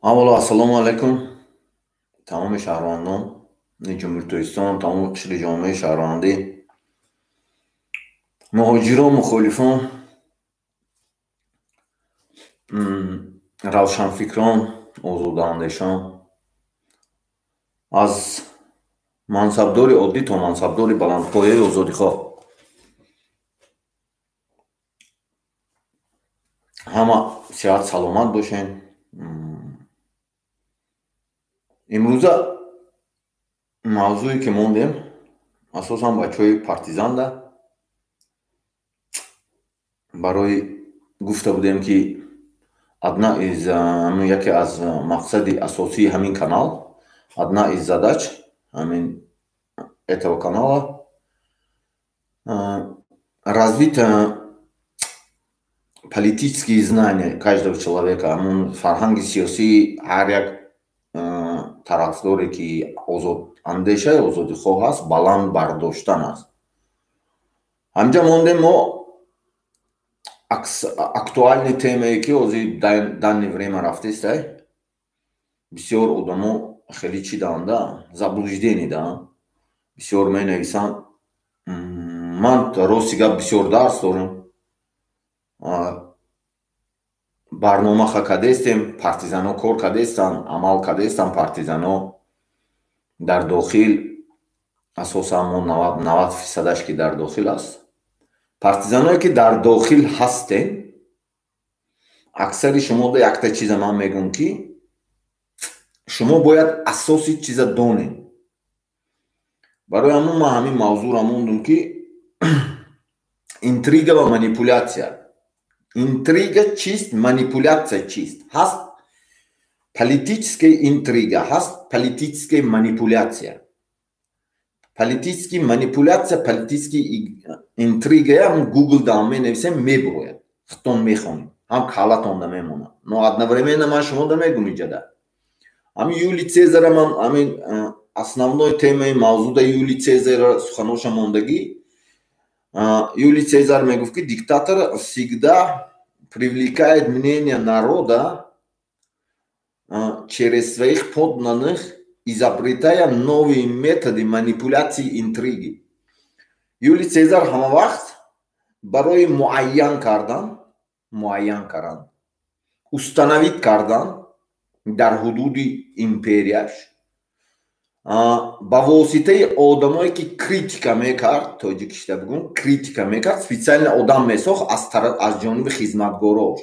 Аввало, ассалому алайкум тамоми шаҳрвандони Ҷумҳурии Тоҷикистон, тамоми қишри ҷомеаи шаҳрвандӣ, муҳоҷирон, мухолифон, равшанфикрон, озодаандешон, аз мансабдори оддӣ то мансабдори баландпояи озодихоҳ, ҳама сиҳат саломат бошен. Имрӯза мавзӯе ки мондем, асосан бачаҳои партизанда барои гуфта будем, ки одна из, яке аз мақсади асосии ҳамин канал, одна из задач ҳамин этого канала развить политические знания каждого человека, ҳамун фарҳанги сиёсии ҳар як тарафдоре ки озодандешаи озодихоҳ аст, баланд бардоштан аст. Ҳаминҷа мондем мо актуальный темае, ки ҳозир данный время рафтестай. Бисёр одамо хеле чӣ даанда, заблуждение даанд, бисёр менависанд. Ман, рости гап, бисёр дарс дорам, барнома ха кардестем, партизано кор кардестанд, амал кардестанд. Партизано дар дохил, асосан мо 90 фисадаш ки дар дохил аст. Партизаное ки дар дохил ҳастем, аксари шумода якта чиза ман мегӯм, ки шумо бояд асоси чиза донед. Барои ҳамун ман ҳамин мавзӯъро мондум, ки интрига ва манипулятсия. Интрига чист, манипулятсия чист? Ҳаст политическая интрига, ҳаст политическая манипуляция. Политический манипуляция, политический интрига Гугл да менависем, мебурояд, худтон мехонед, ҳам калатонда мемонад. Но одновременно ман шумода мегум, иҷада ҳамин Юли Цезара, ман ҳамин основной темаи мавзуда Юли Цезара суханоша мондагӣ. Юлий Цезар мегуфт, ки диктатор всегда привлекает мнение народа через своих подданных, изобретая новые методы манипуляции, интриги. Юлий Цезар ҳама вақт барои муайян кардан, установить кардан дар ҳудуди империяш ба воситаи одамое ки критика мекард, тоҷикишта бигӯм, критика мекард, специально одам месохт аз ҷониби хизматгорош,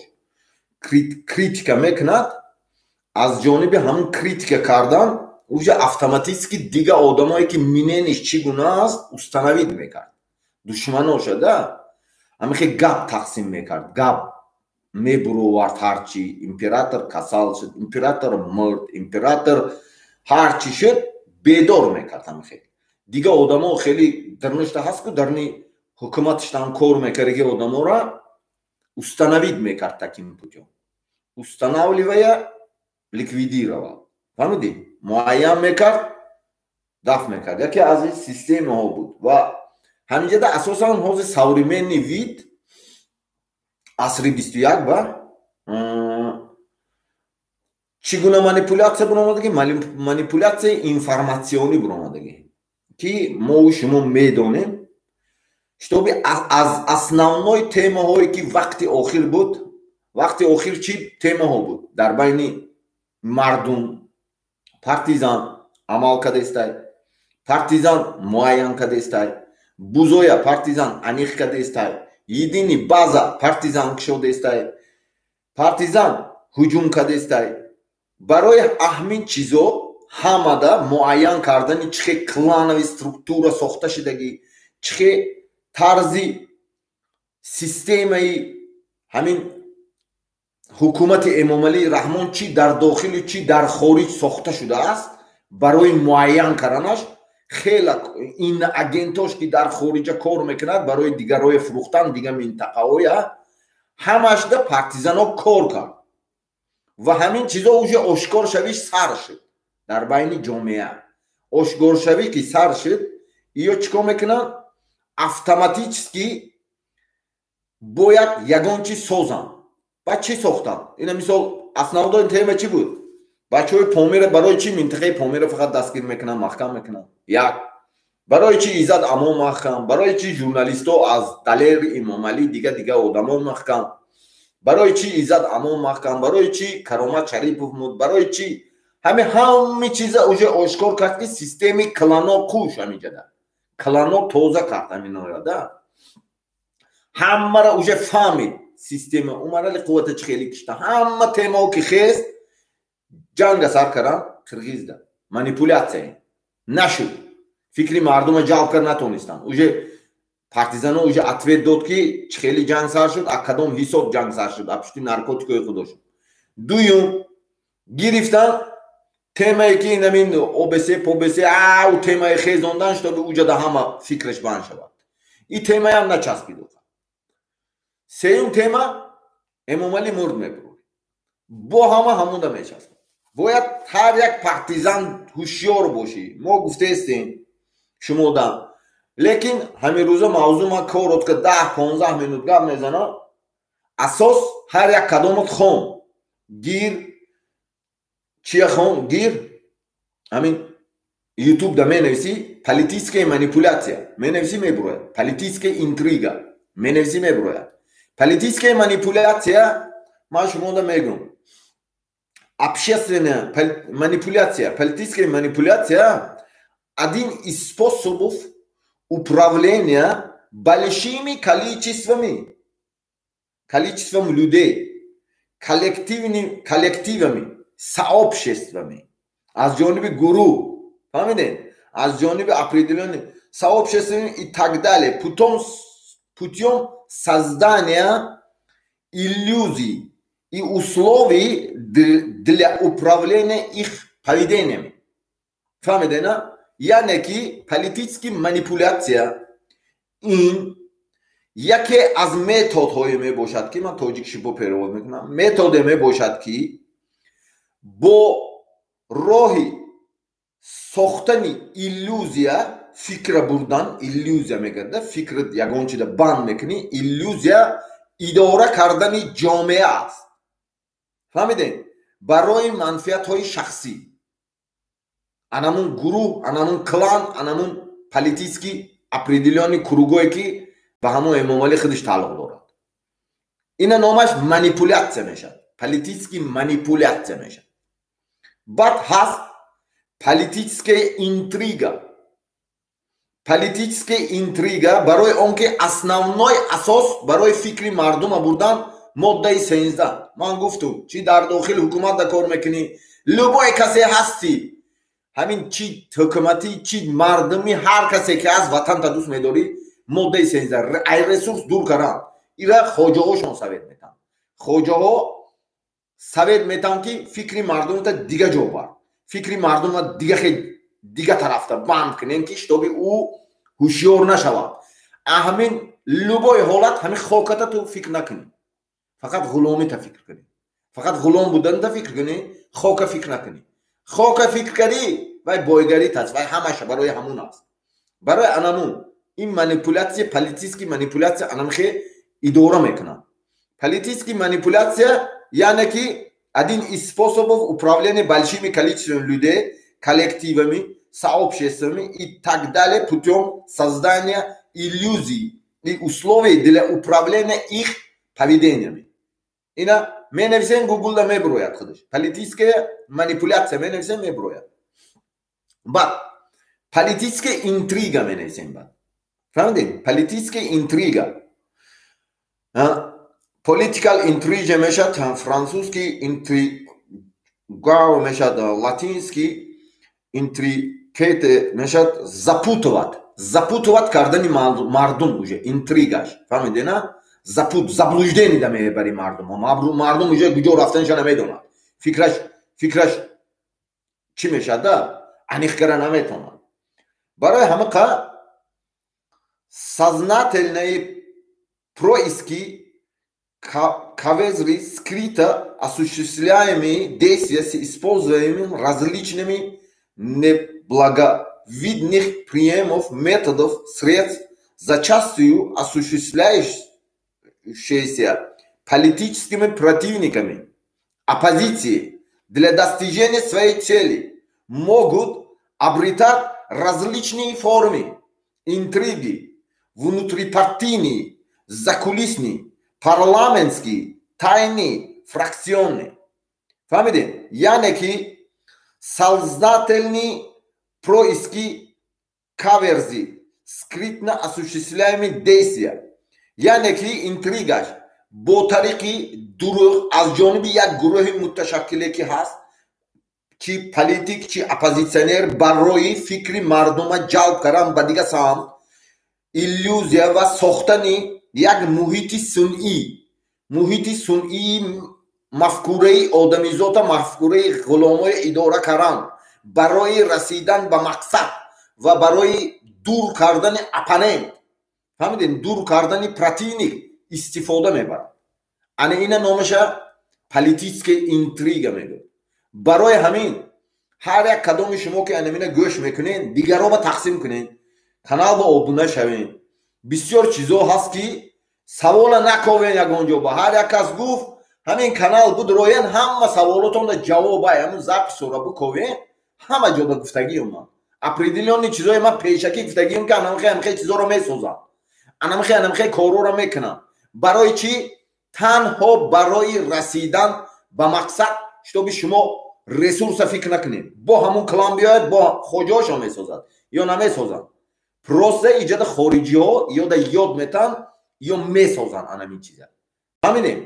критика мекунад. Аз ҷониби ҳамун критика кардан уже автоматически дига одамое ки мнение ш чӣ гуна аст, установить мекард душманоша да. Ҳамихе гап тақсим мекард, гап мебуровард ҳарчи: император касал шуд, император мурд, император ҳарчи шуд, бедор мекард. Ҳамихе дига одамо хеле дарништа ҳаст ку, дарни ҳукуматиштан кор мекардаги одамора установить мекард, таким путём устанавливая, ликвидировал. Фаҳмидӣ? Муайян мекард, дафт мекард. Яке аз ин системаҳо буд. Ва ҳаминҷода асосан ҳозир современный вид, асри 21, ба чӣ гуна манипулятсия буромадагӣ? Манипулятсияи информатсионӣ буромадагӣ, ки мову шумо медонем, чтобы аз основной темаҳое ки вақти охир буд. Вақти охир чӣ темаҳо буд дар байни мардум? Партизан амал кардестай, партизан муайян кардестай, бузоя партизан аниқ кардестай, единый база партизан кушодестай, партизан ҳуҷум кардестай. Барои аҳмин чизо ҳамада муайян кардани чӣ хел клановый структура сохта шудагӣ, чӣ хел тарзи системаи ҳамин ҳукумати Эмомалӣ Раҳмон чӣ дар дохилу чӣ дар хориҷ сохта шудааст, барои муайян карданаш хеле ин агентош ки дар хориҷа кор мекунад барои дигарҳое фурӯхтан, дига минтақаҳоя, ҳамашда партизано кор кард. Ва ҳамин чизо уже ошкоршавиш сар шуд дар байни ҷомеа. Ошкоршавӣ ки сар шуд, иё чӣ кор мекунанд? Автоматически бояд ягон чиз созанд. Баъд чӣ сохтанд? Ина мисол, основной тема чӣ буд? Бачаҳои Помира барои чӣ минтақаи Помира фақат дастгир мекунанд, маҳкам мекунанд? Як. Барои чӣ Иззат Амон маҳкам? Барои чӣ журналистҳо аз Далери Имомалӣ, дига дига одамо маҳкам? Барои чӣ Иззат Амон маҳкам? Барои чӣ Каромат Шарипов муд? Барои чӣ? Ҳами ҳами чиза уже ошкор кард, ки системи клано қуш ҳамиҷада. Клано тоза кард ҳаминоя да. Ҳаммара уже фаҳмид система. Умарали қуввата чӣ хеле кишта. Ҳама темао ки хест, ҷанга сар кардан қирғизда. Манипуляция. Нашуд. Фикри мардума ҷалб кард натонистанд. Уже партизано уже ответ дод, ки чӣ хеле ҷанг сар шуд, а кадом ҳисоб ҷанг сар шуд, а пушти наркотикои худошон. Дуюм, гирифтан темае ки инамин ОБС, ПОБС, ау темаи хезондан, чтобы уҷада ҳама фикраш банд шавад. И темаям начаспид. Сеюм тема, Эмомалӣ мурд, мебурд. Бо ҳама ҳамунда мечаспад. Бояд ҳар як партизан ҳушёр бошӣ. Мо гуфтаестем шумода, лекин ҳамин рӯза мавзӯъ ман коротко 10-15 минут гап мезанам. Асос, ҳар як кадомот хон гир, чия хон гир, ҳамин Ютуб да менависӣ «политическая манипуляция», менависӣ, мебурояд, «политическая интрига» менависӣ, мебурояд. Политическая манипуляция, ман шумода мегӯм, общественная манипуляция, политическая манипуляция — один из способов управления большими количеством людей, коллективами, сообществами, аз ҷониби гурӯҳ, фаҳмидед, аз ҷониби определённый сообществами и так далее, путем создания иллюзий и условий для управления их поведением. Фаҳмидед, на? Яъне ки политический манипуляция ин яке аз методҳое мебошад, ки ман тоҷикшибо перевод мекунам, методе мебошад, ки бо роҳи сохтани иллюзия фикра бурдан, иллюзия мегардад, фикр ягон чиза банд мекунӣ, иллюзия, идора кардани ҷомеа аст, фаҳмидем, барои манфиатҳои шахсӣ анамун гурӯҳ, анамун клан, анамун политический определённый кругое, ки ба ҳамон Эмомалӣ худаш тааллуқ дорад. Ина номаш манипуляция мешавад, политический манипуляция мешавад. Баъд ҳаст политическая интрига. Политическая интрига барои он ки основной асос барои фикри мардума бурдан, моддаи 13. Ман гуфтум, чӣ дар дохили ҳукумат да кор мекунӣ, любой касе ҳастӣ, ҳамин чи ҳукуматӣ, чи мардумӣ, ҳар касе ки ҳаст, ватанта дӯст медорӣ, моддаи 13 ай ресурс дур кардан. Ира хоҷаҳошон совет метаҳанд. Хоҷаҳо совет метаҳанд, ки фикри мардумата дига ҷо бар, фикри мардума дига хел, дига тарафта банд кунем, ки чтобы ӯ ҳушёр нашавад. Ҳамин любой ҳолат ҳамин хоката ту фикр накунӣ, фақат ғуломита фикр кунӣ, фақат ғулом буданита фикр кунӣ, хока фикр накунӣ. Хока фикр кардӣ, вай бойгарит аст, вай ҳамаша барои ҳамун аст. Барои анамун ин манипуляция, политический манипуляция анамхе идора мекунад. Политический манипуляция, яъне ки один из способов управления большими количеством людей, коллективами, сообществами и так далее путем создания иллюзий и условий для управления их поведениями. Ина менависем, Гуглда мебурояд худаш. Политическая манипуляция менависем, мебурояд. Баъд политическая интрига менависем баъд. Фаҳмидед? Политическая интрига. Political intrigue мешад французский, интрига мешад латинский, intricate мешад запутывать. Запутывать кардани мардум уже интригаш. Фаҳмидед, на? Заблуждение да мебари мардум. Мардум уже куҷо рафтанша намедонад. Фикраш чӣ мешад да? Аниқ кара наметавонад. Барои ҳамақа сознательные происки, каверзы, скрыто осуществляемые действия с использованием различными неблаговидных приемов, методов, средств, зачастую осуществляющиеся политическими противниками оппозиции. Для достижения своей цели могут обретать различные формы: интриги, внутрипартийные, закулисные, парламентские, тайные, фракционные. Фаҳмидем? Яъне ки сознательные происки, каверзы, скрытно осуществляемые действия. Яъне ки интригаш бо тариқи дурӯғ аз ҷониби як гурӯҳи муташаккиле ки ҳаст, чи политик, чи оппозитсионер, барои фикри мардума ҷалб кардан ба дига самт, иллюзия ва сохтани як муҳити сунъӣ, муҳити сунъии мафкураи одамизота, мафкураи ғуломои идора кардан барои расидан ба мақсад ва барои дур кардани оппонент, фаҳмидем, дур кардани противник истифода мебарад. Ана ина номаша политическая интрига мегӯяд. Барои ҳамин ҳар як кадоми шумо ки анамина гӯш мекунед, дигаро ба тақсим кунед, канал ба обуна шавед. Бисёр чизо ҳаст, ки савола наковен ягон ҷо ба ҳар як кас гуфт, ҳамин канал будроен, ҳама саволотонда ҷавобай, ҳамун записора буковен, ҳама ҷода гуфтагиам ман. Определённый чизое ман пешакӣ гуфтагиам, ки анамхе анамхе чизоро месозам, анамхе анамхе корҳоро мекунам. Барои чӣ? Танҳо барои расидан ба мақсад, чтобы шумо ресурса фикр накунед. Бо ҳамун клан биёяд, бо хоҷаошо месозад ё намесозанд. Просто иҷода хориҷиҳо ёда ёд метан ё месозанд анамин чиза. Фаҳмидем?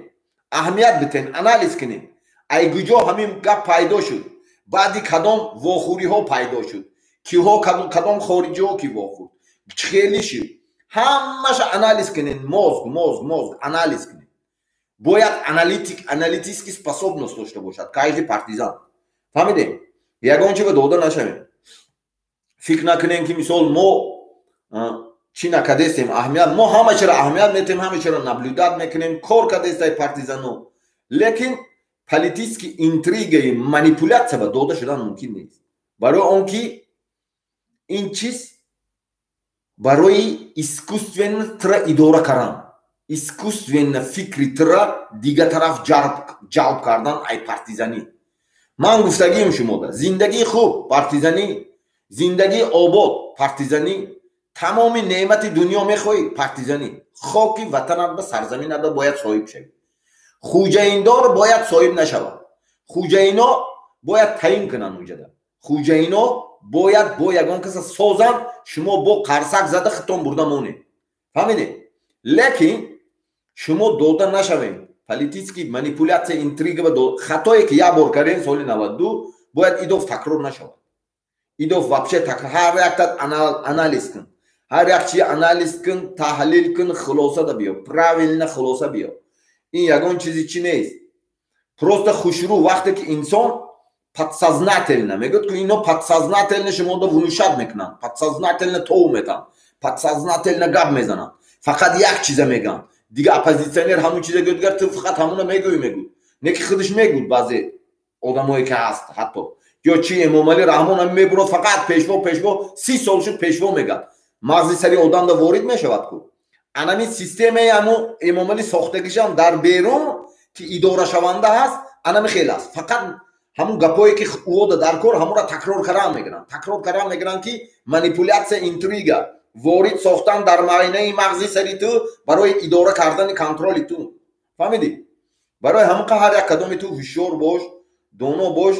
Аҳамият битен, анализ кунед, ай куҷо ҳамин гап пайдо шуд, баъди кадом вохӯриҳо пайдо шуд, киҳо, кадом хориҷиҳо ки вохӯрд, хеле шуд. Ҳамаша анализ кунед. Мозг, мозг, мозг анализ кунед. Бояд аналитик, аналитический способность дошта бошад каждый партизан. Фаҳмидем? Ягон чи ба дода нашавем. Фикр накунем, ки мисол мо чӣ накардестем аҳамият. Мо ҳама чиро аҳамият метем, ҳама чиро наблюдать мекунем, кор кардестай партизано, лекин политический интригаи манипуляция ба дода шудан мумкин нест, барои он ки ин чиз барои искусственно тра идора кардан, искусственно фикри тра дига тараф ҷалб кардан. Ай партизанӣ ман гуфтагием шумода: зиндагии хуб партизанӣ, зиндагии обод партизанӣ, тамоми неъмати дунё мехоҳӣ партизанӣ. Хоки ватанат ба сарзаминат бояд соҳиб шавӣ. Хуҷаиндор бояд соҳиб нашавад. Хуҷаино бояд таъин кунанд уҷада. Хуҷаино бояд бо ягон каса созанд, шумо бо қарсак зада хитон бурда монед. Фаҳмидед? Лекин шумо дода нашавем политический манипуляция, интрига ва хатое ки як бор кардем соли 92, бояд идоф такрор нашавад. Идоф вообще ҳар якта анализ кун, ҳар як чи анализ кун, таҳлил кун, хулоса да биё, правильно хулоса биё. Ин ягон чизи чи нест, просто хушрӯ. Вақте ки инсон подсознательно мегӯяд, ки ино подсознательно шумода внушать мекунанд, подсознательно тов метанд, подсознательно гап мезананд, фақат як чиза мегӯянд. Дига оппозитсионер ҳамун чиза гӯяд, дигар ту фақат ҳамуна мегӯӣ, мегӯ не, ки худаш мегӯд. Баъзе одамое ки ҳаст, ҳатто ё чи Эмомалӣ Раҳмон ҳам мебурад, фақат пешво, пешво, 30 сол шуд, пешво мегӯяд. Мағзи сари одамда ворид мешавад ку анамин системаи ҳамун Эмомалӣ сохтагишам дар берун, ки идорашаванда ҳаст, анами хел аст. Фақат ҳамун гапое ки ӯода дар кор, ҳамонро такрор кардан мегиранд, такрор кардан мегиранд, ки манипуляция, интрига ворид сохтан дар майнаи мағзи сари ту барои идора кардани, контроли ту. Фаҳмидӣ? Барои ҳамон ҳар як кадоми ту ҳушёр бош, доно бош.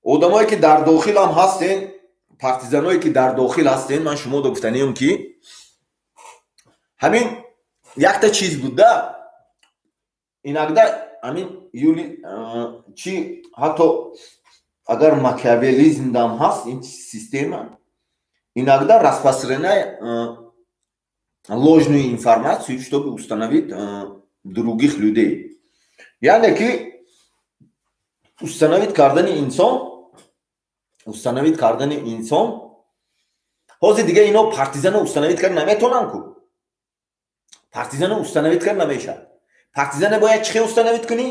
Одамое ки дар дохилам ҳастен, партизаное ки дар дохил ҳастен, ман шумода гуфтанием, ки ҳамин якта чиз буда. Иногда ҳамин юли чи, ҳатто агар макиавелизмдам ҳаст ин система, иногда распространяй ложную информацию, чтобы установить других людей. Яъне ки установить кардани инсон, установить кардани инсон. Ҳозир дига ино партизано установить карда наметонанд ку. Партизано установить карда намешавад. Партизане бояд чӣ хел установить кунӣ?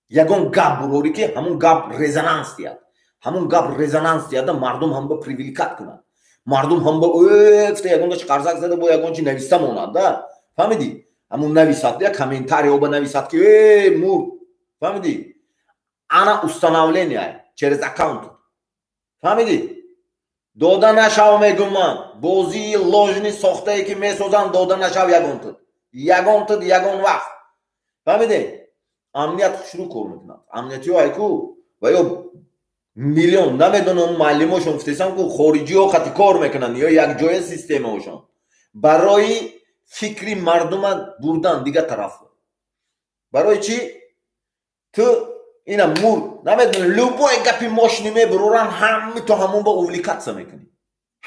Ягон гап бурорӣ, ки ҳамун гап резонанс диҳад, ҳамун гап резонанс диҳада, мардум ҳам ба привлекать кунад, мардум ҳам ба гуфта ягон чи қарзак зада, бо ягон чи нависта монад да. Фаҳмидӣ? Ҳамун нависад, я комментарий оба нависад, ки э мурд. Фаҳмидӣ? Ана установление через аккаунт. Фаҳмидӣ? Дода нашав, мегум ман. Бозии ложный сохтае, ки месозанд, дода нашав ягон тид. Ягон тид, ягон вақт. Фаҳмидӣ? Амният хушрӯ кор мекунад. Амниятиҳо айку ва ё миллион, намедонам, муаллимошон гуфтесам ку, хориҷиҳо қати кор мекунанд ё якҷоя системаошон барои фикри мардума бурдан дигар тараф. Барои чӣ ту ина мурд, намедонам, любой гапи мошини мебурорам, ҳами то ҳамон ба увлекаться мекунӣ,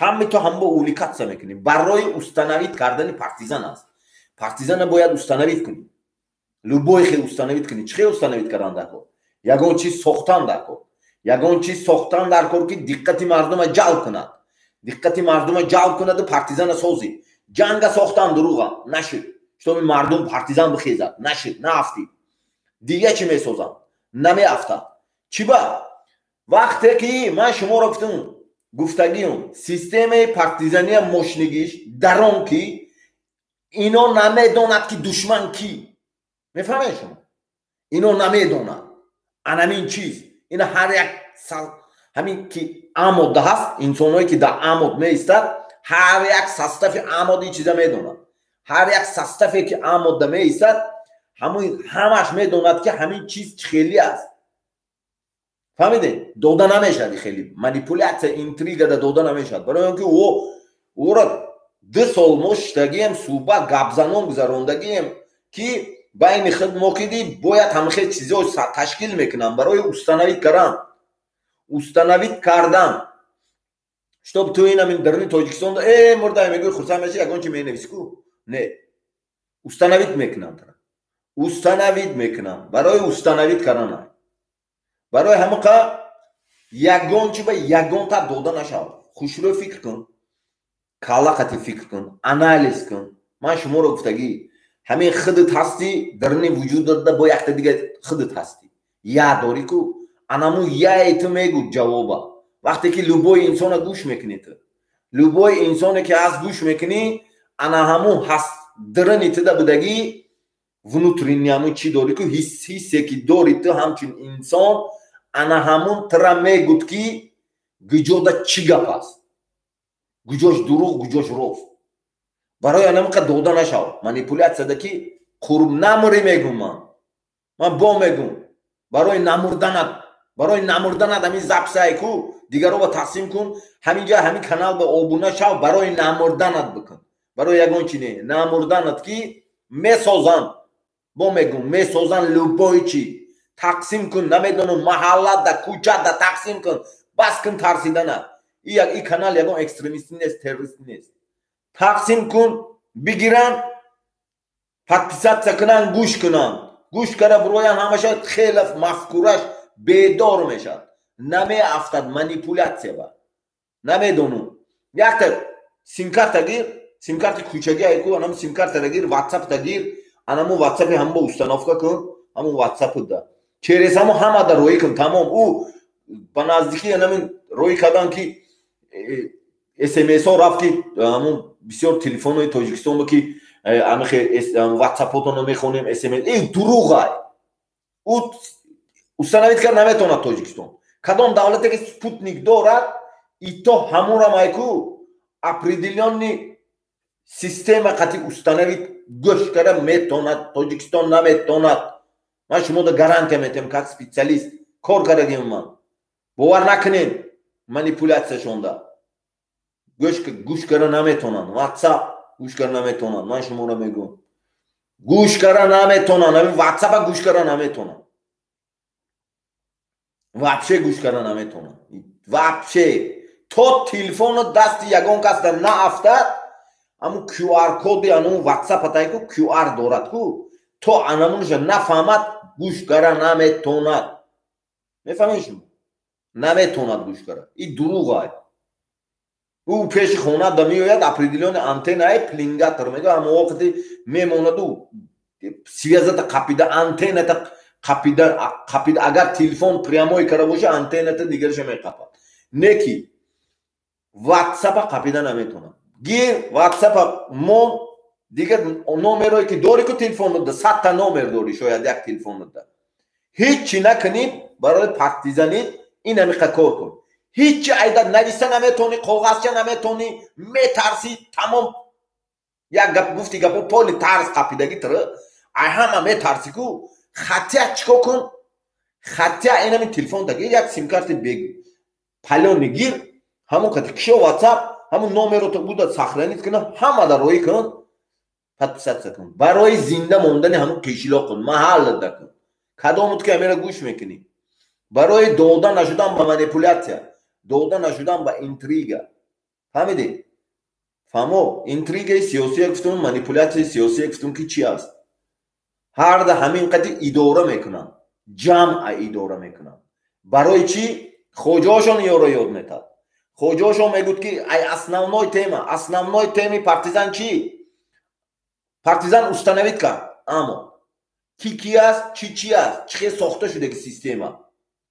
ҳами то ҳамон ба увлекаться мекунӣ. Барои установить кардани партизан аст. Партизана бояд установить кунӣ, любой хел установить кунӣ. Чӣ хел установить кардан дар кор? Ягон чиз сохтан дар кор, ягон чиз сохтан дар кор, ки диққати мардума ҷалб кунад, диққати мардума ҷалб кунаду партизана созӣ. Ҷанга сохтан дурӯға нашуд, чтобы мардум партизан бихезад, нашуд, наафтид. Дига чӣ месозанд, намеафтад. Чӣ ба вақте ки ман шуморо гуфтам, гуфтагиюм, системаи партизания мошнигиш дар он ки ино намедонад, ки душман кӣ. Мефаҳмед шумо? Ино намедонад анамин чиз. Ина ҳар як ҳамин ки амода ҳаст, инсонҳое ки дар амод меистад, ҳар як состави амод ин чиза медонад. Ҳар як составе ки амода меистад, ҳамин ҳамаш медонад, ки ҳамин чиз хеле аст. Фаҳмидед? Дода намешавад, хеле манипуляция, интригада дода намешавад, барои он ки ӯро 2 сол мо шиштагием, суҳбат, гапзанон гузарондагием, ки байни худ мо киди бояд ҳамихел чизҳо ташкил мекунам барои установить кардан, установить кардан, чтоб ту инамин даруни Тоҷикистон э мурдай мегӯи, хурсанд меши, ягон чи менависи ку. Не, установить мекунам, установить мекунам барои установить кардан. Барои ҳамақа ягон чи ба ягонта дода нашавад. Хушрӯ фикр кун, калла қати фикр кун, анализ кун. Ман шуморо гуфтагӣ, ҳамин худат ҳастӣ, даруни вуҷудатда бо якта дига худат ҳастӣ, я дорӣ ку, анаму яе ту мегӯ ҷавоба. Вақте ки любой инсона гӯш мекунӣ, ту любой инсоне ки ҳаст гӯш мекунӣ, ана ҳамун ҳаст даруни туда будагӣ, внутренний ҳамун чӣ дорӣ ку, ҳиссе ки дорӣ ту ҳамчун инсон, ана ҳамун тра мегӯд, ки гуҷода чӣ гап аст, гуҷош дурӯғ, гуҷош рост. Барои анамиқа дода нашав манипуляцияда, ки қурб намурӣ, мегум ман. Ман бо мегум, барои намурданат, барои намурданат ҳамин записай ку дигаро ба тақсим кун, ҳаминҷа ҳамин канал ба обуна шав, барои намурданат бикун, барои ягон чи не, намурданат, ки месозанд, бо мегум, месозанд любой чи. Тақсим кун, намедонам, маҳаллада, кӯчада тақсим кун. Бас кун тарсидана. И канал ягон экстремистӣ нест, террористӣ нест. Тақсим кун, бигиранд, подписаться кунанд, гӯш кунанд. Гӯш кара буроян, ҳамаша хеле мафкураш бедор мешавад, намеафтад манипуляция ба. Намедонум, якта симкарта гир, симкарти кӯчагӣ айку, анам симкартара гир, ватсапта гир, анаму ватсапи ҳама установка кун, ҳамун ватсапда через ҳамо ҳамада роӣ кун, тамом. Ӯ ба наздикӣ анамин роӣ кардан, ки смсҳо рафт, ки ҳамун бисёр телефонҳои Тоҷикистон ки амихе ватсапотонро мехонем, смс э дурӯғай. Ӯ установить кард наметавонад Тоҷикистон. Кадом давлате ки спутник дорад, ито ҳамонам айку определённый система қати установить гӯш карда метавонад, Тоҷикистон наметавонад. Ман шумода гарантия метиҳам, как специалист кор кардагим ман. Бовар накунед манипуляцияшонда. Гӯш карда наметавонанд, ватсап гӯш карда наметавонанд. Ман шуморо мегӯям, гӯш карда наметавонанд, ҳамин ватсапа гӯш карда наметавонанд, вообще гӯш карда наметавонанд, вообще. То телефону дасти ягон касда наафтад, ҳамун qr коди анун ватсапатай ку qr дорад ку, то анамунша нафаҳмад, гӯш карда наметавонад. Мефаҳмед шумо? Наметавонад гӯш карда. И дурӯғай. Ӯ пеши хонада меояд, определённый антеннаи пеленгатор мега, ҳама вақти мемонаду связата қапида, антенната қапида, қапида. Агар телефон прямой карда боша, антенната дигараша меқапад. Не ки ватсапа қапида наметавонад. Гир ватсапа мон, дигар номерое ки дорӣ ку телефонда, 100-та номер дорӣ шояд як телефонда, ҳеҷ чӣ накунӣ. Барои партизанӣ ин ҳамиқа кор кун. Ҳеҷ айда нависа наметонӣ, коғазча наметонӣ, метарсӣ, тамом. Як гап гуфти, гапо поли тарс қапидагӣ тр, ай ҳама метарсӣ ку. Хатя чико кун? Хатя инами телефон тагир, як симкарти палёни гир, ҳамон кати кишо WhatsApp, ҳамон номеро то буда сохранить куна, ҳама дар роӣ кун, подписаться кун. Барои зинда мондани ҳамон қишлоқ кун, маҳаллада кун. Кадомут ки амира гӯш мекунӣ? Барои дода нашудан ба манипулятсия, дода нашудан ба интрига. Фаҳмидӣ? Фаҳмо, интригаи сиёсия гуфтум, манипулятсияи сиёсия гуфтум, ки чи аст? Ҳарда ҳамин қади идора мекунанд, ҷамъа идора мекунанд. Барои чӣ? Хоҷаошон ёро ёд метад. Хоҷаошон мегӯд, ки ай основной тема, основной темаи партизан чӣ? Партизан установить кард, аммо ки ки аст, чӣ чи аст, чӣ хел сохта шудаги система,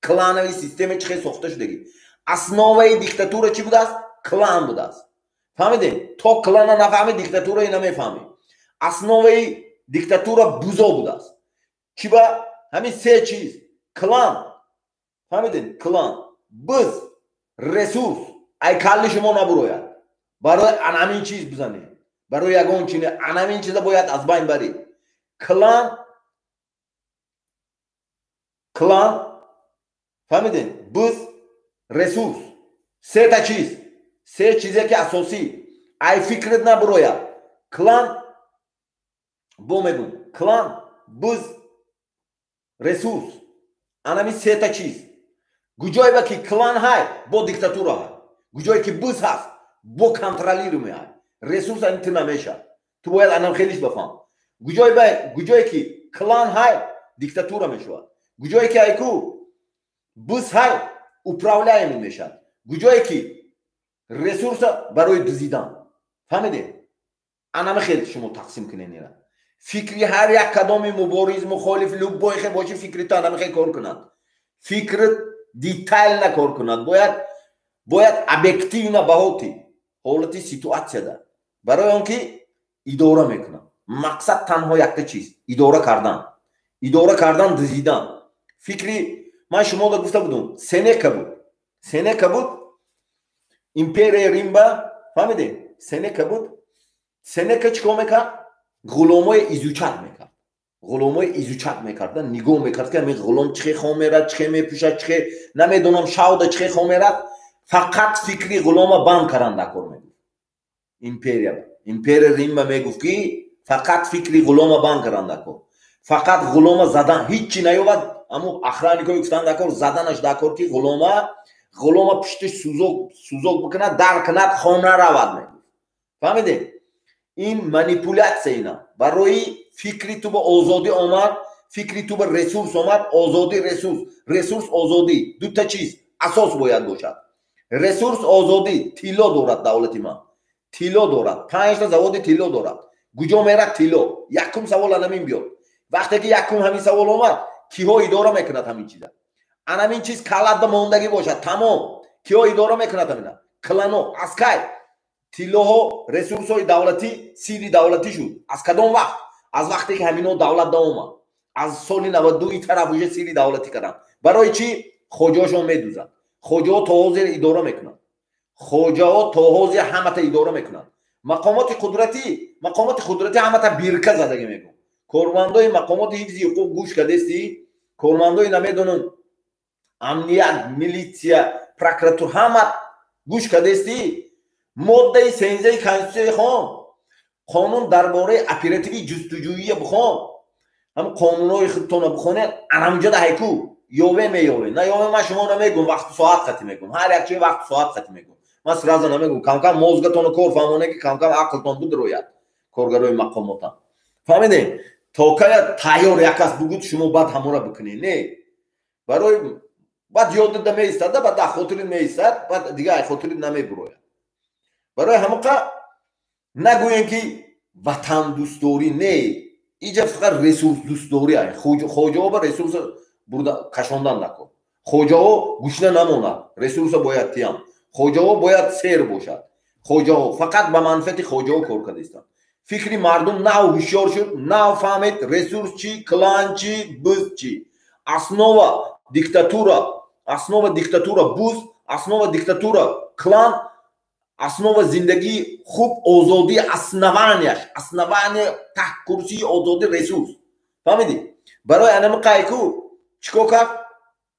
клановый система чӣ хел сохта шудаги. Основаи диктатура чӣ будааст? Клан будааст. Фаҳмидем? То клана нафаҳми, диктатураи намефаҳмӣ. Основаи диктатура бузо будааст. Чӣ ба ҳамин се чиз: клан, фаҳмидем, клан, буз, ресурс. Ай калли шумо набурояд. Барои анамин чиз бизанед, барои ягон чи анамин чиза бояд аз байн барӣ. Клан, клан, фаҳмидем, буз, ресурс, сета чиз, се чизе ки асосӣ ай фикрат набурояд. Клан, бо мегӯм, клан, буз, ресурс, анами сета чиз. Гуҷое ки клан ҳай, бо диктатура ҳай. Гуҷое ки буз ҳаст, бо контролируемый ҳай. Ресурс ани ту намешад, ту бояд анам хелиш бафаҳм. Гуҷое ки клан ҳай, диктатура мешавад. Гуҷое ки айку буз ҳай, управляемый мешавад. Гуҷое ки ресурса барои дузидан. Фаҳмидед? Анама хел шумо тақсим кунед ира. Фикри ҳар як кадоми мубориз, мухолиф, любой хел боши, фикри ту анама хел кор кунад. Фикрит детально кор кунад. Бояд объективно баҳоти ҳолати ситуатсияда, барои он ки идора мекунад. Мақсад танҳо якта чиз: идора кардан, идора кардан, дузидан. Фикри ман шумода гуфта будум, Сенека буд, Сенека буд империяи Римба. Фаҳмидем? Сенека буд. Сенека чӣ кор мекард? Ғуломои изучать мекард, ғуломои изучать мекард, нигоҳ мекард, ки ҳамин ғулом чӣ хел хом мерад, чӣ хел мепӯшад, чӣ хел, намедонам, шавда чӣ хел хом мерад. Фақат фикри ғулома банд кардан дар кор, мегуфт империя. Империя Римба мегуфт, ки фақат фикри ғулома банд кардан дар кор, фақат ғулома задан, ҳиччи наёбад, аммо охранникҳои гуфтан дар кор, заданаш дар кор, ки ғулома пуштиш сӯзок сӯзок бикунад, дар кунад, хона равад, мегуфт. Фаҳмидем? Ин манипулятсия ина. Барои фикри ту ба озодӣ омад, фикри ту ба ресурс омад. Озодӣ, ресурс, ресурс, озодӣ, дута чиз асос бояд бошад: ресурс, озодӣ. Тилло дорад давлати ман, тилло дорад, панҷта заводи тилло дорад. Куҷо мерад тилло? Якум савол анамин биёд. Вақте ки якум ҳамин савол омад, киҳо идора мекунад ҳамин чиза, анамин чиз калладда мондагӣ бошад, тамом. Киҳо идора мекунад ҳамина? Клано. Аз кай тиллоҳо ресурсҳои давлатӣ сири давлатӣ шуд? Аз кадом вақт? Аз вақте ки ҳамино давлат даомад, аз соли 92-и тараф уже сири давлатӣ карданд. Барои чӣ? Хоҷаошон медузанд. Хоҷаҳо то ҳозир идора мекунанд, хоҷаҳо то ҳозир ҳамата идора мекунанд. Мақомоти қудратӣ, мақомоти қудратӣ ҳамата бирка задагӣ мегӯм. Кормандои мақомоти ҳифзи ҳуқуқ, гӯш кардестӣ? Кормандои, намедонам, амният, милитсия, прокуратура, ҳама гӯш кардестӣ? Моддаи 13-и конститутсияи хон, қонун дар бораи оперативӣ ҷустуҷӯия бихон, ҳам қонунҳои худтона бихонед. Анамҷода ҳайку ёве меёве, наёве, ман шумо намегӯм, вақту соат қати мегӯм. Ҳар як чиз вақту соат қати мегӯм, ман сразу намегӯм. Камкам мозгатоно кор фаҳмоне, ки камкам ақлтон бидрояд. Коргарои мақомотам, фаҳмидем? То кая тайёр як кас бугуд, шумо баъд ҳамора бикунед? Не, барои баъд ёдида меистада, баъд дар хотирит меистад, баъд дига ай хотирит намебурояд. Барои ҳамоқа нагӯем, ки ватандӯстдорӣ. Не, иҷа фақат ресурсдӯстдорӣ. Хоҷаҳо ба ресурса бурда кашондан накун. Хоҷаҳо гушна намонад, ресурса бояд тиям, хоҷаҳо бояд сер бошад. Хоҷаҳо фақат ба манфиати хоҷаҳо кор кардистанд. Фикри мардум нав ҳушёр шуд, нав фаҳмед ресурс чӣ, клан чӣ, буз чӣ. Основа диктатура, основа диктатура буз, основа диктатура клан, основа зиндагии хуб озодӣ, основания ш, основание таҳт курсии озодӣ ресурс. Фаҳмидӣ? Барои анами қайку чӣ кор кард?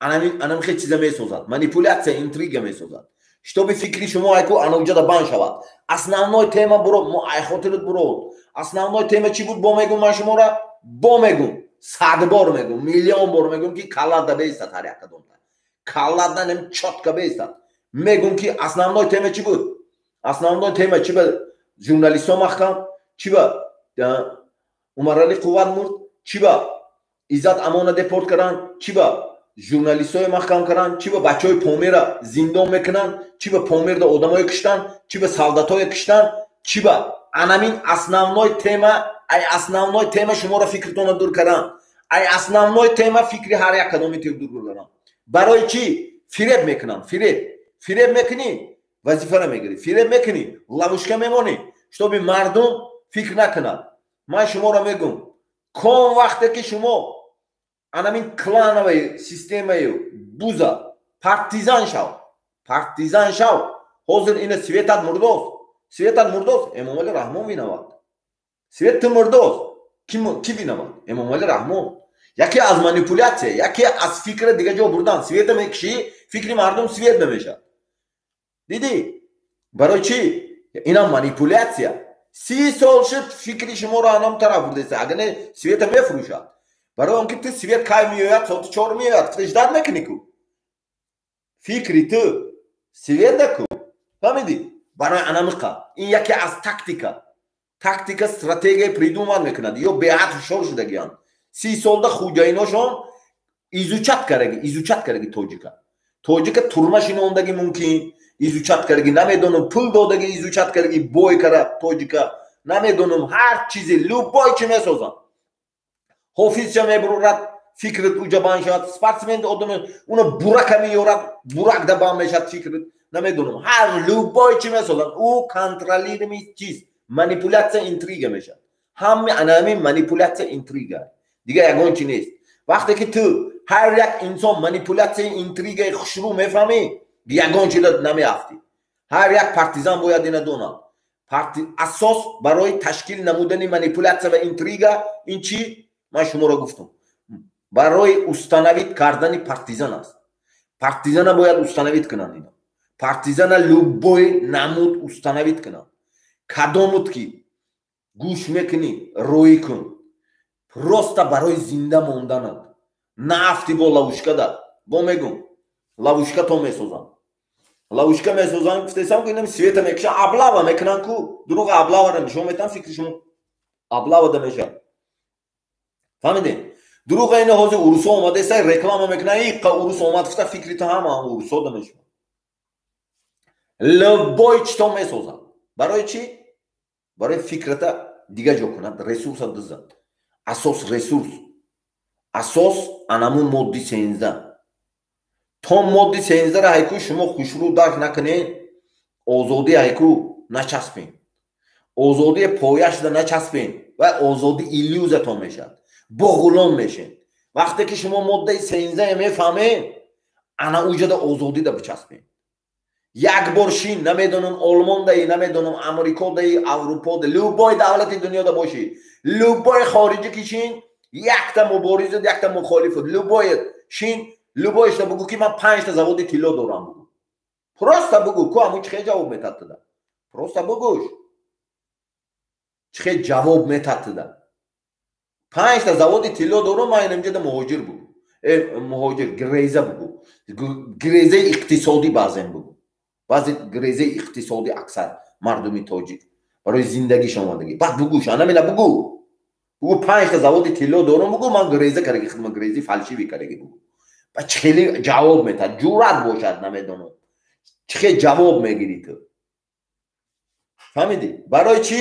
Анами хел чиза месозад, манипуляция, интрига месозад, чтобы фикри шумо айку анауҷада банд шавад. Основной тема буро, ай хотират буро. Основной тема чӣ буд? Бо мегум, ман шуморо бо мегум, 100 бор мегум, миллион бор мегум, ки каллада беистад, ҳар якадомта каллада нем чётко беистад. Мегум, ки основной тема чӣ буд? Основной тема чӣ ба журналистҳо маҳкам, чӣ ба Умарали Қувват мурд, чӣ ба Иззат Амона депорт карданд, чӣ ба журналистҳое маҳкам карданд, чӣ ба бачаҳои Помира зиндон мекунанд, чӣ ба Помирда одамое куштанд, чӣ ба солдатое куштанд, чӣ ба анамин основной тема. Ай основной тема шуморо фикртонро дур карданд, ай основной тема фикри ҳар як кадоми дур карданд. Барои чӣ фиреб мекунанд? Фиреб мекунӣ, вазифара мегирӣ, фиреб мекунӣ, ловушка мемонӣ, чтобы мардум фикр накунад. Ман шуморо мегӯм, кон вақте ки шумо анамин клановая системаю буза партизан шав, партизан шав. Ҳозир ина светат мурдост, светат мурдост, Эмомали Раҳмон виноват. Свет ту мурдост, ки виноват? Эмомали Раҳмон. Яке аз манипуляция, яке аз фикра дига ҷо бурдан. Света мекушӣ, фикри мардум свет намешавад. Дидӣ, барои чӣ? Инам манипуляция. 30 сол шуд, фикри шуморо анам тараф бурдеста. Агар не, света мефурӯшад. Барои он ки ту свет кай меояд? Соати 4 меояд, ту ждать мекунӣ ку, фикри ту света ку. Фаҳмидӣ? Барои анамиқа ин яке аз тактика, стратегия придумать мекунад. Ё беҳад ҳушёр шудагианд. 30 солда хуҷаиношон изучать кардаги тоҷика турма шинондаги мумкин, изучать кардаги, намедонам, пул додаги, изучать кардаги, бой кара тоҷика, намедонам, ҳар чизе, любой чи месозанд. Ҳофизча мебурад, фикрат уҷа банд шавад, спортсмен одам уна бурака меёрад, бурак да банд мешавад фикрат, намедонам, ҳар любой чи месозанд. Ӯ контролируемый чиз, манипуляция, интрига мешавад. Ҳами анами манипуляция, интрига, дигар ягон чи нест. Вақте ки ту ҳар як инсон манипуляция, интригаи хушрӯ мефаҳмӣ, ягон чиза намеафтӣ. Ҳар як партизан бояд ина донад. Асос барои ташкил намудани манипуляция ва интрига ин чӣ ман шуморо гуфтам, барои установить кардани партизан аст. Партизана бояд установить кунанд, ина партизана любой намуд установить кунанд. Кадомут ки гӯш мекунӣ, роӣ кун, просто барои зинда монданат наафти бо ловушка да. Бо мегум, ловушка то месозам, ловушка месозам. Гуфтесам, ки инам света мекушан, облава мекунанд ку, дурӯғ облавара нишон метаҳам, фикри шумо облава да мешавад. Фаҳмидем? Дурӯға ина ҳозир урусо омадеса, реклама мекунанд, иқа урус омад гуфта, фикри ту ҳама урусо да мешавад. Любой чито месозад. Барои чӣ? Барои фикрата дига ҷо кунад, ресурса дизад. Асос ресурс, асос анамун модди 13. То модди 13-ра ҳайку шумо хушрӯ дарк накунед, озодӣ ҳайку начаспен, озодии пояшда начаспен ва озодӣ иллюзиятон мешавад, бо ғулом мешен. Вақте ки шумо моддаи 13 мефаҳмед, ана уҷада озодида бичаспен. Як бор шин, намедонам, Олмон даи, намедонам, Амрико даи, Аврупо да, любой давлати дунёда бошӣ, любой хориҷӣ ки шин, якта муборизат, якта мухолифат, любой шин, любой шта бугӯ, ки ман панҷта заводи тилло дорам, бугӯ, просто бугӯ ку, ҳамун чӣ хел ҷавоб метад туда? Просто бугӯш, чӣ хел ҷавоб метад туда? Панҷта заводи тилло дорам ман, инамҷода муҳоҷир бугӯ, муҳоҷир греза бугӯ, грезаи иқтисодӣ. Баъзен бугӯ, баъзе грезаи иқтисодӣ, аксар мардуми тоҷик барои зиндагиш омадагӣ. Баъд бугӯш, анамина бугӯ, бугӯ панҷта заводи тилло дорам, бугӯ, ман греза кардаги, хидма грези фальшивый кардаги, бугӯ. Ба чӣ хеле ҷавоб метад? Ҷуръат бошад, намедонам, чӣ хел ҷавоб мегирӣ ту. Фаҳмидӣ? Барои чӣ?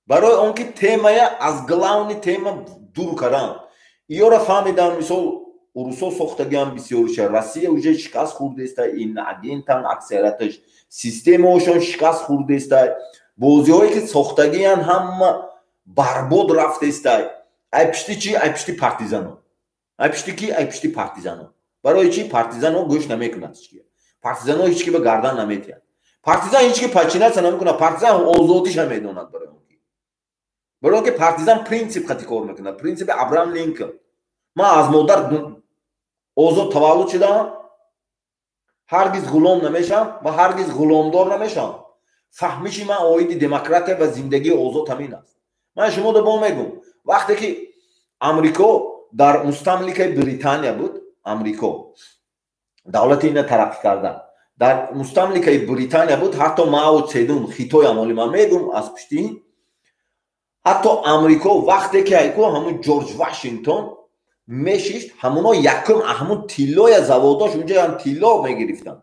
Барои он ки темая аз главный тема дур кардан. Иёра фаҳмидан, мисол, урусо сохтагиам бисёриша. Россия уже шикаст хӯрдеста, иноагентан аксарияташ, системаошон шикаст хӯрдеста, бозиҳое ки сохтагиян ҳама барбод рафтеста. Ай пишти чӣ? Ай пишти партизано. Ай пишти ки? Ай пишти партизано. Барои чӣ? Партизанҳо гӯш намекунад ҳички. Партизанҳо ҳички ба гардан наметиҳад. Партизан ҳички подчиняться намекунад. Партизан озодиша медонад. Барои он ки партизан принцип қати кор мекунад, принципи Абрам Линколн: ман аз модар озод таваллуд шудам, ҳаргиз ғулом намешавам ва ҳаргиз ғуломдор намешавам. Фаҳмиши ман оиди демократия ва зиндагии озод ҳамин аст. Ман шумо бо мегӯм, вақте ки Амрико дар мустамликаи Британия буд, Амрико давлати ина тараққӣ карда дар мустамликаи Британия буд, ҳатто Мао Цедун, Хитоям, оли ман мегӯм, аз пушти ин ҳатто Амрико, вақте ки айко ҳамун Ҷорҷ Вашингтон мешишт, ҳамуно якум ҳамун тиллоя заводош унҷаам тилло мегирифтанд,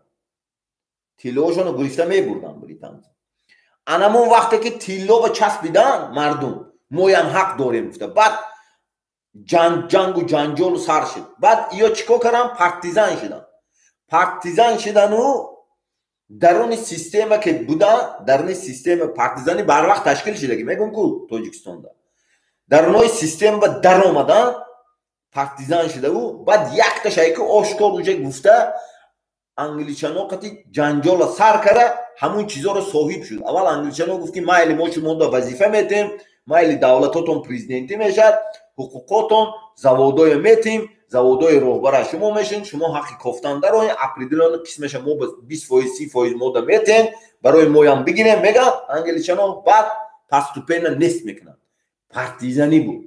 тиллоошонро гирифта мебурданд британца. Анамон вақте ки тилло ба часпидан, мардум моям ҳақ дорем гуфта, баъд ҷангу ҷанҷолу сар шуд. Баъд иё чӣ кор карданд? Партизан шуданд. Партизан шидану даруни система ки буданд, даруни система партизанӣ барвақт ташкил шидаги, мегӯм ку, Тоҷикистонда дарунои система даромаданд, партизан шидаву баъд якташайки ошкор уҷа гуфта, англичано қати ҷанҷола сар кара, ҳамун чизоро соҳиб шуд. Аввал англичано гуфт, ки майли, мо шумода вазифа метем, майли, давлатотон президентӣ мешавад, ҳуқуқотон, заводое метем, заводои роҳбара шумо мешин, шумо ҳаққи кофтан дароед, определённый қисмаша мо 20%, 30% мода метем, барои моям бигирем, меган англичано. Баъд постепенно нест мекунанд. Партизанӣ буд.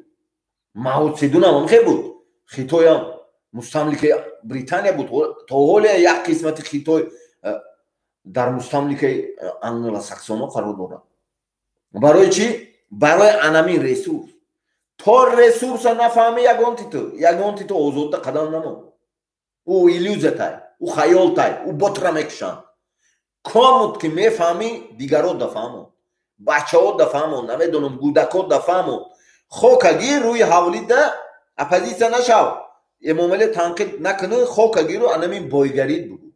Мао Цедунам ҳамхе буд. Хитоям мустамликаи Британия буд. То ҳоле як қисмати Хитой дар мустамликаи англосаксонҳо қарор дорад. Барои чӣ? Барои анамин ресурс. То ресурса нафаҳмӣ, ягонти ту озодда қадам намо. Ӯ иллюзиятай, ӯ хаёлтай, ӯ ботра мекушанд. Комут ки мефаҳмӣ, дигаро дафаҳмо, бачаҳо дафаҳмо, намедонам, гӯдакҳо дафаҳмо. Хока гир рӯи ҳавлида, оппозитсия нашав, Эмомалӣ танқид накунӣ, хока гиру анамин бойгарид бугӯ,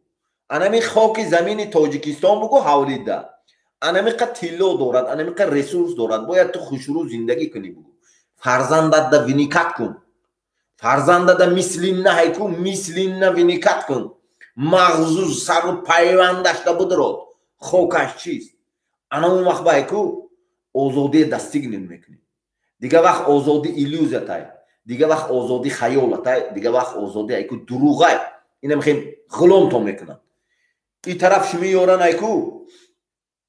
анамин хоки замини Тоҷикистон бугӯ, ҳавлида анамиқа тилло дорад, анамиқа ресурс дорад, бояд ту хушрӯ зиндагӣ кунӣ бугӯ. Фарзандатда вникать кун, фарзандада мислинна ҳайку, мислинна вникать кун, мағзу сару пайвандашда будрод, хокаш чист. Ана он вақт байку озодие достигнем мекунӣ. Дига вақт озодӣ иллюзиятай, дига вақт озодӣ хаёлатай, дига вақт озодӣ айку дурӯғай. Ина мехоҳем ғуломтон мекунанд. И тараф шумиёран, айку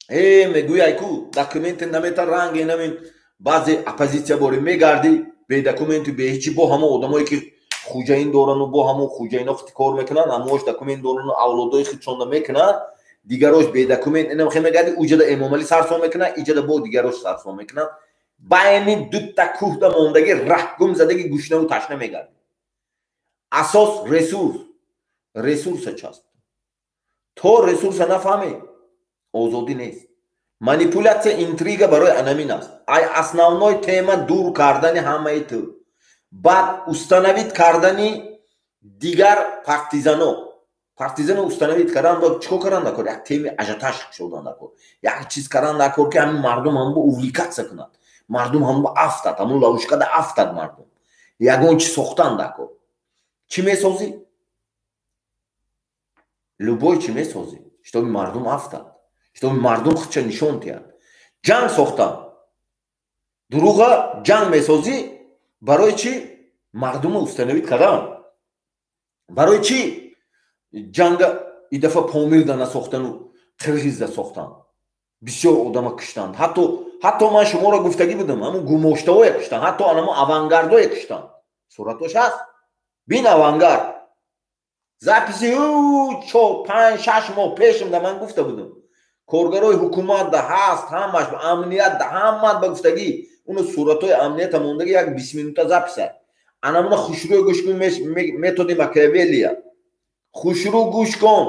мегӯи, айку документе намета, ранге намин. Баъзе оппозитсия бори мегардӣ бедокументу беҳичи, бо ҳамон одамое ки хуҷаин дорану бо ҳамон хуҷаино хити кор мекунанд, ҳамош документ дорану авлодои худшонда мекунанд, дигарош бедокумент. Ина мехоҳем мегардӣ, уҷада Эмомалӣ сарсон мекунад, иҷада бо дигарош сарсон мекунанд. Байни дута кӯҳда мондагӣ, раҳгум задагӣ, гушнаву ташна мегардӣ. Асос ресурс, ресурса часп. То ресурса нафаҳмӣ, озодӣ нест. Манипуляция, интрига барои анамин аст. Ай основной тема дур кардани ҳамаи ту, баъд установить кардани дигар партизано. Партизано установить кардан ба чӣ кор кардан дакор? Як теми ажиотаж шудан дакор, як чиз кардан дакор, ки ҳамин мардум ҳамба увлекаться кунад, мардум ҳамба афтад, ҳамун ловушкада афтад мардум. Ягон чи сохтан дакор. Чӣ месозӣ? Любой чӣ месозӣ, чтобы мардум афтад, чтобы мардум худша нишон диҳад. Ҷанг сохтан, дурӯға ҷанг месозӣ. Барои чӣ? Мардумро установить кардан. Барои чӣ ҷанга и дафъа Помирда насохтану Қирғизда сохтанд, бисёр одама куштанд? Ҳатто ман шуморо гуфтагӣ будам, ҳамун гумоштаҳое куштанд, ҳатто анамо авангардое куштанд. Суратош ҳаст, бин, Авангард записи 4, 5, 6 моҳ пешам да ман гуфта будам. Коргарои ҳукумат да ҳаст, ҳамаш амният да, ҳамаат ба гуфтагӣ. Уну суратҳои амнията мондагӣ, як 20 минута записа. Анамуна хушрӯ гӯш кун, методи Макиавеллия, хушрӯ гӯш кун.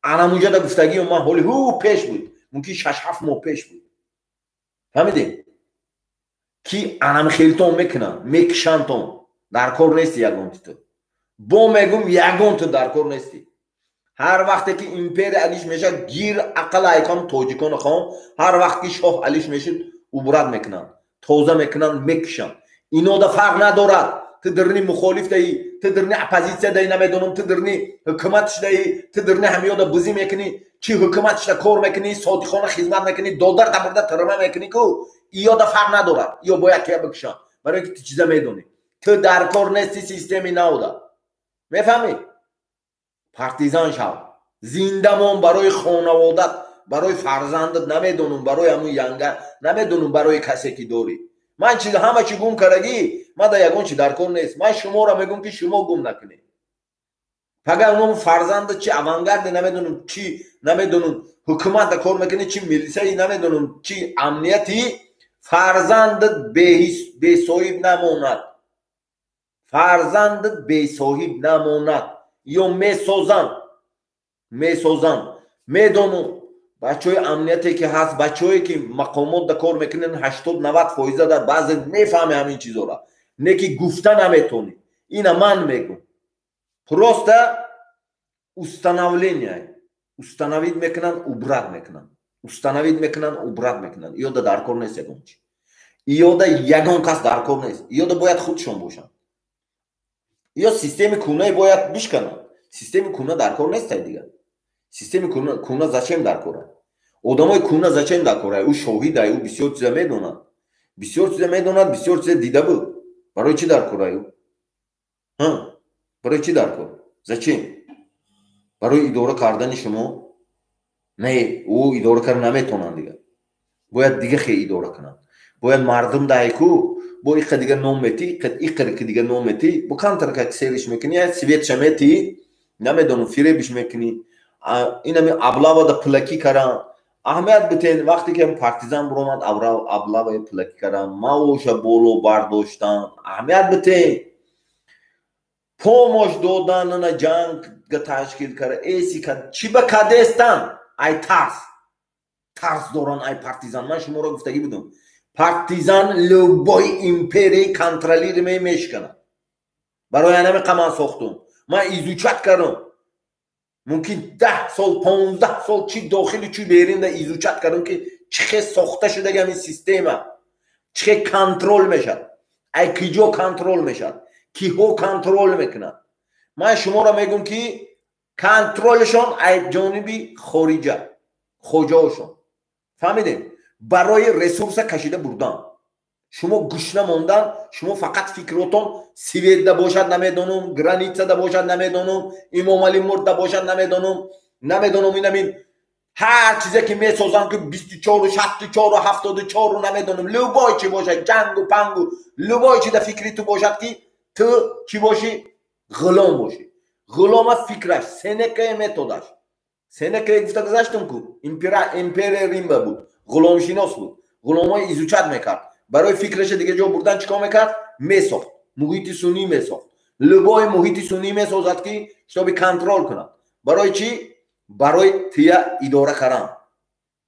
Анамуҷада гуфтагио ман ҳоли ҳу пеш буд, мумкин 6-7 моҳ пеш буд. Фаҳмидем, ки анамхелтон мекунанд, мекишантон. Дар кор нести ягонти ту, бо мегум, ягон ту дар кор нести. Ҳар вақте ки империя алиш мешавад, гир ақал айком тоҷиконо хон. Ҳар вақт ки шоҳ алиш мешуд, убрат мекунанд, тоза мекунанд, мекишанд. Инода фарқ надорад, ту дарни мухолиф даи. Ту дирни оппозитсия даи, намедонам, ту дирни ҳукуматш даи, ту дирни ҳамиёда бузӣ мекунӣ, чӣ ҳукуматшда кор мекунӣ, содиқона хизмат мекунӣ, додар табурда тирма мекунӣ ку, иёда фарқ надорад. Иё бояд кия бикушанд, барои ки ту чиза медонӣ. Ту дар кор нести системи навда, мефаҳмӣ? Партизан шав, зинда мон барои хонаводат, барои фарзандат, намедонам, барои ҳамун янга, намедонам, барои касе ки дорӣ. Ман чиз ҳама чӣ гум кардагӣ, ман дар ягон чи дар кор нест. Ман шуморо мегӯм, ки шумо гум накунед. Пагар ном фарзанда чи авангарде, намедонам, чи намедонам, ҳукумат кор мекунӣ, чи милисаи, намедонам, чи амнияти, фарзандат бесоҳиб намонад, фарзандат бесоҳиб намонад. Ё месозанд, месозанд, медонам, бачаҳои амнияте ки ҳаст, бачаҳое ки мақомот да кор мекунанд, 80-90 фоиза дар баъзе мефаҳме ҳамин чизора, не ки гуфта наметонӣ. Ина ман мегӯм, просто установление установить мекунанд, убрать мекунанд, установить мекунанд, убрать мекунанд. Иёда дар кор нест ягон чи, иёда ягон кас дар кор нест, иёда бояд худшон бошанд. Ё системи кунае бояд бишкананд. Системи куна дар кор нестай дигар. Системи куна зачем дар кора? Одамои куна зачем дар кора? Ӯ шоҳидай, ӯ бисёр чиза медонад, бисёр чиза медонад, бисёр чиза дида буд. Барои чӣ дар кора ӯ? Барои чӣ дар кор? Зачем? Барои идора кардани шумо? Не, ӯ идора карда наметавонанд дигар, бояд дига хе идора кунанд. Бояд мардум дайку бо иқа дига ном метӣ, иқаре ки дига ном метӣ, бо камтар сериш мекунӣ, светша метӣ, намедонам, фиребиш мекунӣ. Инами облавада пулакӣ каран, аҳамият битен. Вақте ки партизан буромад, облаваи пулакӣ каран, маоша боло бардоштан, аҳамият битен, помощь додан, на ҷанг ташкил кара, эси чӣ ба кадестан? Ай тарс, тарс доран ай партизан. Ман шуморо гуфтагӣ будам, партизан любой империи контролируемый мешканад. Барои анами ман сохтум, ман изучать кардам, мумкин 10 сол, 15 сол, чи дохили, чи беринда изучать кардам, ки чӣ хел сохта шудаги ҳамин система, чӣ хел контроль мешавад, ай киҷо контроль мешавад, киҳо контроль мекунад. Ман шуморо мегӯм, ки контролшон ай ҷониби хориҷа, хоҷаошон, фаҳмидем? Барои ресурса кашида бурдан, шумо гушна мондан, шумо фақат фикротон светда бошад, намедонам, границада бошад, намедонам, Имомалӣ мурда бошад, намедонам, инамин ҳар чизе ки месозанд, ки 24-у 64-у 74-у, намедонам, любой чи бошад, ҷангу пангу, любой чи да фикри ту бошад, ки ту чӣ бошӣ? Ғулом бошӣ. Ғулома фикраш Сенекае методаш. Сенекае гуфта гузаштам ку, империя Римба буд, ғуломшинос буд, ғуломҳои изучать мекард. Барои фикраша дига ҷо бурдан чӣ кор мекард? Месохт, муҳити сунъӣ месохт. Любой муҳити сунъӣ месозад, ки чтобы контроль кунад. Барои чӣ? Барои тия идора кардан,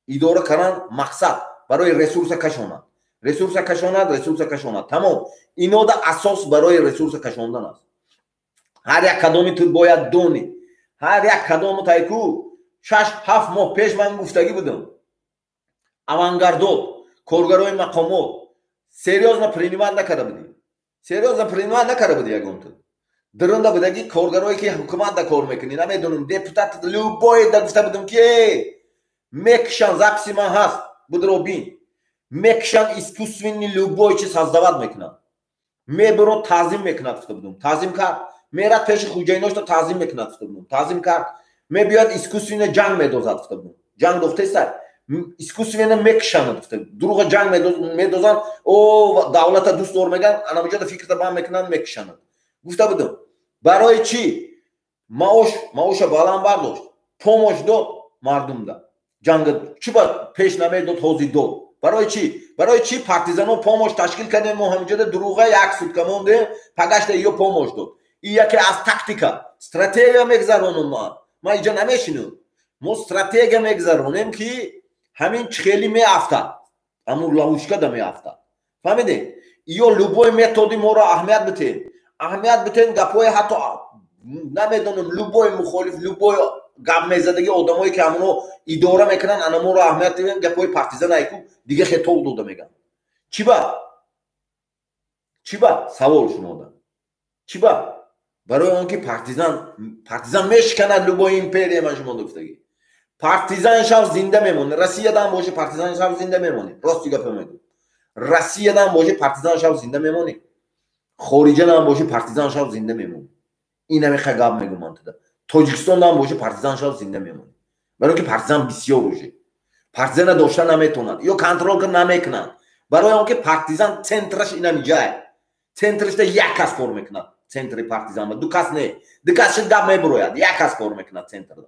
идора кардан мақсад барои ресурса кашонад, ресурса кашонад, ресурса кашонад, тамом. Инода асос барои ресурса кашондан аст. Ҳар як кадоми ту бояд донӣ, ҳар як кадому тайку. 6-7 моҳ пеш ман гуфтагӣ будам, авангардот, коргарои мақомот, серьёзно принимать накарда будӣ, серьёзно принимать накарда будӣ. Ягон ту дурунда будаги, коргарое ки ҳукуматда кор мекунӣ, намедонам, депутат, любой да гуфта будам, ки мекушан. Записи ман ҳаст, будро бин. Мекушан, искусственный любой чи создавать мекунад, мебуро таъзим мекунад, гуфта будам, таъзим кард. Мерад пеши хуҷайношта таъзим мекунад, гуфта будам, таъзим кард. Мебиёд, искусственно ҷанг медозад, гуфта будам, ҷанг дохтеста, искусственно мекушанд, гуфта, дуруға ҷанг медозанд. О, давлата дӯст дор меган, анамиҷода фикрта банд мекунанд, мекушанд, гуфта будам. Барои чӣ? Маош, маоша баланд бардошт, помощь дод мардумда. Ҷанг чӣ ба пеш намедод, ҳозир дод. Барои чӣ? Барои чӣ партизано помощь ташкил кардем? Мо ҳамиҷода дуруға як сутка мондем, пагашта ё помощь дод. И яке аз тактика, стратегия мегзаронам. Ман иҷа намешинам, мо стратегия мегзаронем, ки ҳамин чихели меафтад, ҳамун ловушкада меафтад, фаҳмидем? Ё любой методи моро аҳамият битем, аҳамият битем. Гапҳои ҳатто, намедонам, любой мухолиф, любой гап мезадаги одамое ки ҳамоно идора мекунанд, анаморо аҳамият дидем. Гапҳои партизан айку дига хетоб дода меган. Чӣ ба? Чӣ ба? Савол шумода: чӣ ба? Барои он ки партизан мешиканад любой империя. Ман шумо гуфтагӣ, партизан шав, зинда мемонӣ. Россиядан боши, партизан шав, зинда мемонӣ. Рости гапа мегӯ, Россиядан боши, партизан шав, зинда мемонӣ. Хориҷадан боши, партизан шав, зинда мемонӣ. Инамиха гап мегӯ ман туда. Тоҷикистондан боши, партизан шав, зинда мемонӣ. Барои ки партизан бисёр уже партизана дошта наметавонад ё контроль намекунанд. Барои он ки партизан центраш инамиҷай, центрашда як кас кор мекунад. Центри партизан ду кас не, ду кас шид, гап мебурояд. Як кас кор мекунад центрда.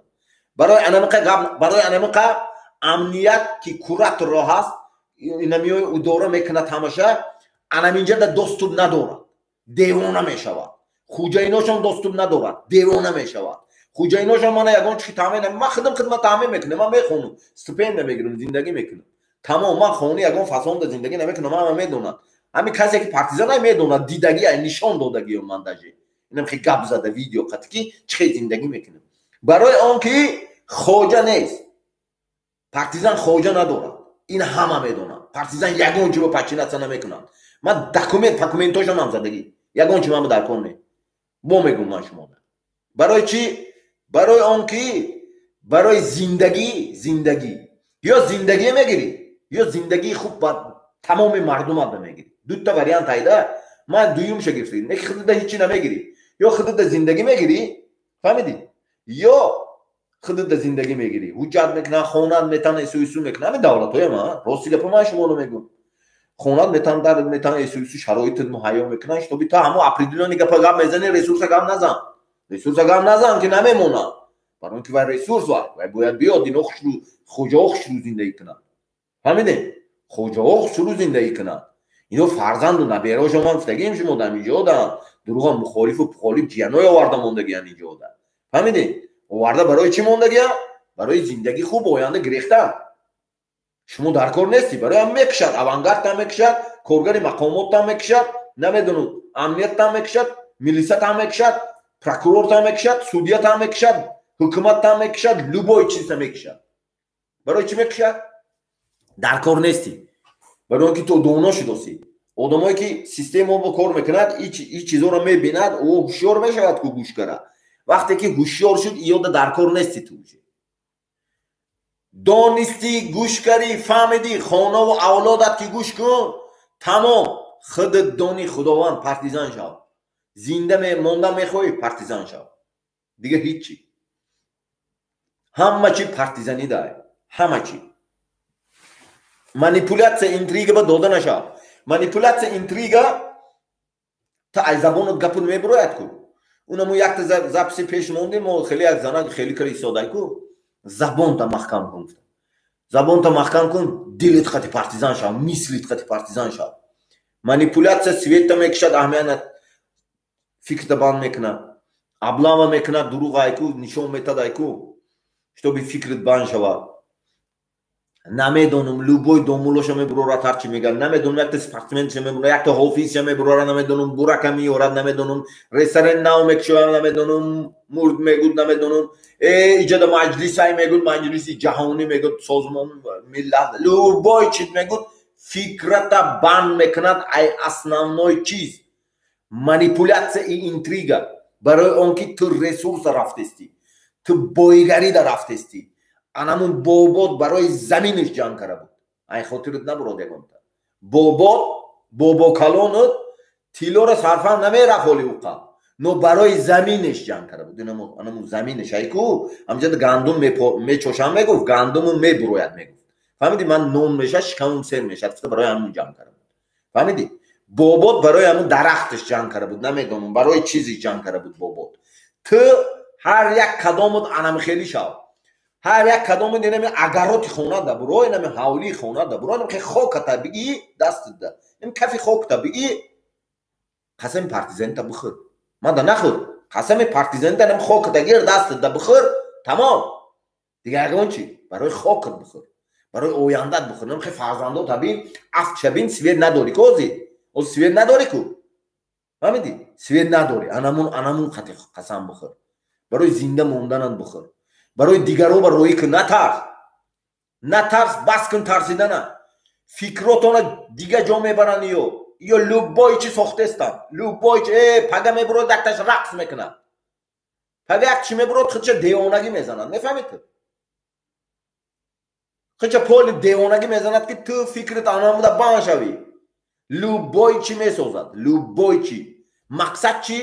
Барои анамиқа гап, барои анамиқа амният ки кураторро ҳаст, инамиёи идора мекунад ҳамаша. Анаминҷада доступ надорад, девона мешавад. Хуҷаиношон доступ надорад, девона мешавад. Хуҷаиношон мана ягон чи таъмин, ман хидм хидмат таъмин мекунам, ман мехонам, стипендия мегирам, зиндагӣ мекунам, тамом. Ман хони ягон фасонда зиндагӣ намекунам, ҳама медонад. Ҳамин касе ки партизан медонад, дидагӣ, нишон додагиё. Ман даже инам хе гап зада, видео қати, ки чӣ хел зиндагӣ мекунам. Барои он ки хоҷа нест, партизан хоҷа надорад, ин ҳама медонад. Партизан ягон ҷо подчиняться намекунад. Ман документ документошонам задагӣ, ягон чи ман дар кор не. Бо мегӯм ман шумо, барои чӣ? Барои он ки барои зиндагӣ, зиндагӣ ё зиндагӣ мегирӣ, ё зиндагии хуб ба тамоми мардумат мегирӣ. Дута вариант айда, ман дуюмша гирифтагӣ. Не ки худада ҳичи намегирӣ, ё худада зиндагӣ мегирӣ, фаҳмидӣ, ё худада зиндагӣ мегирӣ, ҳуҷҷат мекунан, хонат метан, эсу ису мекунан. Ҳамин давлатҳоя ма, рости гапа ман шуморо мегӯм, хонат метан, дар метан, эсу ису, шароитат муҳайё мекунан, чтобы та ҳамо определённый гапа гап мезанӣ. Ресурса гап назан, ресурса гап назан, ки намемонад. Барои он ки вай ресурс, вай бояд биёд. Ино хушрӯ, хоҷаҳо хушрӯ зиндагӣ кунанд, фаҳмидем? Хоҷаҳо хушрӯ зиндагӣ кунанд. Ино фарзанду набераошо ман гуфтагием шумо дар инҷода, дурӯға, мухолифу пухолиф, ҷияной оварда мондагиян инҷода, фаҳмидем? Оварда барои чӣ мондагия? Барои зиндагӣ хуб оянда гирехтан. Шумо дар кор нестӣ. Барои ҳам мекушад, авангардтам мекушад, коргари мақомоттам мекушад, намедонам, амнияттам мекушад, милисатам мекушад, прокурортам мекушад, судьятам мекушад, ҳукуматтам мекушад, любой чиза мекушад. Барои чӣ мекушад? Дар кор нестӣ. Барои он ки ту доно шудосӣ. Одамое ки система бо кор мекунад, и чизоро мебинад, ӯ ҳушёр мешавад ку гӯш кара. Вақте ки ҳушёр шуд, иёда дар кор нести ту. Уже донистӣ, гӯш карӣ, фаҳмидӣ, хонаву авлодат ки гӯш кун, тамом. Худат дони, Худованд, партизан шав. Зинда монда мехоҳӣ, партизан шав. Дига ҳиччи, ҳама чи партизанӣ дай, ҳама чи. Манипуляция, интрига ба дода нашав. Манипуляция, интрига та ай забонат гапут мебурояд ку. Унамо якта записи пеш мондем мо, хеле як зана хеле кара истодай ку. Забонта маҳкам кун, забонта маҳкам кун, дилит қати партизан шав, мислит қати партизан шав. Манипуляция света мекушад, аҳамият, фикрта банд мекунад, облава мекунад, дурӯғ айку нишон метад айку, чтобы фикрит банд шавад. Намедонам, любой домулоша мебурорад, ҳарчи мегӯяд, намедонам, якта спортсменша мебурорад, якта ҳофизша мебурорад, намедонам, бурака меорад, намедонам, ресторан нав мекушояд, намедонам, мурд мегӯд, намедонам, э иҷода маҷлисай мегӯд, маҷлиси ҷаҳонӣ мегӯд, Созмон Миллат, любой чиз мегӯд, фикрата банд мекунад. Ай основной чиз манипуляция и интрига. Барои он ки ту ресурса рафтестӣ, ту боигарида рафтестӣ. Анамун бобот барои заминаш ҷанг кара буд, ай хотират набурод. Ягонта бобот, бобокалонат тиллоро сарфам намерафт ҳоли уқа, но барои заминаш ҷанг кара буд. Анамун заминаш айку ҳамҷода гандум мечошам мегуфт, гандуму мебурояд мегуфт, фаҳмиди? Ман нон мешад, шикамум сер мешад, гуфта барои ҳамун ҷанг кара буд, фаҳмиди? Бобот барои ҳамун дарахташ ҷанг кара буд, намедонам, барои чизе ҷанг кара буд бобот. Ту ҳар як кадомут анамхелӣ шав. Ҳар як кадомут инами агароти хона да буро, инами ҳавлии хона да буро, инами хоката бигӣ дастда, ин кафи хокта бигӣ, қасами партизанита бихӯр. Ман да нахӯр, қасами партизанита, инами хоката гир, дастда бихӯр, тамом. Дига ягон чи, барои хокат бихӯр, барои ояндат бихӯр. Инами хе фарзандота бин, афтша бин. Свет надорӣ ку ҳозир, ҳозир свет надорӣ ку, фаҳмидӣ? Свет надорӣ. Анамун қати қасам бихӯр, барои зинда монданат бихӯр, барои дигарро ба роҳӣ кун. Натарс, натарс, бас кун тарсидана. Фикротона дига ҷо мебаранд. Ё Ё любой чи сохтестанд, любой чи. Пага мебурод, якташ рақс мекунад, пага як чи мебурод, худша девонагӣ мезанад. Мефаҳмед, ту худша поли девонагӣ мезанад, ки ту фикрит анамуда бан шавӣ. Любой чи месозад, любой чи. Мақсад чи?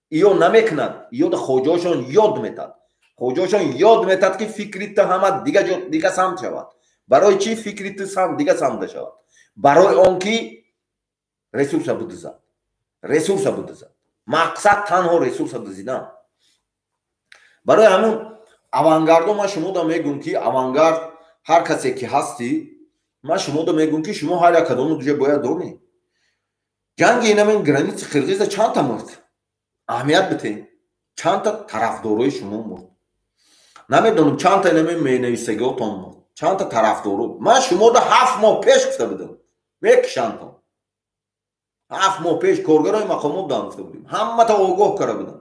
Иё намекунад, иёда хоҷаошон ёд метад, хоҷаошон ёд метад, ки фикри ту ҳама дига ҷо, дига самт шавад. Барои чӣ фикри ту самт, дига самта шавад? Барои он ки ресурса будизад, ресурса будизад. Мақсад танҳо ресурса дизидан. Барои ҳамун авангардо ман шумода мегӯм, ки авангард ҳар касе ки ҳастӣ, ман шумода мегӯм, ки шумо ҳар як кадому дуҷа бояд донӣ. Ҷанги инамин граница қирғиза чандта мурд? Аҳамият битем, чандта тарафдорои шумо мурд? Намедонам, чандта инамин менависагиотон мурд, чандта тарафдоро. Ман шумода 7 моҳ пеш гуфта будам, мекишантон. 7 моҳ пеш коргарои мақомот дан гуфта будем, ҳамата огоҳ карда будам,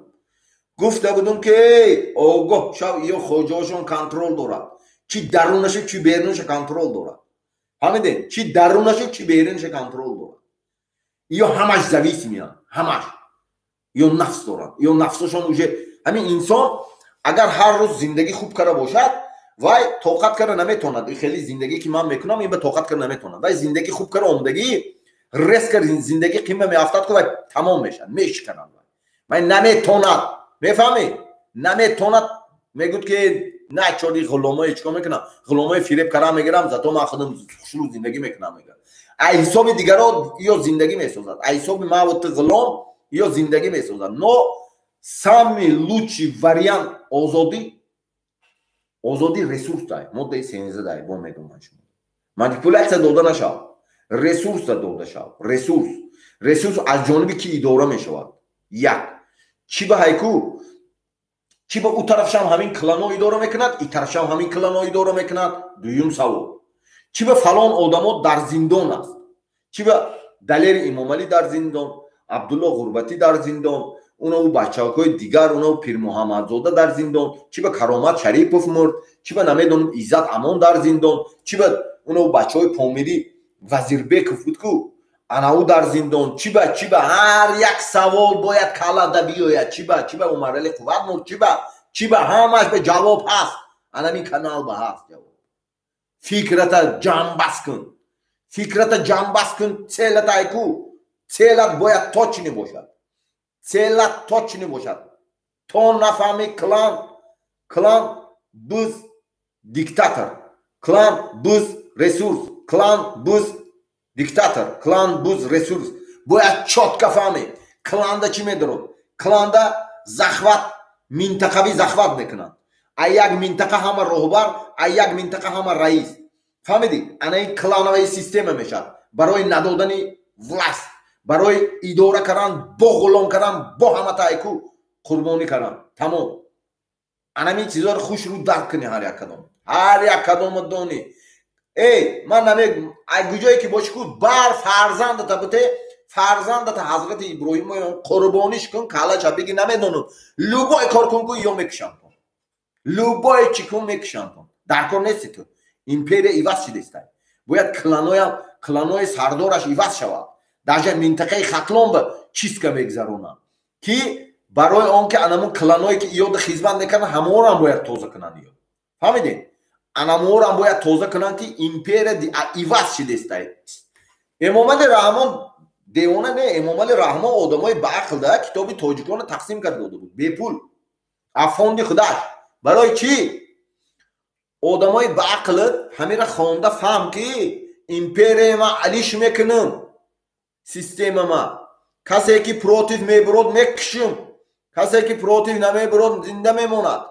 гуфта будам, ки огоҳ шав, ё хоҷаошон контроль дорад, чи дарунашу, чи берунаша контроль дорад. Фаҳмидем? Чи дарунашу, чи берунаша контроль дорад. Ё ҳамаш зависимый янд, ҳамаш ё нафс доранд, ё нафсошон уже. Ҳамин инсон агар ҳар рӯз зиндагӣ хуб карда бошад, вай тоқат карда наметавонад. Хеле зиндагӣ ки ман мекунам, ин ба тоқат карда наметавонад. Вай зиндагӣ хуб карда омадагӣ, резко зиндагӣ қимма меафтад, ку вай тамом мешавад, мешиканад, вай наметонад. Мефаҳмӣ? Наметонад. Мегӯд, ки на чори ғуломое чикор мекунам, ғуломое фиреб карда мегирам, зато ман худам хушрӯ зиндагӣ мекунам, мегӯяд. Ай ҳисоби дигаро ё зиндагӣ месозад, ай ҳисоби маву ту ғулом ё зиндагӣ месозад. Но самый лучший вариант озодӣ, озодӣ ресурс дай, моддаи 13 дай. Бо мегӯм ман шумо, манипуляция дода нашав, ресурса дода шав. Ресурс, ресурс аз ҷониби ки идора мешавад? Як чӣ ба ҳайку, чӣ ба ӯ тарафшам ҳамин клано идора мекунад, и тарафшам ҳамин клано идора мекунад. Дуюм савол: чӣ ба фалон одамо дар зиндон аст? Чӣ ба Далери Имомалӣ дар зиндон, Абдулло Ғурбатӣ дар зиндон, унаву бачаҳои дигар, унаву Пирмуҳаммадзода дар зиндон? Чӣ ба Каромат Шарипов мурд? Чӣ ба, намедонам, Иззат Амон дар зиндон? Чӣ ба унаву бачаҳои Помирӣ, Вазирбеков буд ку, анаву дар зиндон? Чӣ ба, чӣ ба? Ҳар як савол бояд каллада биёяд. Чӣ ба, чӣ ба Умарали Қувват мурд? Чӣ ба, чӣ ба? Ҳамаш ба ҷавоб ҳаст, анамин канал ба ҳаст ҷавоб. Фикрата ҷамъбаст кун, фикрата ҷамъбаст кун. Цель ата айку, цель ат бояд точный бошад, цель ат точный бошад. То нафаҳми клан, клан буз диктатор, клан буз ресурс, клан буз диктатор, клан буз ресурс. Бояд чётко фаҳмӣ, кланда чӣ медорад. Кланда захват, минтақавӣ захват мекунанд. А як минтақа ҳама роҳбар, а як минтақа ҳама раис. Фаҳмидӣ? Ана ин клановая система мешавад барои надодани власть, барои идора кардан, бо ғулом кардан, бо ҳама тайку қурбонӣ кардан, тамом. Анамин чизоро хушрӯ дарк кунӣ, ҳар як кадом, ҳар як кадомо донӣ. Эй, ман намегум, ай куҷое ки бошӣ ку, бар фарзандата буте, фарзандата ҳазрати Иброҳим қурбониш кун, каллаша биги, намедонам, любой кор кун ку, ё мекушам, любой чӣ кун, мекушам. Дар кор нести ту. Империя иваз шидестай, бояд кланоям, кланои сардораш иваз шавад. Даже минтақаи Хатлон ба чистка мегзаронанд, ки барои он ки анамун кланое ки иёда хизмат мекарданд, ҳамоорам бояд тоза кунанд. Иё, фаҳмидед? Анамоорам бояд тоза кунанд, ки империя иваз шидестай. Эмомали Раҳмон девона не, Эмомали Раҳмон одамои баақл да китоби тоҷиконро тақсим карда дода буд бепул, аз фонди худаш. Барои чӣ? Одамои баақл ҳамира хонда фаҳм, ки империя ма алиш мекунам, системама. Касе ки против мебурод, мекушим, касе ки против намебурод, зинда мемонад.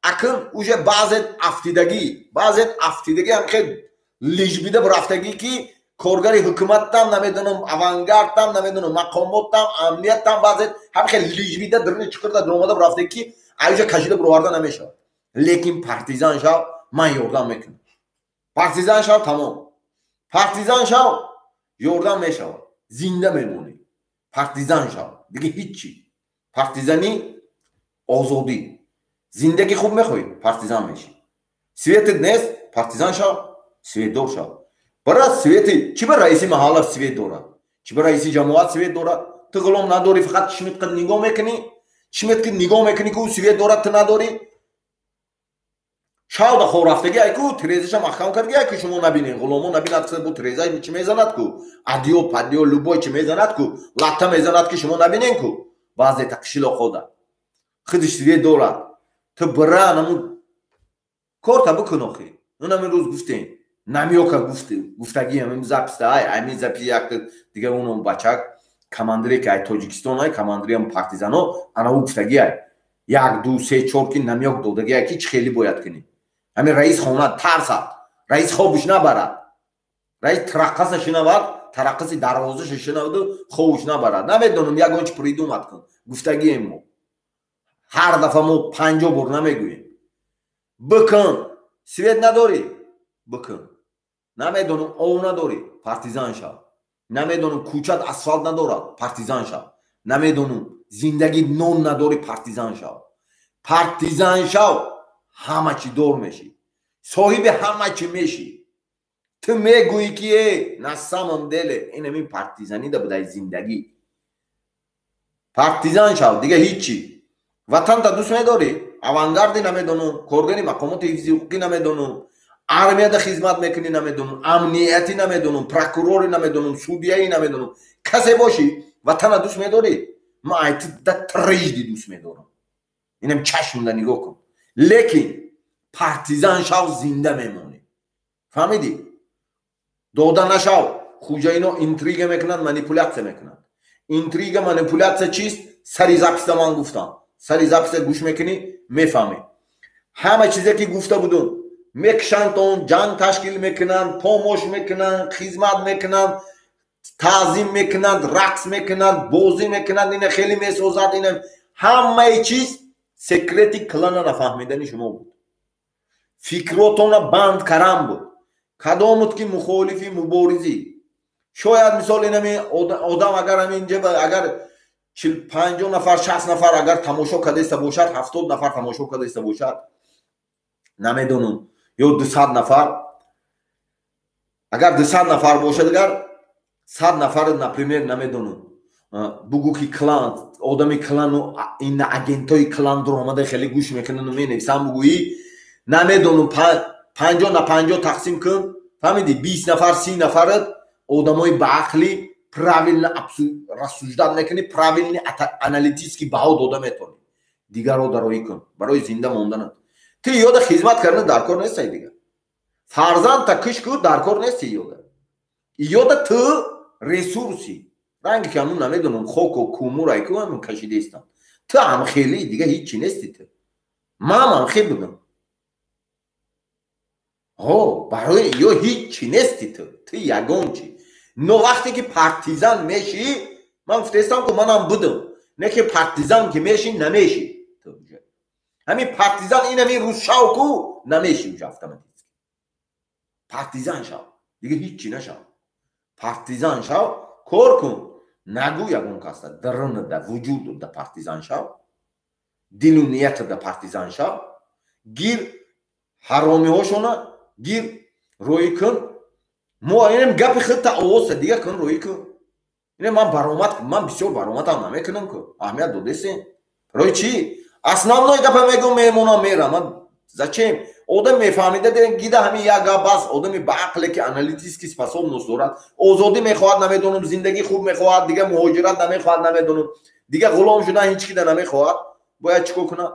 Акн уже баъзе афтидагӣ, баъзе афтидагӣ ҳам хел лижбида бурафтагӣ, ки коргари ҳукуматтам, намедонам, авангардтам, намедонам, мақомоттам, амнияттам, баъзе ҳам хел лижбида дурни чуқурда дуромада бурафтагӣ, ки айҷа кашида буроварда намешавад. Лекин партизан шав, ман ёрдам мекунам. Партизан шав, тамом. Партизан шав, ёрдам мешавад, зинда мемонӣ. Партизан шав, дига ҳиччи. Партизанӣ озодӣ. Зиндагӣ хуб мехоҳӣ, партизан мешӣ. Свет ит нест, партизан шав, свет дор шав. Бара свети чӣ ба раиси маҳалла свет дорад? Чӣ ба раиси ҷамоат свет дорад, ту ғулом надорӣ? Фақат чишмит қад нигоҳ мекунӣ, чишмит ки нигоҳ мекунӣ, ки ӯ свет дорад, ту надорӣ. Шавда хоб рафтагӣ айку, тирезаша маҳкам кардги айку, шумо набинед, ғуломо набинад. Бу тиреза чӣ мезанад ку, адиё падиё любой чӣ мезанад ку, латта мезанад, ки шумо набинен ку. Баъзета қишлоқода худиш свет дорад, ту бира наму корта бикун. Охи, унам рӯз гуфтем, намёка гуфтагиам, запись та ай, ами запись як дигар уном бачак, командире ки ай Тоҷикистон, ай командириам партизано, ана ӯ гуфтаги ай, як, ду, се, чор, ки намёк додаги ай, ки чӣ хеле бояд кунӣ. Ҳамин раис хона тарсад, раис хобуш набарад, раис тараққаса шинавад, тараққаси дарвозаша шинаваду хобуш набарад. Намедонам, ягон чи придумать кун, гуфтагием мо. Ҳар дафъа мо 50 бор намегӯем. Бикун. Свет надорӣ, бикун. Намедонам, ов надорӣ, партизан шав. Намедонам, кӯчат асфалт надорад, партизан шав. Намедонам, зиндагӣ нон надорӣ, партизан шав. Партизан шав, ҳама чӣ дор мешӣ, соҳиби ҳама чӣ мешӣ. Ту мегӯӣ, ки э, на самом деле инамин партизанида будай зиндагӣ. Партизан шав, дига ҳиччи. Ватанта дӯст медорӣ, авангарди, намедонам, коргари мақомоти ҳифзи ҳуқуқӣ, намедонам, армияда хизмат мекунӣ, намедонам, амниятӣ, намедонам, прокурорӣ, намедонам, судья и, намедонам, касе бошӣ, ватана дӯст медорӣ? Ман айтида трижды дӯст медорам. Инам чашмда нигоҳ кун. Лекин партизан шав, зинда мемонӣ, фаҳмидӣ? Дода нашав. Хуҷаино интрига мекунанд, манипуляция мекунанд. Интрига, манипуляция чист? Сари запись а ман гуфтам, сари запись а гӯш мекунӣ, мефаҳмӣ. Ҳама чизе ки гуфта будум, мекушанд, ҷанг ташкил мекунанд, помош мекунанд, хизмат мекунанд, таъзим мекунанд, рақс мекунанд, бозӣ мекунанд, ина хеле месозад. Ина ҳамаи чиз секрети клана нафаҳмидани шумо буд, фикротона банд карам буд. Кадомут ки мухолифи муборизӣ, шояд мисол инами одам, агар ҳаминҷа агар 40-50 нафар, 60 нафар агар тамошо кардаиста бошад, 70 нафар тамошо кардаиста бошад, намедонам, ё 200 нафар, агар 200 нафар бошад, агар 100 нафар, например, намедонам, бугӯ ки клан, одами клану ин агентои клан дуромада хеле гӯш мекунану менависам, бугӯӣ, намедонам, 50 на 50 тақсим кун, фаҳмидӣ, 20 нафар, 30 нафарат одамои баақлӣ, правильно рассуждать мекунӣ, правильный аналитический баҳо дода метавонӣ. Дигарро дароӣ кун барои зинда монданат. Ту ёда хизмат кардан дар кор нестай, дигар фарзандта киш ку, дар кор нести. Ёда ту ресурси, ранги ки ҳамун, намедонам, хоку кумурай ку, ҳамун кашидаистам. Ту ҳам хеле дига ҳичи нести. Ту ман ҳам хел будам. Ҳо, барои ё ҳичи нести ту, ту ягон чи. Но вақте ки партизан мешӣ, ман гуфтаистам ку, манам будам, не ки партизан ки мешӣ, намешӣ. Ҳамин партизан инамин рӯз шав ку, намешӣ уже автоматически. Партизан шав, дига ҳичи нашав. Партизан шав, кор кун, нагӯ ягон каса, дарунада, вуҷудуда партизан шав, дилу ниятада партизан шав. Гир ҳаромиҳошона, гир, рӯӣ кун. Мо инем гапи худта овоза дига кун, рӯӣ кун. Ине ман баромад, ман бисёр баромадам намекунам ку, аҳамият додесем. Рӯи чӣ? Основной гапа мегӯм, мемонам, мерам. Ман зачем? Одам мефаҳмида гида, ҳамин як гап бас. Одами ба ақле ки аналитический способность дорад, озодӣ мехоҳад, намедонам, зиндагӣ хуб мехоҳад, дига муҳоҷират намехоҳад, намедонам, дига ғулом шудан ҳеҷ кида намехоҳад, бояд чӣ кор кунад?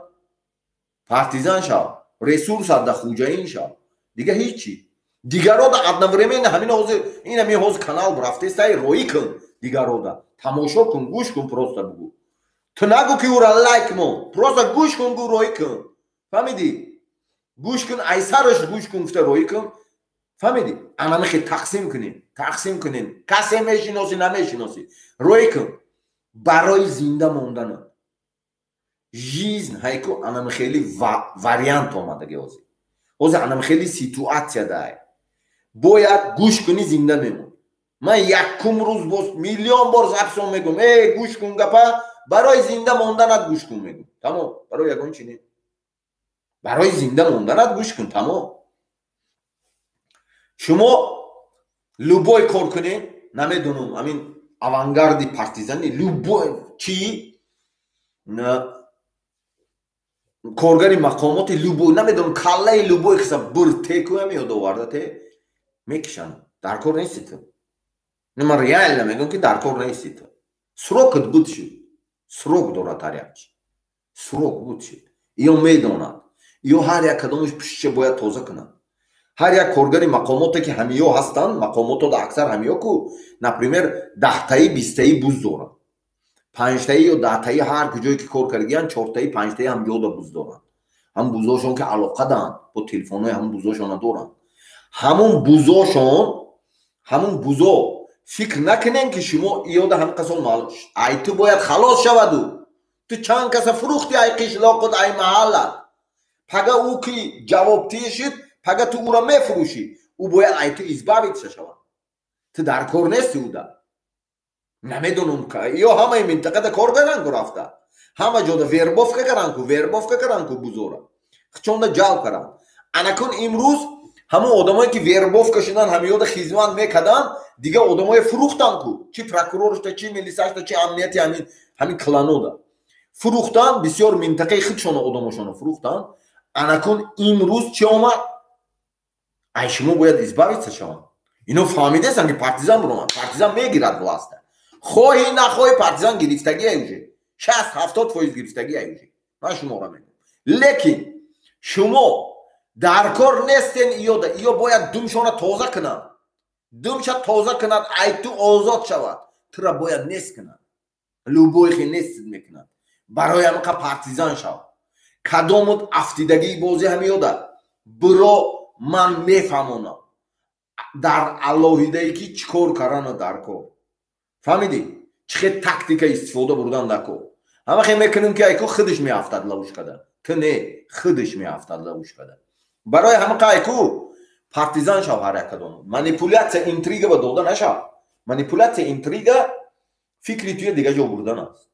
Партизан шав, ресурс ада хуҷаин шав, дига ҳеҷ чи. Дигарода одновременно ҳамин ҳозир, ин ҳамин ҳозир канал рафтестай, роӣ кун, дигарода тамошо кун, гӯш кун. Просто бугӯ, ту нагӯ ки ӯра лайк мон, просто гӯш кун, гӯ, роӣ кун, фаҳмидӣ? Гӯш кун, айсараш гӯш кун, гуфта роӣ кун, фаҳмидӣ? Анамихе тақсим кунем, тақсим кунем. Касе мешиносӣ, намешиносӣ, роӣ кун барои зинда мондан. Жизнь ҳайку анамихели вариант омадаги ҳозир, ҳозир анамихели ситуация дай, бояд гӯш кунӣ, зинда мемонӣ. Ман якум рӯз боз миллион бор запись он мегӯм: э, гӯш кун гапа, барои зинда монданат гӯш кун, мегӯм, тамом. Барои ягон чи не, барои зинда монданат гӯш кун, тамом. Шумо любой кор кунед, намедонам, ҳамин. авангарди партизани, любой чи коргари мақомоти любой, намедонам, каллаи любой киса бур текуям ёд оварда те мекишанд. Дар кор нести ту. Ман реально мегӯям, ки дар кор нести ту. Срокат буд шуд, срок дорад, ҳар як чи срок буд шуд. Ё медонад, ё ҳар як кадомаш пуштша бояд тоза кунад. Ҳар як коргари мақомоте, ки ҳамиё ҳастанд, мақомотода аксар ҳамиё ку, например, 10таи, 20таи буз доранд, 5таи ё 10таи, ҳар куҷое ки кор кардагиянд, 4таи, 5таи ҳам ҷода буз доранд. Ҳам бузошон ки алоқа даанд бо телефонҳои, ҳамун бузошона доранд. Ҳамун бузошон, ҳамун бузо, фикр накунем, ки шумо иёда ҳам қасон ай ту бояд халос шаваду. Ту чанд каса фурӯхти, ай қишлоқут, ай маҳаллат. Пага ӯ ки ҷавобтӣ шуд, пага ту ӯро мефурӯшӣ, ӯ бояд ай ту избавиться шавад. Ту дар кор нести ӯда. Намедонам, ё ҳамаи минтақада кор кардан ку, рафта ҳама ҷода вербовка кардан ку, вербовка кардан ку, бузора хичонда ҷалб кардан. Анакун имрӯз ҳамон одамое, ки вербовка шудан, ҳамиёда хизмат мекарданд, дигар одамое фурӯхтан ку, чи прокуроршта, чи милисашта, чи амнияти ҳамин кланода фурӯхтан, бисёр минтақаи худшона одамошона фурӯхтан. Анакун имрӯз чӣ омад? Ай шумо бояд избавиться шаванд. Ино фаҳмидестанд, ки партизан буромад, партизан мегирад власта. Хоҳӣ нахоҳӣ, партизан гирифтагия уже, 60-70% гирифтагия уже, ман шуморо мегӯям. Лекин шумо дар кор нестен иёда. Иё бояд думшона тоза кунанд, думша тоза кунад, ай ту озод шавад. Тура бояд нест кунад, любой хе нест мекунад. Барои ҳамақа партизан шав. Кадомут афтидагии бозӣ ҳамиёда биро, ман мефаҳмонам дар алоҳидае, ки чӣ кор кардану дар кор. Фаҳмидӣ, чӣ хел тактика истифода бурдан дар кор? Ҳама хел мекунем, ки айку худаш меафтад ловушкада, ту не, худаш меафтад ловушкада. Барои ҳамақа айку партизан шав. Ҳар як кадом манипуляция, интрига ба дода нашав. Манипуляция, интрига фикри туя дига ҷо бурдан аст.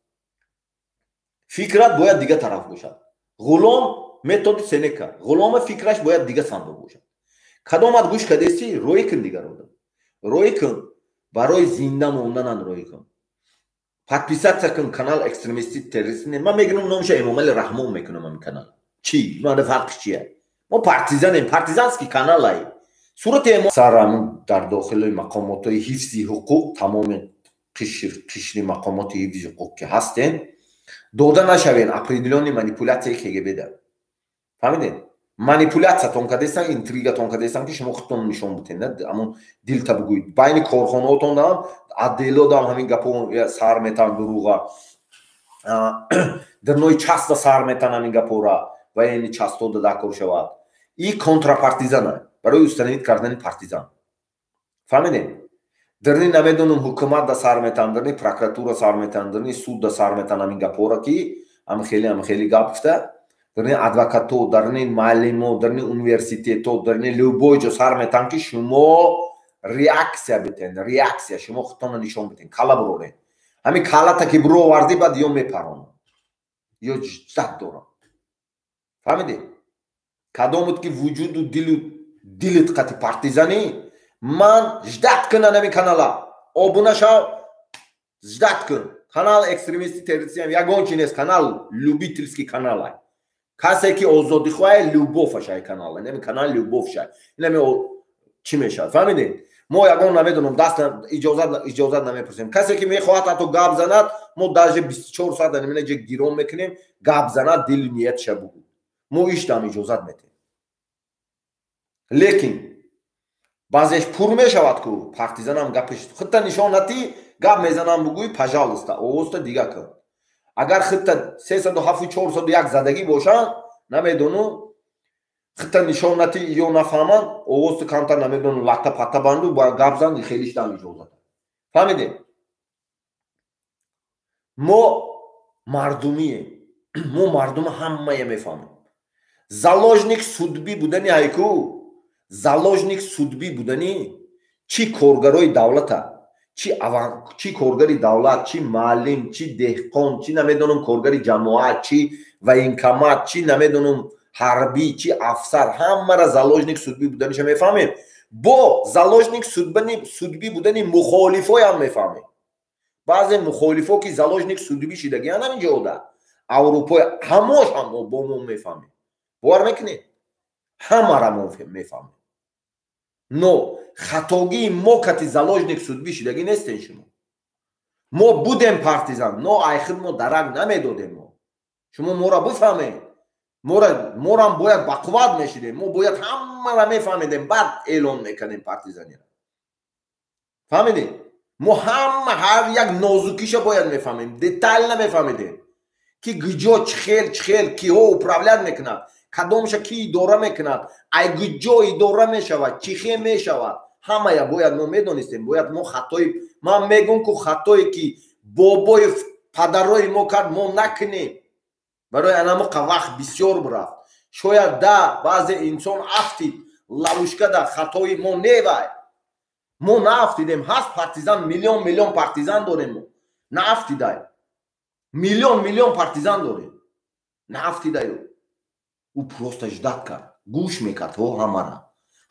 Фикрат бояд дига тараф бошад. Ғулом, методи Сенека, ғулома фикраш бояд дига самт бошад. Кадомат гӯш кардеси, рӯй кун, дигарода рӯй кун, барои зинда монданан рӯй кун. Подписаться кун канал экстремисти террористи. Ман мегирам, номша Эмомали Раҳмон мекунам ами канал. Чӣ мана, фарқи чия? Мо партизанем, партизанский каналай. Сурати сарам дар дохили мақомотҳои ҳифзи ҳуқуқ, тамоми қишри мақомоти ҳифзи ҳуқуқ ки ҳастем, дода нашавен определённый манипуляцияи КГБда. Фаҳмидед? Манипуляциятон кардестан, интригатон кардестан, ки шумо худтон нишон бутен, амон дилта бугӯед. Байни корхонаотон даам, отдело даам ҳамин гапо сар метан, дуруға дирнои часта сар метан ҳамин гапора, военный частода дакор шавад. И контрапартизана барои установить кардани партизан. Фаҳмидем? Дирни, намедонам, ҳукумат да сар метан, дирни прокуратура сар метан, дирни суд да сар метан ҳамин гапора, ки ам хеле, ам хеле гап гуфта, дарни адвокато, дарни муаллимо, дарни университето, дарни любой ҷо сар метан, ки шумо реаксия битен, реаксия, шумо худтонро нишон битен, кала бурорен. Ҳамин калата ки буровардӣ, баъд ё мепаронам, ё ждать дорам. Фаҳмидӣ? Кадомут ки вуҷуду дилу дилит қати партизанӣ, ман ждать кунан ҳамин канала, обуна шав, ждать кун. Канал экстремисти террористиам ягон чи нест, канал любительский каналай. Касе ки озодихоҳае, любовашай канал, инами канал любовшай, инами чӣ мешавад. Фаҳмидед? Мо ягон, намедонам, даст иҷозат намепурсем. Касе ки мехоҳад ҳатто гап занад, мо даже 24 соат намина ҷа гирон мекунем, гап занад, дилу ниятша бугӯ, мо иштам иҷозат метем. Лекин баъзеш пур мешавад ку партизанам гапеш худта нишон натӣ, гап мезанам бугӯй, пожалуйста, овозта дига кун. Агар худта 307, 401 задагӣ бошанд, намедону, худта нишон натӣ ё нафаҳманд, овозту камтар, намедону, латта патта банду гап зан, хелиштам иҷозат. Фаҳмидем? Мо мардумием, мо мардума ҳамая мефаҳмем. Заложник судьбы будани ҳайку, заложник судьбы будани, чӣ коргарои давлата, чӣ коргари давлат, чӣ муаллим, чӣ деҳқон, чӣ, намедонам, коргари ҷамоат, чӣ военкомат, чӣ, намедонам, ҳарбӣ, чӣ афсар, ҳамара заложник судьбы буданиша мефаҳмем. Бо заложник судьбы будани мухолифоям мефаҳмем. Баъзе мухолифо ки заложник судьбы шидагиян ҳаминҷода Аврупои, ҳамош ҳам бо мо мефаҳмем. Бовар мекунед, ҳамара мо мефаҳмем. Но хатогии мо кати заложник судьбы шидагӣ нестен шумо. Мо будем партизан, но айхид мо дарак намедодем. Мо шумо мора бифаҳмед, морам бояд бақувват мешидем, мо бояд ҳамара мефаҳмидем, баъд эълон мекардем партизанира. Фаҳмидем? Мо ҳама, ҳар як нозукиша бояд мефаҳмем, детально мефаҳмидем, ки гуҷо, чихел чихел, киҳо управлять мекунад, кадомша ки идора мекунад, ай гуҷо идора мешавад, чӣ хел мешавад, ҳамая бояд мо медонистем. Бояд мо хатои, ман мегӯм ку, хатое ки бобои падарои мо кард, мо накунем. Барои анамоқа вақт бисёр рафт. Шояд да баъзе инсон афтид ловушка да, хатои мо невай, мо наафтидем. Ҳаст партизан, миллион миллион партизан дорем, мо наафтидай. Миллион миллион партизан дорем, наафтидаю. Ӯ просто ждать кард, гӯш мекард ҳо ҳамара,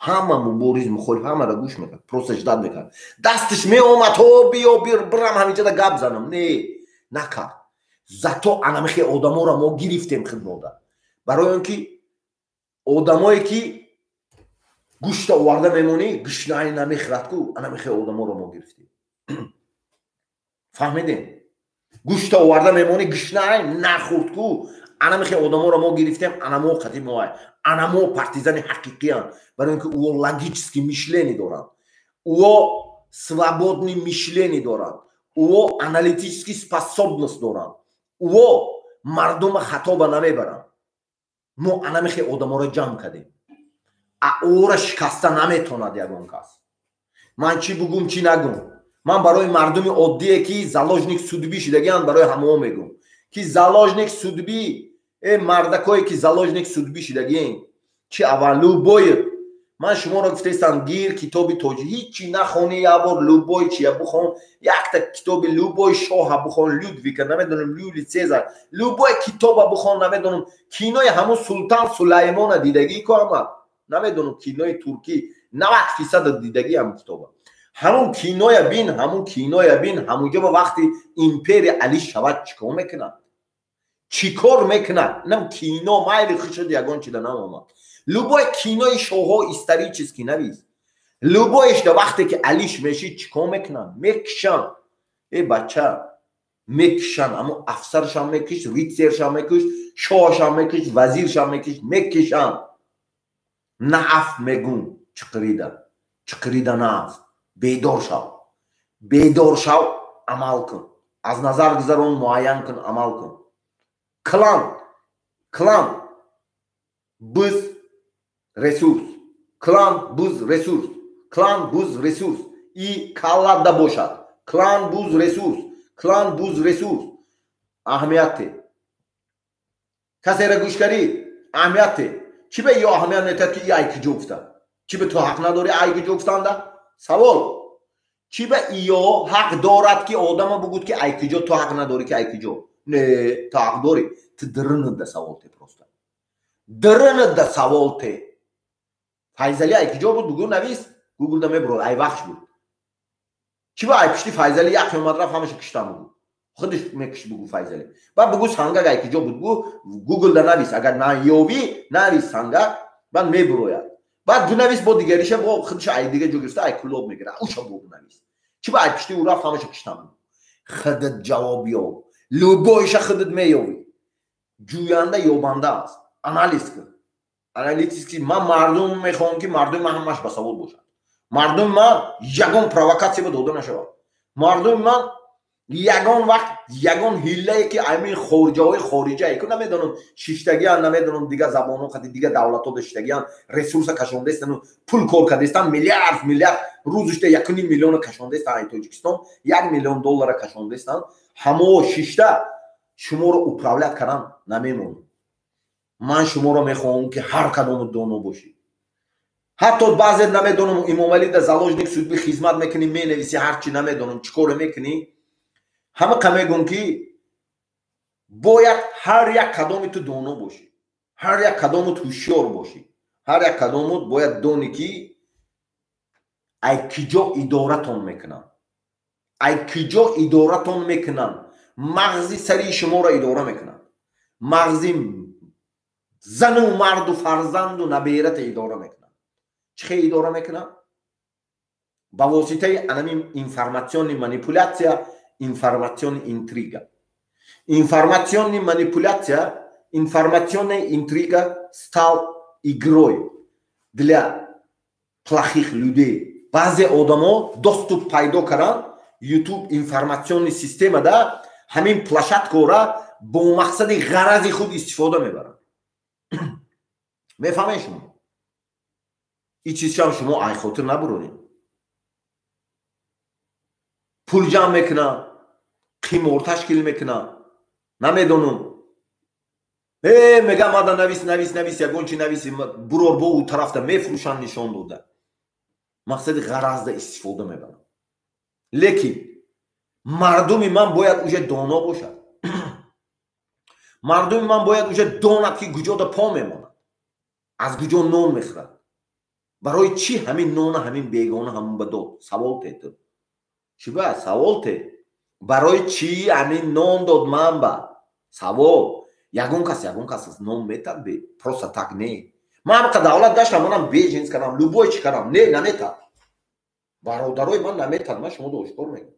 ҳама мубориз, мухолиф, ҳамара гӯш мекард, просто ждать мекард. Дасташ меомад: ҳо, биё, бирам ҳаминҷода гап занам. Не, накард. Зато анамихе одаморо мо гирифтем хидмода, барои он ки одамое ки гӯшта оварда мемонӣ, гӯшнаи намехӯрад ку, анамихе одаморо мо гирифтем. Фаҳмидем? Гӯшта оварда мемонӣ, гӯшнаи нахӯрд ку, анамихе одаморо мо гирифтем. Анамо қати моай, анамо партизани ҳақиқиянд, барои он ки ӯо логический мышление доранд, ӯо свободный мышление доранд, ӯо аналитический способность доранд, ӯо мардума хатоба намебаранд. Мо анамихе одаморо ҷамъ кардем, а ӯра шикаста наметонад ягон кас. Ман чӣ бугум, чӣ нагум? Ман барои мардуми оддие ки заложник судьбы шидагианд, барои ҳамао мегум, ки заложник судьбы, э мардакое ки заложник судьбы шидагиен, чи аввал любой, ман шуморо гуфтаистам: гир китоби тоҷи, ҳичи нахонӣ, ябор любой чия бухон, якта китоби любой шоҳа бухон, Людвика, намедонам, Юли Цезар, любой китоба бухон, намедонам, кинои ҳамун Султан Сулаймона дидагӣ ко ама, намедонам, кинои туркӣ 90% дидагӣ, ҳамун китоба, ҳамун киноя бин, ҳамун киноя бин. Ҳамунҷо ба вақти империя али шавад, чӣ кор мекунад, чӣ кор мекунад? Нам кино майли хушуд, ягон чида намомад. Любой кинои шоҳо исторический навис, любой шда вақте ки алиш мешид, чӣ кор мекунанд? Мекушанд. Э бача, мекушанд. Ҳамун афсаршам мекушт, рыцарь шам мекушт, шоҳшам мекушт, вазиршам мекушт, мекушанд. Наафт, мегум, чиқирида чиқирида наафт. Бедор шав, бедор шав, амал кун, аз назар гузарон, муайян кун, амал кун. Клан, клан биз ресурс, клан буз ресурс, клан буз ресурс и каллада бошад. Клан буз ресурс, клан буз ресурс. Аҳамияте касера гӯш карӣ, аҳамияте чӣ ба ё аҳамият метиҳад, ки и ай киҷо гуфта? Чӣ ба ту ҳақ надорӣ ай киҷо гуфтанда? Савол: чӣ ба иё ҳақ дорад, ки одама бугӯд, ки ай киҷо? Ту ҳақ надорӣ, ки ай киҷо. Не, ту ҳақ дорӣ. Ту диринда савол те, просто диринда савол те. Файзали ай киҷо буд, бугӯ, навис, Гуглда мебурод, ай вахш буд. Чӣ ба ай пишти Файзали як омад, рафт, ҳамаша киштам, бугӯ, худаш мекишт, бугӯ Файзали. Баъд бугӯ, Сангак ай киҷо буд, бугӯ, Гуглда навис. Агар наёвӣ, навис Сангак, баъд мебурояд. Баъд бинавис бо дигариша, бо худша ай дига ҷо гирифта, ай Кулоб мегира, уша бо бинавис. Чӣ ба ай пишти ӯ рафт, ҳамаша киштам? Худат ҷавоб ёб, любой ша худат меёвӣ. Ҷӯянда ёбанда аст. Анализ кун, аналитически. Ман мардум мехоҳам, ки мардуми ман ҳамаш ба савол бошад, мардуми ман ягон провокатсия ба дода нашавад, мардуми ман ягон вақт ягон ҳиллае, ки аймин хориҷаҳои хориҷае ку, намедонам, шиштагиан, намедонам, дигар забонҳо қати, дигар давлатҳо шиштагиан, ресурса кашондаистану пул кор кардаистан, миллиард миллиард, рӯзушта 1,5 миллиона кашондаистан, ай Тоҷикистон 1 миллион доллара кашондаистан, ҳамоо шишта шуморо управлять кардан намемонад. Ман шуморо мехоҳам, ки ҳар кадому доно бошӣ. Ҳатто баъзе, намедонам, Имомалида заложник судьбы хизмат мекунӣ, менависӣ, ҳарчи, намедонам, чӣ коре мекунӣ, ҳамақа мегӯм, ки бояд ҳар як кадоми ту доно бошӣ, ҳар як кадомут ҳушёр бошӣ, ҳар як кадомут бояд донӣ, ки ай киҷо идоратон мекунам. Ай киҷо идоратон мекунанд? Мағзи сари шуморо идора мекунанд, мағзи зану марду фарзанду наберата идора мекунанд. Чӣ хел идора мекунанд? Ба воситаи анамин информационный манипуляция, информационный интрига. Информационный манипуляция, информационная интрига стал игрой для плохих людей. Баъзе одамо доступ пайдо карданд YouTube, информационный система да, ҳамин площадка ра бо мақсади ғарази худ истифода мебаранд. Мефаҳмед шумо? Ин чизшам шумо айхотир набуроред. Пул ҷамъ мекунад, қимор ташкил мекунад, намедонам, мегам мада навис, навис, навис, ягон чи нависи, бурор, бо ӯ тарафта мефурӯшанд, нишон дода, мақсади ғаразда истифода мебаранд. Лекин мардуми ман бояд уже доно бошад. Мардуми ман бояд уже донад, ки куҷода по мемонад, аз куҷо нон мехӯрад, барои чӣ ҳамин нона ҳамин бегона ҳамон ба дод. Савол те, ту чӣ ба савол те, барои чӣ ҳамин нон дод ман ба савол. Ягон кас нон метад просто так? Не. Ман ҳамақа давлат гаштам, манам беженец кардам, любой чӣ кардам, не, наметад. Бародарои ман, наметад. Ман шуморо ошкор мегӯям,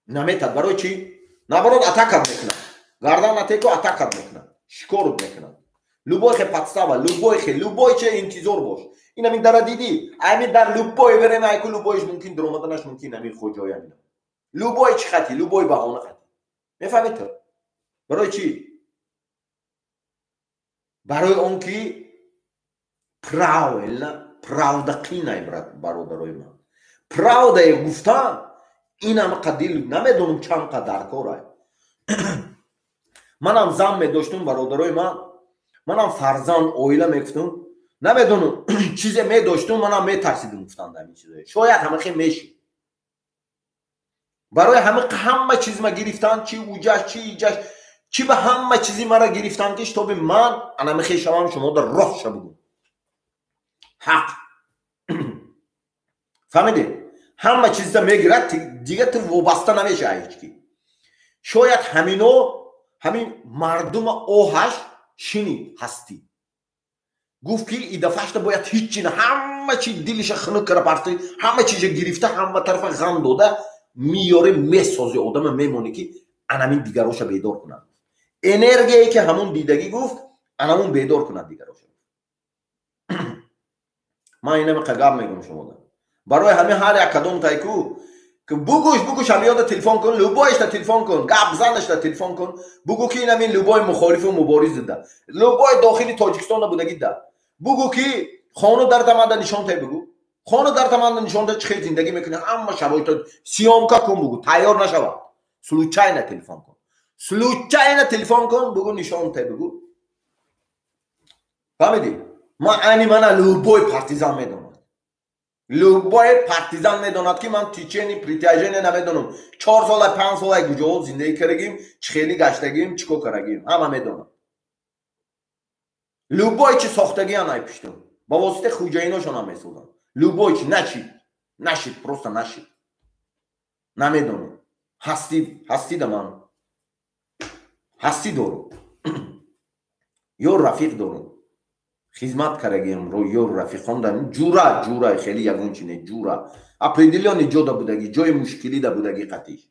наметад. Барои чӣ? Наоборот, атака т мекунад, гардан натеко, атака т мекунад, шикорут мекунад. Любой хе подстава, любой хе, любой че интизор бош. Ин ҳамин дара дидӣ, ҳамин дар любой время айку любой ш мумкин, дуромаданаш мумкин. Ҳамин хоҷои ҳамина любой чи хати, любой баҳона хати. Мефаҳмед ту барои чӣ? Барои он ки правильно, правда қинай, бародарои ман. Правда е гуфтан ин ҳамақа дил, намедонам чанд қа даркорай. Манам зан медоштум, бародарои ман, манам фарзанд, оила мегуфтум, намедонам, чизе медоштум, манам метарсидум гуфтанд ҳамин чизое. Шояд ҳамахе мешид. Барои ҳама ҳама чиз ма гирифтан, чи уҷаш, чи иҷаш, чи ба ҳама чизи мара гирифтан, ки чтобы ман анамихе шавам, шумо дар роҳша бугум ҳақ. Фаҳмидед? Ҳама чиза мегирад, дига ту вобаста намеша ҳеҷ ки. Шояд ҳамино ҳамин мардума оҳаш шинид, ҳастӣ гуфт, ки идафашта бояд ҳичи на, ҳама чи дилиша хунук кара парти, ҳама чиза гирифта, ҳама тарафа ғам дода миёре, месози одама мемонӣ, ки анамин дигароша бедор кунад. Энергияе ки ҳамун дидагӣ гуфт, анамун бедор кунад дигароша. Ман инамиқа гап мегӯм шумода. Барои ҳамин ҳар як кадом тайку бугӯш, бугӯш, ҳамиёда телефон кун, любой шта телефон кун, гап занашта телефон кун, бугӯ, ки инамин любой мухолифу муборизида, любой дохили Тоҷикистона будагида бугӯ, ки хону дар таманда нишон тай, бугӯ, хону дар таманда нишон тай, чӣ хел зиндагӣ мекунӣ, ҳама шароито съёмка кун, бугӯ, тайёр нашавад, случайно телефон кун, случайно телефон кун, бугӯ, нишон тай, бугӯ. Фаҳмидӣ? Ман ани мана любой партизан медонад, любой партизан медонад, ки ман течение притяжение, намедонам, 4 сола, 5 сола куҷо зиндагӣ кардагим, чӣ хели гаштагим, чӣ кор кардагим, ҳама медонад. Любой чи сохтагиан ай пиштум ба воситаи хуҷаиношон ҳам месозанд. Любой чи нашид, нашид, просто нашид, намедонам. Ҳастӣ, ҳастида ман ҳастӣ дорум, ё рафиқ дорум, хизмат кардагиам, ё рафиқон, ҷура, ҷура, хеле ягон чи не, ҷура, определённый ҷода будагӣ, ҷои мушкилида будагӣ қатиш,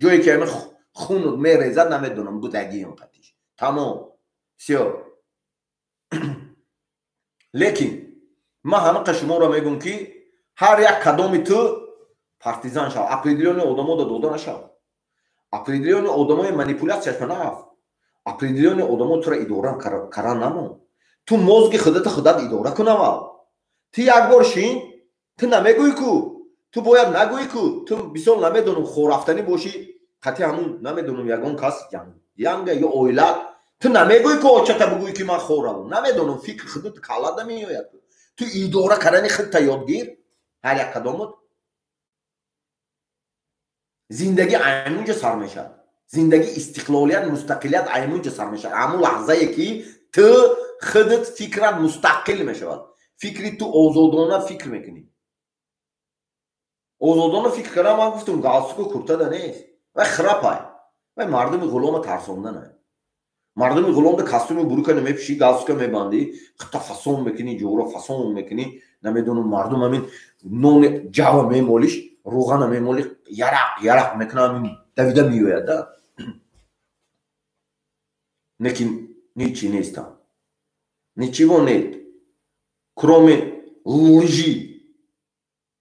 ҷое ки ами хун мерезад, намедонам, будагиам қатиш, тамом, всё. Лекин ман ҳамақа шуморо мегӯм, ки ҳар як кадоми ту партизан шав, определённый одамода дода нашав, определённый одамои манипуляция ша нарафт, определённый одамо тура идора кара намон. Ту мозги худата худат идора кун аввал. Ту як бор шин, ту намегӯӣ ку, ту бояд нагӯӣ ку, ту бисёр, намедонам, хорафтанӣ бошӣ қатъи ҳамун, намедонам, ягон кас янга ё оилат, ту намегӯӣ ку, очата бигӯӣ, ки ман хоравам, намедонам, фикри худат каллада меояд. Ту идора кардани худта ёдгир. Ҳар як кадомот зиндагӣ аймунҷа сар мешавад. Зиндагӣ, истиқлолият, мустақилият аймунҷа сар мешавад, ҳамун лаҳзае ки ту худат фикрат мустақил мешавад, фикри ту озодона фикр мекунӣ. Озодона фикр кардам, ман гуфтам галстуку куртада нест. Вай храпай. Вай мардуми ғулома тарсонданай. Мардуми ғуломда костюми бурука намепӯшӣ, галстука мебандӣ, хита фасон мекунӣ, ҷора фасон мекунӣ, намедонам мардум ҳамин нони ҷава мемолиш, рӯғана мемолӣ, ярақ ярақ мекунад, ҳамин давида меояд да. Лекин ничи нест там. Ничего нет. Кроме лжи.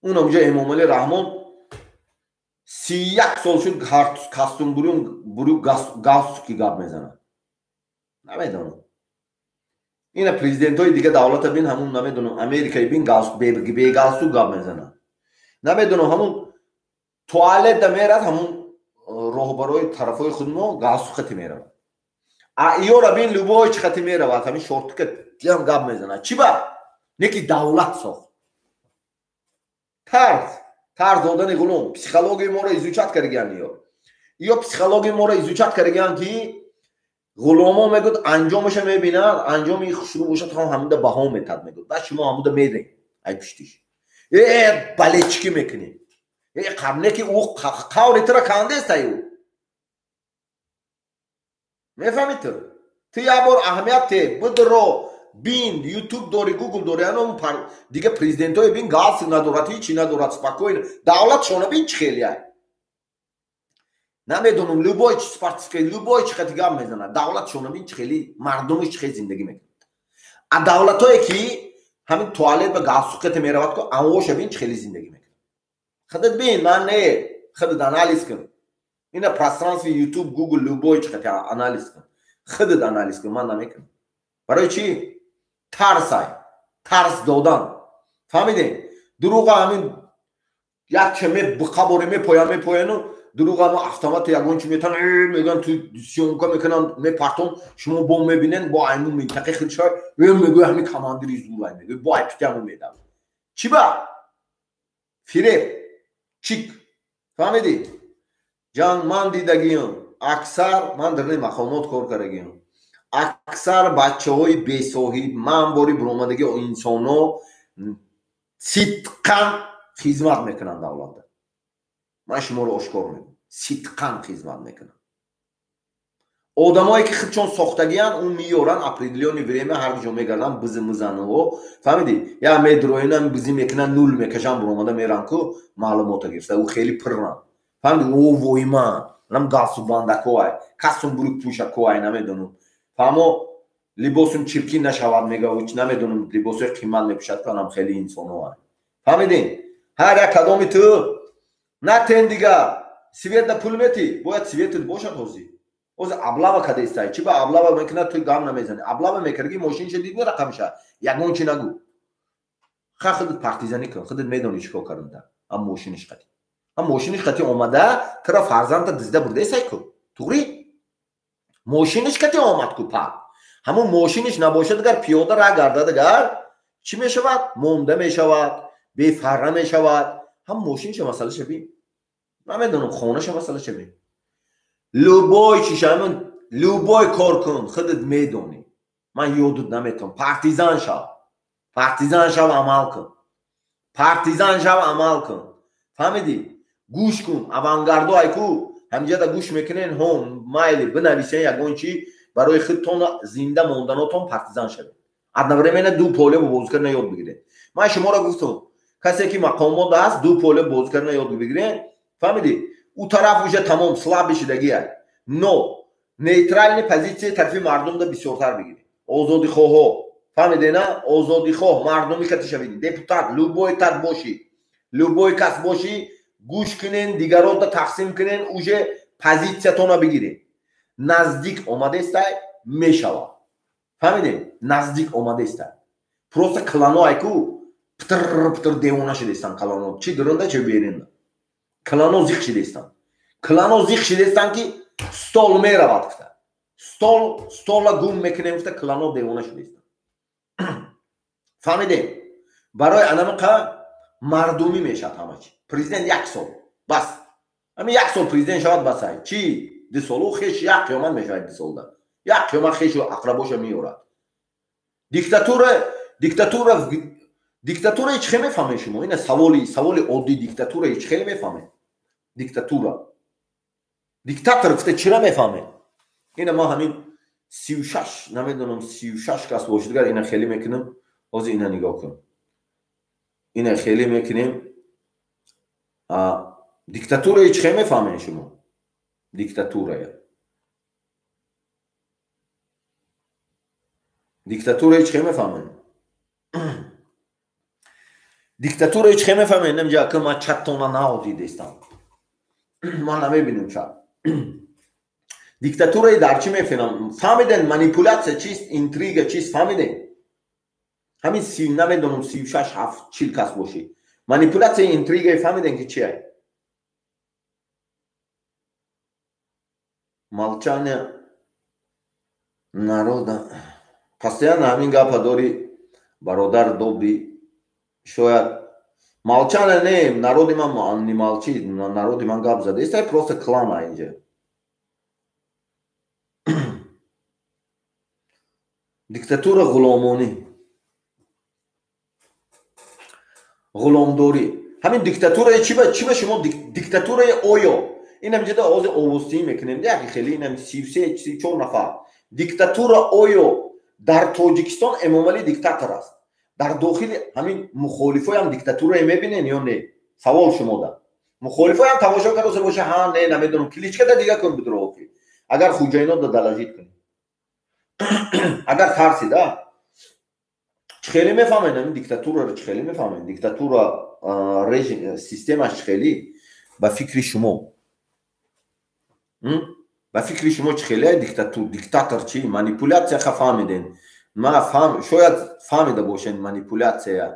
Унам ҷа Эмомалӣ Раҳмон 31 сол шуд костюм бурю галстуки гап мезанад. Намедонам. Ина президентҳои дига давлата бин, ҳамун намедонам Америкаи бин, бе галстук гап мезанад. Намедонам ҳамун туалетда мерад, ҳамун роҳбарои тарафҳои худмо галстук хати меравад. А иёра бин, любой чи хати меравад, ҳамин шортика диам гап мезанад. Чӣ ба? Неки давлат сохт. Тарс, тарс додани ғулом. Психологияи моро изучать кардагиан иё. Иё психологияи моро изучать кардагиан, ки ғуломо мегӯд анҷомаша мебинад, анҷоми хушрӯ бошад, ҳам ҳамуда баҳо метад мегӯд. Баъд шумо ҳамуда медем ай пуштиш. Э, балечки мекунем. Э, қабне ки ӯ қаври тура кандест ай ӯ. Мефаҳмӣ ту? Ту як бор аҳамият те, бидро, бин, ютуб дори, гугл дори, ано дига президентҳое бин, галстук надорад, ҳичи надорад, спокойно. Давлатшона бин чӣ хелия. Намедонам, любой чи спортивка, любой чи хати гап мезанад. Давлатшона бин чӣ хели, мардумиш чӣ хел зиндагӣ мекунад. А давлатое ки ҳамин туалет ба галстукате меравад ку, анвоша бин чӣ хели зиндагӣ мекунад. Худат бин, ман не, худат анализ кун. Ина пространстве ютуб, гугл, любой чи хати анализ кун. Худат анализ кун, ман намекунам. Барои чӣ? Тарсай, тарс додан. Фаҳмидем? Дурӯға ҳамин як чаме биқаборе мепоян, мепояну дурӯға мо автомат ягон чи метан, мегӯян, ту съёмка мекунан, мепартон, шумо бо мебинен, бо аймун минтақаи худша мегӯя, ҳамин командири зурай мегӯя, бо ай питяму медав. Чӣ ба? Фиреб, чик. Фаҳмидӣ? Ҷан, ман дидагиам, аксар ман дар мақомот кор кардагиам. Аксар бачаҳои бесоҳиб, ман бори буромадаги инсонҳо сидқан хизмат мекунанд давлатда. Ман шуморо ошкор мегӯям, сидқан хизмат мекунанд. Одамое ки худшон сохтагиянд, ун меёранд, определённый время ҳар ҷо мегарданд, бизи мизануо, фаҳмидӣ, я медроинам, бизи мекунанд, нул мекашанд, буромада меранд ку маълумота гирифта, ӯ хеле пирранд, фаҳмидӣ, о войман нам галстукбандакоай, костюм брюк пӯшакоай, намедонам, фаҳмо, либосум чиркин нашавад мега, намедонам, либосҳои қимат мепӯшад, канам хеле инсоноай, фаҳмидин? Ҳар як кадоми ту натен дига светда пул метӣ, бояд светат бошад. Ҳозир, ҳозир облава кадестай, чӣ ба облава мекунад, ту гам намезанӣ. Облава мекардаги мошинша дидни, рақамша, ягон чи нагӯ, ха, худат партизанӣ кун, худат медонӣ чӣ кор карда. Ам мошиниш қати, ам мошиниш қати омада, тура фарзанда дизда бурдесай ку, туғри мошиниш кати омад ку. Пар ҳамон мошиниш набошад, агар пиёда ра гардад, агар чӣ мешавад? Монда мешавад, бефарра мешавад. Ҳам мошинша масъалаша бин, намедонам, хонаша масъалаша бин, любой чиша, любой кор кун, худат медонӣ, ман ёдут наметавон. Партизан шав, партизан шав, амал кун, партизан шав, амал кун, фаҳмидӣ? Гӯш кун авангардо, айку ҳамҷада гӯш мекунен, ҳо, майли, бинависен ягон чи барои худтон зинда монданотон. Партизан шавед, одновременно ду поле бозӣ кардан ёд бигиред. Ман шуморо гуфтам, касе ки мақомот аст, ду поле бозӣ кардан ёд бигиред, фаҳмидӣ? Ӯ тараф уже тамом слабый шидагия, но нейтральный позиция тарафи мардумда бисёртар бигиред. Озодихоҳо, фаҳмидена, озодихоҳ мардуми кати шавед, депутат, любой тат бошӣ, любой кас бошӣ, гӯш кунен, дигарода тақсим кунен, уже позициятона бигиред. Наздик омадестай мешавад, фаҳмидем? Наздик омадестай. Просто клано айку птр птр девона шидестан. Клано чи дурунда, чи беринда, клано зиқ шидестан, клано зиқ шидестан, ки стол меравад гуфта, стол, стола гум мекунем гуфта, клано девона шидестан, фаҳмидем? Барои анамиқа мардумӣ мешавад ҳама чи. Президент як сол бас, ҳамин як сол президент шавад, басай. Чи 2 солу хеш як қиёмат мешавад, 2 солда як қиёмат хешу ақрабоша меёрад. Диктатура, диктатура. Диктатураи чӣ хел мефаҳмед шумо? Ина саволи оддӣ, диктатураи чӣ хел мефаҳмед? Диктатура. Диктатор гуфта чира мефаҳмед? Ина ман ҳамин 36, намедонам, 36 кас бошидгар, ина хеле мекунам. Ҳозир ина нигоҳ кун. Ина хеле мекунем. Диктатураи чӣ хел мефаҳмед шумо? Диктатурая. Диктатураи чӣ хел мефаҳмед? Диктатураи чӣ хел мефаҳмед? Намҷа ки ман чаттона наодидестам. Ман намебинам чат. Диктатураи дар чӣ мефаҳмам? Фаҳмиден манипулятсия чист, интрига чист, фаҳмиден? Ҳамин намедонам 36, 7, 40 кас бошӣ. Манипулятсия интригаи фаҳмиден ки чие? Молчание народа. Постоянно ҳамин гапа дори бародар Доби. Шояд молчание не, народи ман не молчит, народи ман гап зада. Истай просто клана инҷа. Диктатура ғуломонӣ. Ғуломдорӣ. Ҳамин диктатураи чӣ ба шумо диктатураи оё? Инам ҷида ҳозир овозтиҳӣ мекунем. Яке хеле инам 33, 34 нафар. Диктатура оё дар Тоҷикистон Эмомалӣ диктатор аст? Дар дохили ҳамин мухолифоям диктатурае мебинен ё не? Савол шумода. Мухолифоям тамошо карда боша, ҳа не, намедонам. Кличкада дига кун бидрофи. Агар хуҷайно да далажид кунӣ. Агар тарсид, а? Чӣ хеле мефаҳмед ҳамин диктатураро, чӣ хеле мефаҳмед? Диктатура режим, системаш чӣ хеле? Ба фикри шумо. Ба фикри шумо чӣ хеле диктатур, диктатор чӣ? Манипулятсия ха фаҳмиден. Ма фаҳм, шояд фаҳмида бошен манипулятсия,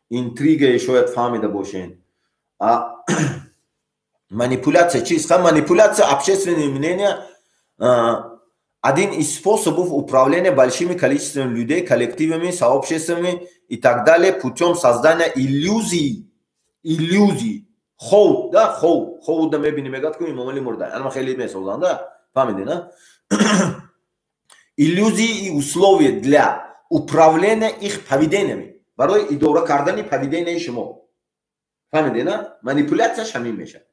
интригае шояд фаҳмида бошен. Манипулятсия чист? Ха манипуляция общественное мнение один из способов управления большими количествами людей, коллективами, сообществами и так далее путем создания иллюзий, иллюзий. Хов, да, хов, хов да мебини мегад ку Эмомалӣ мурда. Ана хеле месозанд, да? Фаҳмидед, а? Иллюзии и условия для управления их поведениями. Барои идора кардани поведенияи шумо. Фаҳмидед, а? Манипулятсияш ҳамин мешавад.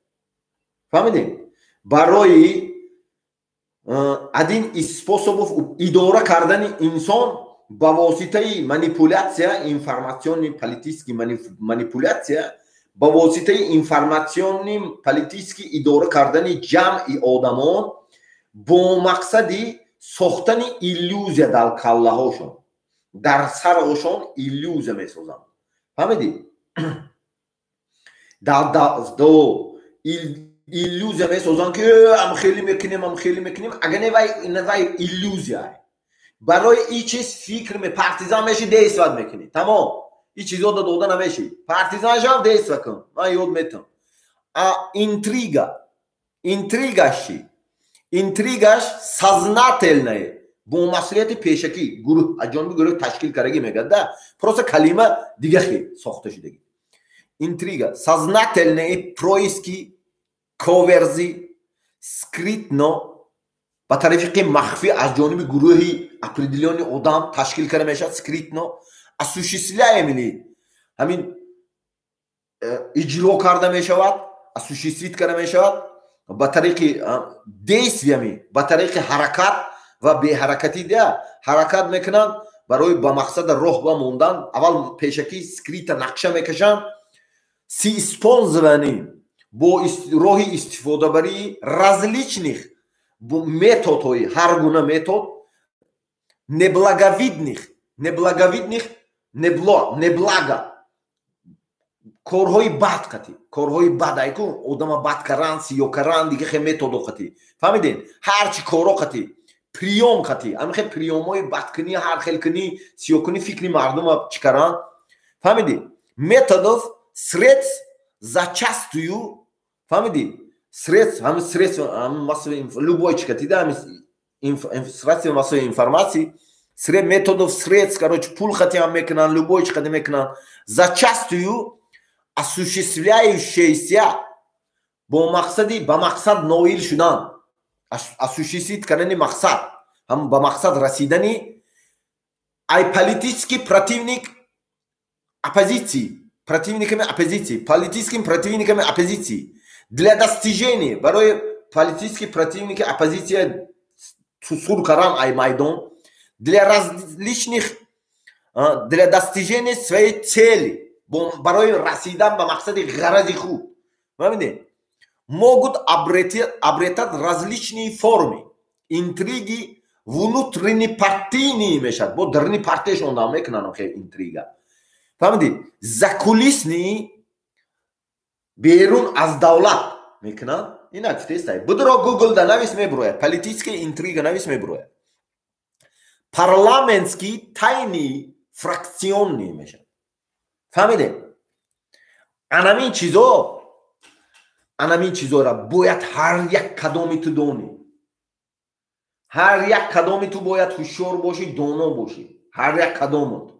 Фаҳмидед? Барои один из способов идора кардани инсон ба воситаи манипулятсия, информационный политический манипулятсия, ба воситаи информационный политический идора кардани ҷамъи одамон бо мақсади сохтани иллюзия дар каллаҳошон, дар сарашон иллюзия месозанд. Фаҳмидӣ? Иллюзия месозанд ки ам хеле мекунем, ам хеле мекунем, агар не вай иллюзия. Барои ин чиз фикр партизан меши, действат мекунӣ. Тамом. Ин чизо дода намеши. Партизан шав, действат кун. Ман ёд метам. А интрига, интригаш чӣ? Интригаш сознательное, бо масъулияти пешакӣ, гурӯҳ аз ҷониби гурӯҳ ташкил кардагӣ мегӯяд, да? Просто калима дига хел сохта шудагӣ. Интрига сознательные происки коверзи скрытно ба тариқи махфӣ аз ҷониби гурӯҳи определённый одам ташкил карда мешавад, скрытно осуществляемый ҳамин иҷро карда мешавад, осуществить карда мешавад ба тариқи действиями, ба тариқи ҳаракат ва беҳаракатӣ, да, ҳаракат мекунанд барои ба мақсада роҳ ба мондан. Аввал пешакӣ скрита нақша мекашанд, с использованием бо роҳи истифодабарии различных методҳои, ҳар гуна метод, неблаговидных, неблаговидных, неблага, корҳои бад қатӣ, корҳои бад, айку одама бад каран, сиё каран, дига хе методо қатӣ. Фаҳмиден? Ҳарчи коро қатӣ, приём қатӣ, ҳамин хе приёмҳои бадкунӣ, ҳар хелкунӣ, сиёкунӣ, фикри мардума чӣ каран. Фаҳмидӣ? Методов, средств зачастую, фаҳмидӣ? Средств, ҳамин средств, ҳамин массовый, любой чӣ қатӣ, да, ҳамин средства массовой информации, методов, средств, короче, пул қатӣ ҳам мекунанд, любой чӣ қатӣ мекунанд. Зачастую осуществляющаяся бо мақсади ба мақсад ноил шудан, осуществить кардани мақсад, ҳам ба мақсад расидани ай политический противник Оппозиции, противниками оппозиции, политическими противниками оппозиции. Для достижения, барои политические противники оппозиция сур каран ай майдон, для различных, для достижения своей цели, барои расидан ба мақсади ғарази худ. Фаҳмидед? Могут обретать различные формы, интриги внутреннепартийные мешад. Бо дарни партияшон дам мекунанд хе интрига. Фаҳмидед? Закулисные, берун аз давлат мекунанд. Ина гуфтестай. Будро Google да навис меброяд. Политическая интрига навис меброяд. Парламентский тайный фракционный мешад. Фаҳмидед? Анамин чизо, анамин чизора бояд ҳар як кадоми ту донӣ. Ҳар як кадоми ту бояд ҳушёр бошӣ, доно бошӣ. Ҳар як кадомот.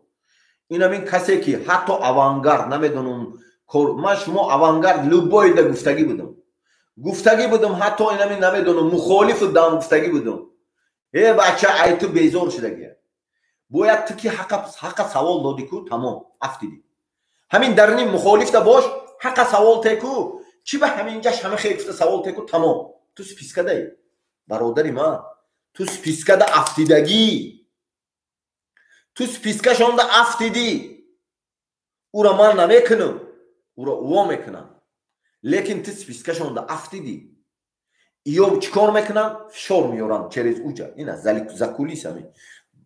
Инамин касе ки ҳатто авангард намедонам, ман шумо авангард любойда гуфтагӣ будам. Гуфтагӣ будам, ҳатто инамин намедонам, мухолифу дам гуфтагӣ будам. Э бача, ай ту безор шудагӣ. Бояд ту ки ҳақа савол додӣ ку, тамом, афтидӣ. Ҳамин дарни мухолифта бош, ҳақа савол теку, чӣ ба ҳаминҷаш ҳама хел гуфта савол теку, тамом. Ту спискадаи. Бародари ман, ту спискада афтидагӣ. Ту спискашонда афтидӣ. Ура ман намекунам, ура уо мекунам. Лекин ту спискашонда афтидӣ. Иё чӣ кор мекунанд? Фишор меёранд через уҷа. Ина за кулисами.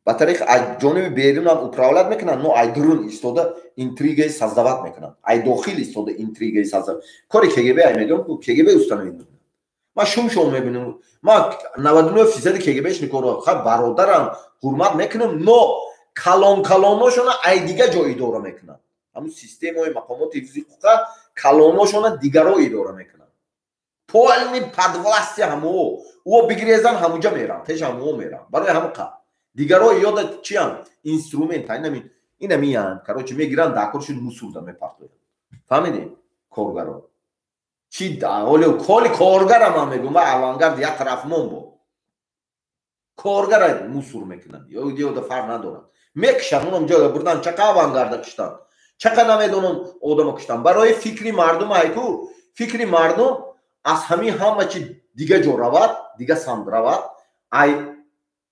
Ба тариқи аз ҷониби берунам управлять мекунанд, но ай дурун истода интригаи создавать мекунанд. Ай дохил истода интригаи создавать. Кори КГБ ай медонам, ку КГБ установить мекунанд. Ман шумшон мебинам. Ман 99% КГБ-ш никоро ха бародарам ҳурмат мекунам, но калон калоношона ай дига ҷо идора мекунанд. Ҳамун системаи мақомоти ҳифзи ҳуқуқа калоношона дигаро идора мекунанд. Полный подвластие ҳамоо. Уо бигрезан ҳамуҷа меранд, пеш ҳамоо меранд. Барои ҳамон қа. Дигаро ёда чиян? Инструмент, инамиян. Короче, мегиранд, дакоршон мусурда мепартоянд. Фаҳмидед? Коргаро. Чи оле коли коргара ман мегӯм, ва авангард як тараф мон бо. Коргара мусур мекунанд. Ёда фарқ надорад. Мекушанд, онам ҷоя бурдан, чақа авангарда куштанд. Чақа намедонам одама куштанд. Барои фикри мардум айку, фикри мардум аз ҳамин ҳама чи дига ҷо равад, дига самт равад, ай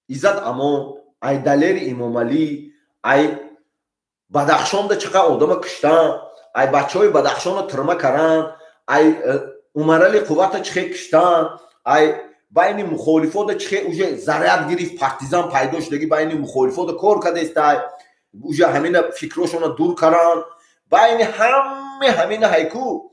Иззат Амон, ай Далери Имомалӣ, ай Бадахшонда чақа одама куштанд, ай бачаҳои Бадахшонро тирма каранд, ай Умарали Қуввата чихе куштанд, ай байни мухолифода чихе уже заряд гирифт, партизан пайдо шудаги байни мухолифода кор кардестай, уже ҳамина фикрошонро дур каранд, байни ҳаме ҳамина ҳайку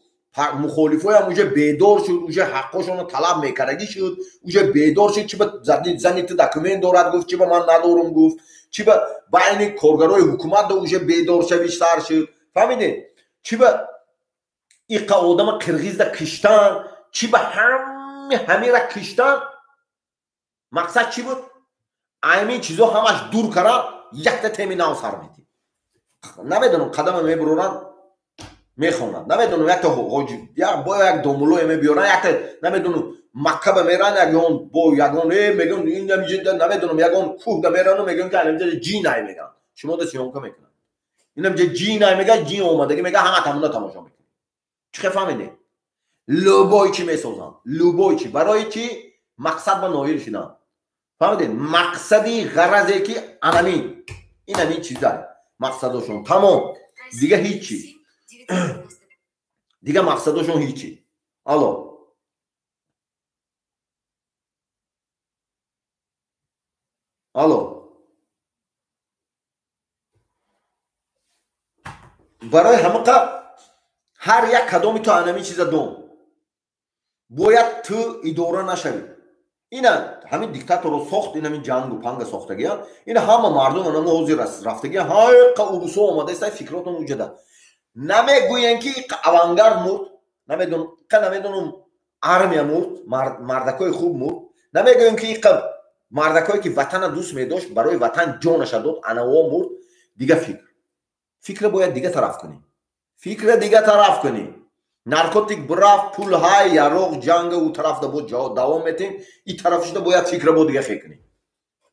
мухолифоям уже бедор шуд, уже ҳаққошонро талаб мекардагӣ шуд, уже бедор шуд, чи ба зани ту документ дорад гуфт, чи ба ман надорум гуфт, чи ба байни коргарои ҳукумат уже бедоршавиш сар шуд. Фаҳмидед? Чи ба иқа одама қирғизда киштан, чи ба ҳаме ҳамира киштан, мақсад чӣ буд? Аймин чизо ҳамаш дур каранд, якта теми нав сар медид. Намедонам қадама мебуроранд, мехонанд. Намедонам якта ҳоҷи, бо як домулое мебиёранд, якта намедонам Макка ба меранд, ягон бо ягон мегӯянд ин намедонам ягон кӯҳда меранду мегӯянд ки инҷа ҷин ай мегӯянд. Шумо да съёмка мекунанд. Инамҷа ҷин ай мегӯянд, ҷин омадагӣ мегӯянд, ҳама тамона тамошо мекунанд. Чӣ хел фаҳмидед? Любой чӣ месозанд, любой чӣ. Барои чӣ? Мақсад ба ноил шудан. Фаҳмидед? Мақсади ғаразе ки анамин, инамин чиза мақсадошон тамом. Дига ҳеҷ чӣ. Дига мақсадошон ҳеҷ чӣ. Алло. Алло. Барои ҳамақа ҳар як кадоми ту анамин чиза дон. Бояд ту идора нашавӣ. Ина ҳамин диктаторро сохт, ин ҳамин ҷангу панга сохтагиян, ина ҳама мардум анамо ҳозир рафтагиян, ҳайқа урусо омадаиста фикротон уҷада. Намегӯянд ки иқа авангард мурд, намедонам, иқа намедонам армия мурд, мардакои хуб мурд, намегӯянд ки иқа мардакое ки ватана дӯст медошт, барои ватан ҷонаша дод, анаво мурд. Дига фикр. Фикра бояд дига тараф кунӣ. Фикра дига тараф кунӣ. Наркотик браф, пул ҳай, яроқ, ҷанга у тарафда бо давом метем, и тарафшуда бояд фикра бо дига хе кунӣ.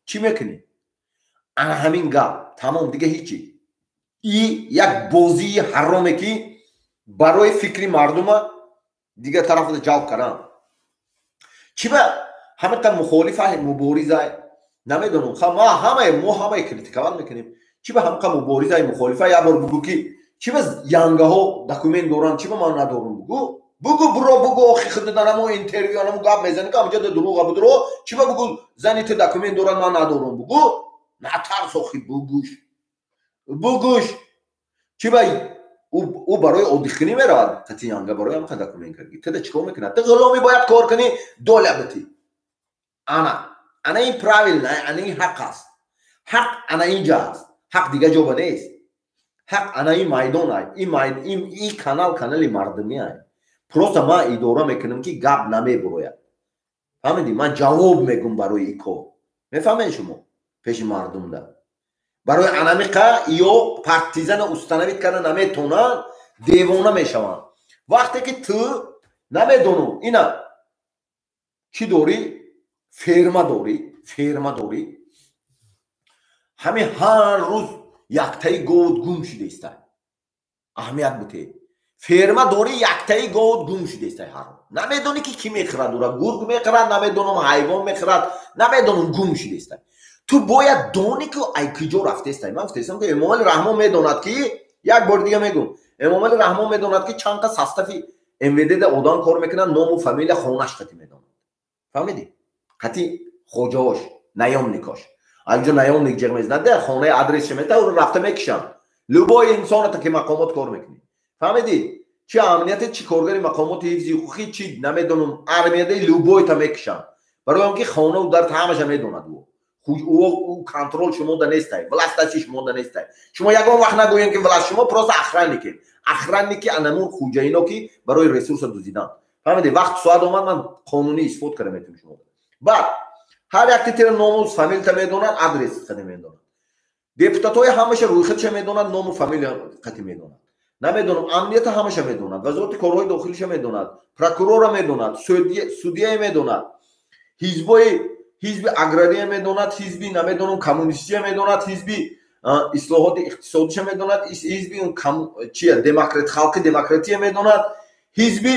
Чӣ мекунӣ? Ана ҳамин гап, тамом, дига ҳичи. И як бозии ҳароме, ки барои фикри мардума дигар тарафа ҷалб кардан. Чӣ ба ҳамата мухолифа, мубориза, намедонам, ма ҳамаи мо ҳамаи критиковать мекунем. Чӣ ба ҳамқа муборизаи мухолифа? Як бор бугӯ, ки чӣ ба янгаҳо документ доранд, чӣ ба ман надорам? Бугӯ, бугӯ, буро, бугӯ. Охи худат анамо интервю, анамо гап мезанӣ, ки ҳамҷода дурӯға будро. Чӣ ба, бугӯ, зани ту документ дорад, ман надорам, бугӯ, натарс, охи, бугӯш, бугӯш. Чӣ ба ӯ барои отдых кунӣ меравад қати янга, барои ҳамқа документ кардӣ? Туда чӣ кор мекунад? Ту ғуломӣ, бояд кор кунӣ, доля битӣ. Ана, ана ин правильно, ана ин ҳақ аст. Ҳақ ана инҷа аст, ҳақ дигар ҷо ба нест. Ҳақ ана ин майдон ай, ин канал канали мардумӣ ай. Просто ман идора мекунам, ки гап намебурояд, фаҳмидӣ? Ман ҷавоб мегум барои ин кор, мефаҳмед шумо, пеши мардумда. Барои анамиқа ё партизана установить карда наметонанд, девона мешаванд. Вақте ки ту, намедонам, ина чӣ дорӣ, ферма дорӣ, ферма дорӣ, ҳамин ҳар рӯз яктаи говд гум шуда истай. Аҳамият бутӣ, ферма дорӣ, яктаи говд гум шуда истай. Ҳар намедонӣ, ки кӣ мехӯрад ура, гург мехӯрад, намедонам, ҳайвон мехӯрад, намедонам, гум шуда истай. Ту бояд донӣ, ки ай куҷо рафтестай. Ман гуфтаистам, ки Эмомали Раҳмон медонад, ки, як бори дига мегӯм, Эмомали Раҳмон медонад, ки чанд қа состави МВД да одам кор мекунад, ному фамилия, хонаш қати медонад, фаҳмидӣ? Қати хоҷаош, наёмникош. Анҷо наёмник ҷеғ мезанад, хонаи адресша мета, ӯро рафта мекишанд. Любой инсоната, ки мақомот кор мекунӣ, фаҳмидӣ? Чи амнияте, чи коргари мақомоти ҳифзи ҳуқуқӣ, чи, намедонам, армиядаи, любойта мекишанд, барои он ки хонау дар ҳамаша медонад ӯ. Ӯ контроль шумода нестай, власть дасти шумода нестай. Шумо ягон вақт нагӯем, ки власть, шумо просто охраннике, охранники анамун хуҷаино, ки барои ресурса дуздидан, фаҳмидӣ? Вақт соат омад, ман қонунӣ исбот карда метавонам шумо. Баъд ҳар якти тира ному фамилията медонад, адрес қати медонад. Депутатҳои ҳамаша рӯйхатша медонад, ному фамилия қати медонад. Намедонам, амнията ҳамаша медонад, вазорати корҳои дохилиша медонад, прокурора медонад, судьяе медонад, ҳизбои, ҳизби агрария медонад, ҳизби, намедонам, коммунистия медонад, ҳизби ислоҳоти иқтисодиша медонад, ҳизби чия, демократ, халқи демократия медонад, ҳизби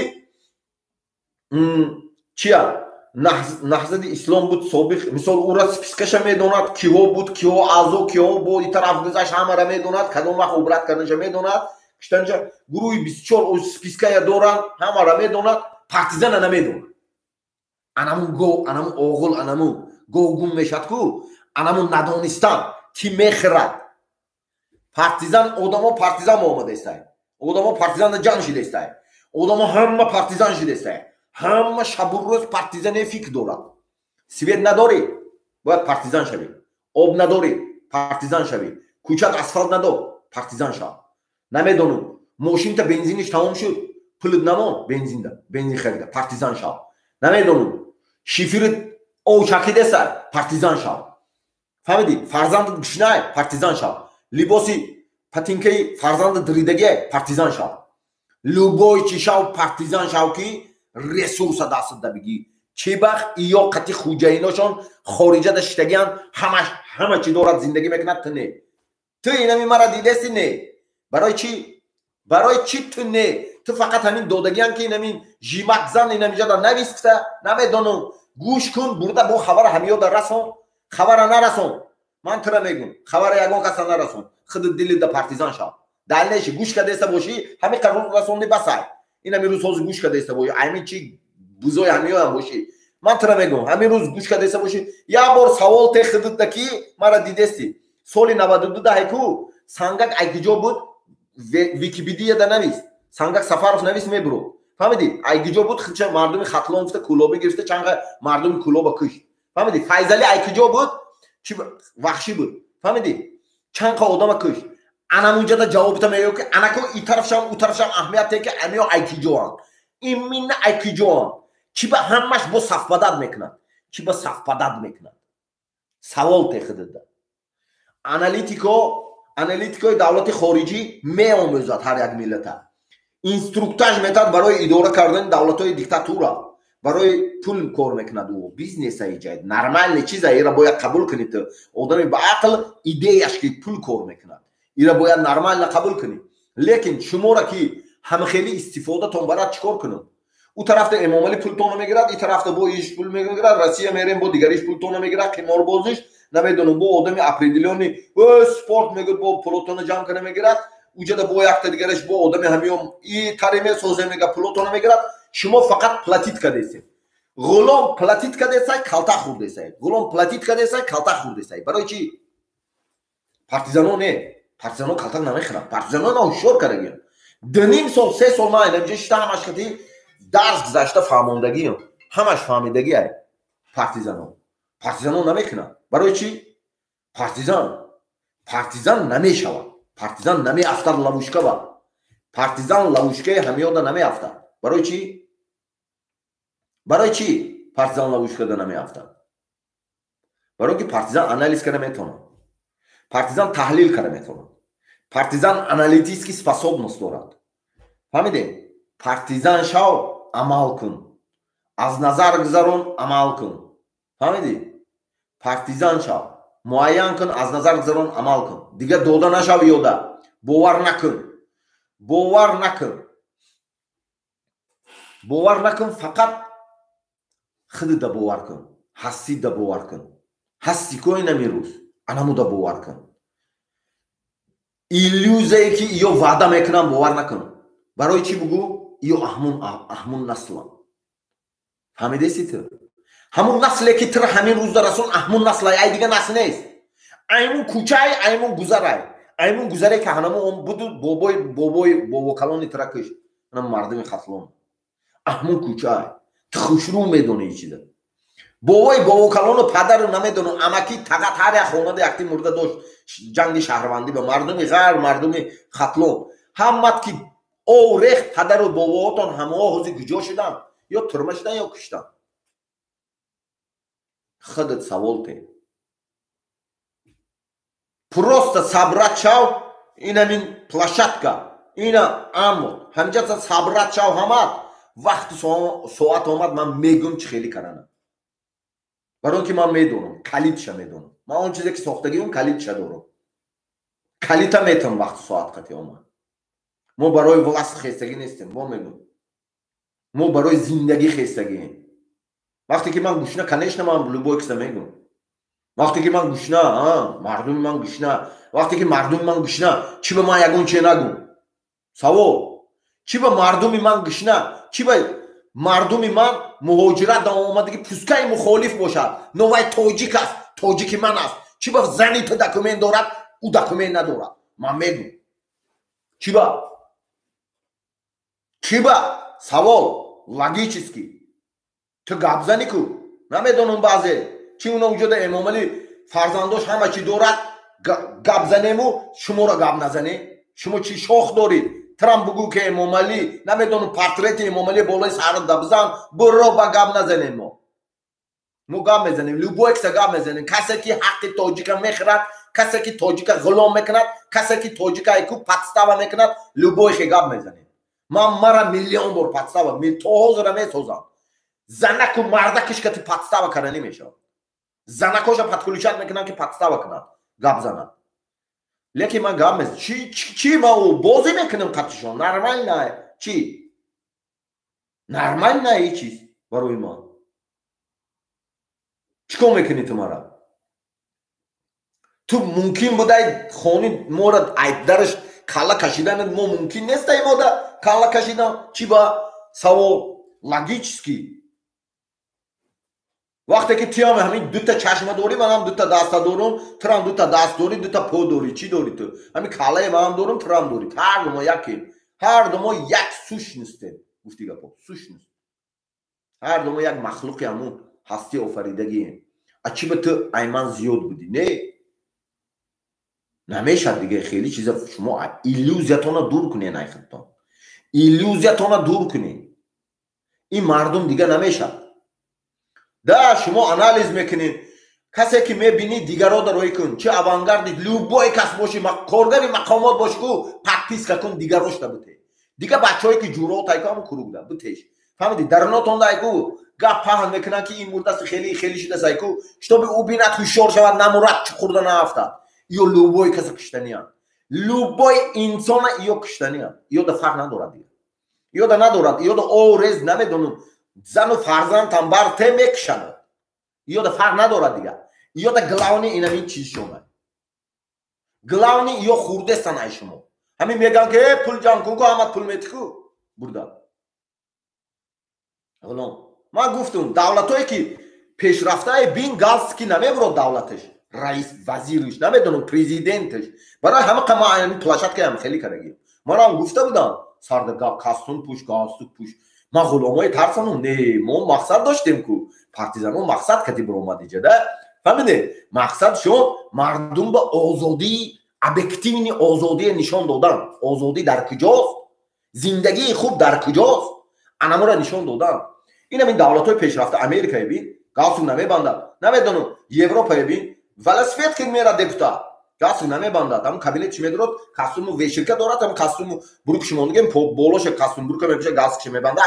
чия, Наҳзати ислом буд собиқ, мисол, ура спискаша медонад, киҳо буд, киҳо аъзо, киҳо бо и тараф гузашт, ҳамара медонад, кадом вақт убрать карданаша медонад, киштанша, гурӯҳи 24 спиская доранд, ҳамара медонад, партизана намедонад. Анамун гов, анамун оғул, анамун гов гум мешад ку, анамун надонистан, ки мехӯрад партизан. Одамо партизан омадаистай, одамо партизанда ҷанг шидаистай, одамо ҳама партизан шидаистай, ҳама шабу рӯз партизане фикр дорад. Свет надорӣ, бояд партизан шавӣ, об надорӣ, партизан шавӣ, кӯчат асфалт надор, партизан шав. Намедонам, мошинта бензиниш тамом шуд, пулит намон бензинда, бензин харида, партизан шав. Намедонам, шифирит ов чакидеса, партизан шав, фаҳмидӣ? Фарзандат гушнай, партизан шав. Либоси патинкаи фарзандат диридагиай, партизан шав. Любой чӣ шав, партизан шав, ки ресурса дастат бигӣ. Чӣ бахт иё қати хуҷаиношон хориҷада шиштагианд, ҳамаш ҳама чӣ дорад, зиндагӣ мекунад, ту не. Ту инами мара дидеси, не? Барои чӣ, барои чӣ ту не? Ту фақат ҳамин додагиан, ки инамин жимак зан, инамиҷада навис, кута, намедонам, гӯш кун, бурда бо хабара ҳамиёда расон. Хабара нарасон, ман тура мегӯм, хабара ягон каса нарасон, худат дилида партизан шав. Дальнейший гӯш кадаеста бошӣ, ҳамин қарор расонди, басай. Ин ҳамин рӯз ҳозир гӯш кадаеста бошӣ, ҳамин чи бузои ҳамиёям бошӣ, ман тура мегӯм, ҳамин рӯз гӯш кадаеста бошӣ, як бор савол те худатда, ки мара дидести соли 92 даҳе ку Сангак айкиҷо буд? Википедияда навис, Сангак Сафаров навис, мебуро, фаҳмидӣ? Айкиҷо буд? Худша мардуми Хатлон гуфта, Кӯлобӣ гирифта, чанға мардуми Кӯлоба кушт, фаҳмидӣ? Файзалӣ айкиҷо буд? Чи ваҳшӣ буд, фаҳмидӣ? Чанд қа одама кушт. Анамунҷада ҷавобта меё, ки анако и тарафшам, у тарафшам аҳамият те, ки амиё айкиҷоанд, именно айкиҷоанд. Чӣ ба ҳамаш бо совпадать мекунад? Чӣ ба совпадать мекунад? Савол техидида. Аналитико, аналитикои давлати хориҷӣ меомӯзад ҳар як миллата, инструктаж метад барои идора кардани давлатҳои диктатура, барои пул кор мекунад ӯ, бизнеса иҷаид, нормальный чиза, ира бояд қабул кунед. Одами ба ақл идеяш, ки пул кор мекунад. Ира бояд нормально қабул кунӣ. Лекин шуморо ки ҳамхели истифодатон барад, чӣ кор кунам? Ӯ тарафта Эмомалӣ пултонро мегирад, и тарафта бо иш пул мегирад, Россия мерем, бо дигариш пултонро мегирад, қиморбозиш, намедонам, бо одами определённый спорт мегӯяд, бо пулотонро ҷамъ кана мегирад. Уҷада бо якта дигараш, бо одами ҳамиём и таре месозем, мега, пулотонро мегирад. Шумо фақат платить кардесед. Ғулом платить кардесай, калтак хӯрдесай. Ғулом платить кардесай, калтак хӯрдесай. Барои чӣ? Партизано не, партизано калтак намехӯрад. Партизано на ҳушёр кардагиям. 2.5 сол, 3 сол ман инамҷа шита, ҳамаш кати дарс гузашта, фаҳмондагиам, ҳамаш фаҳмидагиай. Партизано, партизано намекунад. Барои чӣ? Партизан, партизан намешавад, партизан намеафтад ловушка ба. Партизан ловушка и ҳамиёда намеафтад. Барои чӣ? Барои чӣ партизан ловушка да намеафтад? Барои ки партизан анализ карда метавонад, партизан таҳлил карда метавонад, партизан аналитический способность дорад. Фаҳмидем? Партизан шав, амал кун, аз назар гузарон, амал кун. Фаҳмидӣ? Партизан шав, муайян кун, аз назар гузарон, амал кун. Дигар дода нашав, ёда бовар накун, бовар накун, бовар накун. Фақат худда бовар кун, ҳастида бовар кун. Ҳасти ко инами рӯз анамуда бовар кун. Иллюзия е ки ё ваъда мекунам, бовар накун. Барои чӣ бугӯ? Ё аҳмун наслам. Фаҳмидеси ту? Ҳамун насле ки тира ҳамин рӯзда расон, аҳмун насла, ай дига насл нест. Аймун кӯчай, аймун гузарай, аймун гузаре ки ҳанамо он буду бобои бобои бобокалони тира киш, ана мардуми Хатлон, аҳмун кӯчай. Ту хушрӯ медонӣ чиза. Бобои бобокалону падару, намедонам, амаки тағат, ҳар як хонада якти мурда дошт ҷанги шаҳрвандӣ ба мардуми ғар, мардуми Хатлон ҳамат ки ов рех. Падару бобоотон ҳамао ҳози куҷо шуданд? Ё турма шудан, ё куштанд. Худат савол те. Просто собрать шав. Инамин площадка ина амо ҳамҷа собрать шав ҳамат. Вақту соат омад, ман мегӯм чӣ хеле карана. Барои ки ман медонам, калидша медонам. Ман он чизе ки сохтагиам, калидша дорам, калита метавон. Вақту соат қати омад. Мо барои власть хестагӣ нестем, мо мегӯм, мо барои зиндагӣ хестагием. Вақте ки ман гушна, конечно, ман любой киса мегӯм. Вақте ки ман гушна, мардуми ман гушна, вақте ки мардуми ман гушна, чӣ ба ман ягон чие нагӯм? Савол: чӣ ба мардуми ман гушна? Чӣ ба мардуми ман муҳоҷират да омадагӣ, пускай мухолиф бошад, но вай тоҷик аст, тоҷики ман аст. Чӣ ба зани ту документ дорад, ӯ документ надорад? Ман мегӯм, чӣ ба? Чӣ ба? Савол логический. Ту гап зани ку, намедонам, баъзе чи уна уҷода Эмомалӣ фарзандош ҳама чӣ дорад, гап занему, шуморо гап назане. Шумо чӣ шох дорид? Трам бугӯ ки Эмомалӣ, намедонам, портрети Эмомалӣ болои сарда бизан, буро ба гап назанем. Мо гап мезанем, любой киса гап мезанем. Касе ки ҳаққи тоҷика мехӯрад, касе ки тоҷика ғулом мекунад, касе ки тоҷика айку подстава мекунад, любой хе гап мезанем. Ман мара миллион бор подстава то ҳозира месозам. Занаку мардакиш кати подстава карда намешавад. Занакоша подключать мекунанд, ки подстава кунад, гап занад. Лекин ман гап мез чи ма ӯ бозӣ мекунам қатишон, нормально. Чи нормально чиз барои ман? Чӣ кор мекунӣ ту мара? Ту мумкин будай хони мора айбдараш калла кашидан мо мумкин нестай мода калла кашидан. Чӣ ба? Савол логический. Вақте ки тиам ҳамин дута чашма дорӣ, манам дута даста дорум, турам дута даст дорӣ, дута по дорӣ. Чӣ дорӣ ту? Ҳамин каллаи манам дорум, турам дорӣ. Ҳар ду мо якем, ҳар ду мо як сущность ем. Гуфти гапо, сущность. Ҳар ду мо як махлуқи ҳамун ҳастӣ офаридагием. А чӣ ба ту айман зиёд будӣ? Не, намешад дига хеле чиза. Шумо иллюзия тона дур кунед, ай худтон иллюзия тона дур кунед. Ин мардум дига намешад. Да, шумо анализ мекунед. Касе ки мебинӣ, дигаро дароӣ кун. Чи авангарди, любой кас боши, коргари мақомот боши ку, подписка кун, дигарошта бите. Дига бачаҳое ки ҷурот айку, ҳамн круг да битеш. Фаҳмиди? Дарунотонда айку гап паҳн мекунанд, ки ин мурдаст, хеле хеле шидаст айку, чтобы ӯ бинад, ҳушёр шавад, намурад, чуқурда наафтад. Ё любой каса киштаниянд. Любой инсона ё куштаниам, ё да фарқ надорад, ё да надорад, ё да орез намедонам, зану фарзандам бар те мекушанд, ё да фарқ надорад дига. Ё да главный инамин чизшона, главный ё хурдестан ай шумо. Ҳамин мегӯянд ки пул ҷамъ кун ку, ҳама пул метику бурда ғулом. Ман гуфтум, давлатое ки пешрафтаи бин, галстуки намебурод давлаташ, раис, вазирш, намедонам, президенташ. Барои ҳама ма площадкаам хеле кардагим. Манам гуфта будам, сарда кастун пӯш, галстук пӯш. Ман ғуломои тарсанум не, мо мақсад доштем ку, партизано мақсад кати биромад иҷа да, фаҳмиде? Мақсадшон мардум ба озодии объективный озодие нишон додан. Озодӣ дар куҷост, зиндагии хуб дар куҷост, анаморо нишон додан. Инам ин давлатҳои пешрафта, Америкае бин, галстук намебандад, намедонам, Европае бин, велосипед ки мерад депутат, галстук намебандад. Ҳамн кабинетш медорад, костюму вешалка дорад, ҳам костюму брюкш мондагем, болоша костюм брюка мепӯша, галстукша мебанда.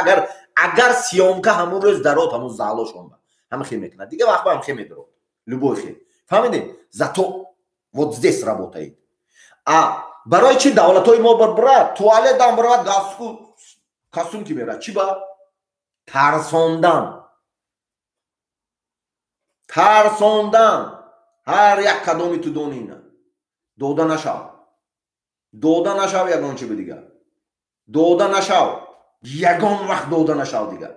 Агар съёмка ҳамун рӯз дарод, ҳамун залошонба ҳама хе мекунад, дига вақт ба ҳам хе медород, любой хе, фаҳмидем? Зато вот здесь работает. А барои чи давлатҳои мо бира туалетам биравад, галстуку костюм ки мерад? Чи ба тарсондан, тарсондан. Ҳар як кадоми ту дони ина. Дода нашав, дода нашав ягон чи дигар, дода нашав, ягон вақт дода нашав дигар.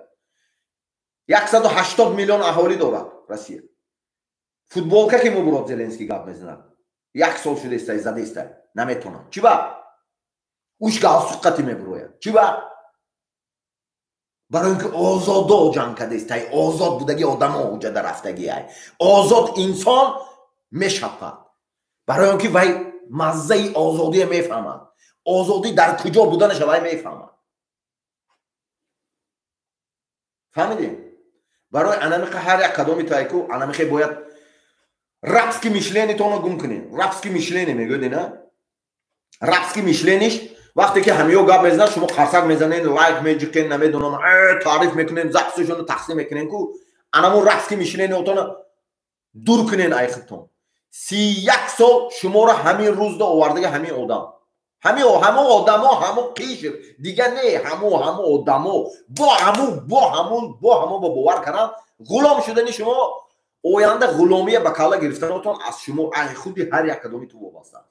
180 миллион аҳолӣ дорад Россия. Футболка ки мубурод, Зеленский гап мезанад, як сол шудестай, задестай, наметонам. Чи ба уш галстук қати мебурояд? Чи ба? Барои ин ки озодо ҷанг кардестай, озод будаги одамо уҷада рафтагиай. Озод инсон мешапад, барои он ки вай маззаи озодие мефаҳмад, озодӣ дар куҷо буданаша вай мефаҳмад, фаҳмидем? Барои анамиқа ҳар як кадоми тайку анамихе бояд рабский мышлениетонро гум кунед. Рабский мышление мегӯед, ина рабский мышлениеш. Вақте ки ҳамиё гап мезанад, шумо қарсак мезанед, лайк меҷиқен, намедонам, таъриф мекунем, записашонро тақсим мекунем ку. Анамун рабский мышлениетонро дур кунен ай худтон. 31 сол шуморо ҳамин рӯзда овардаги ҳамин одам, ҳамо одамо, ҳамо қишр дига не, ҳамо одамо бо ҳамун, бо ҳамун, бо ҳамо ба бовар кардан, ғулом шудани шумо, оянда ғуломия ба калла гирифтанотон аз шумо, ай худи ҳар як кадоми ту вобаста аст.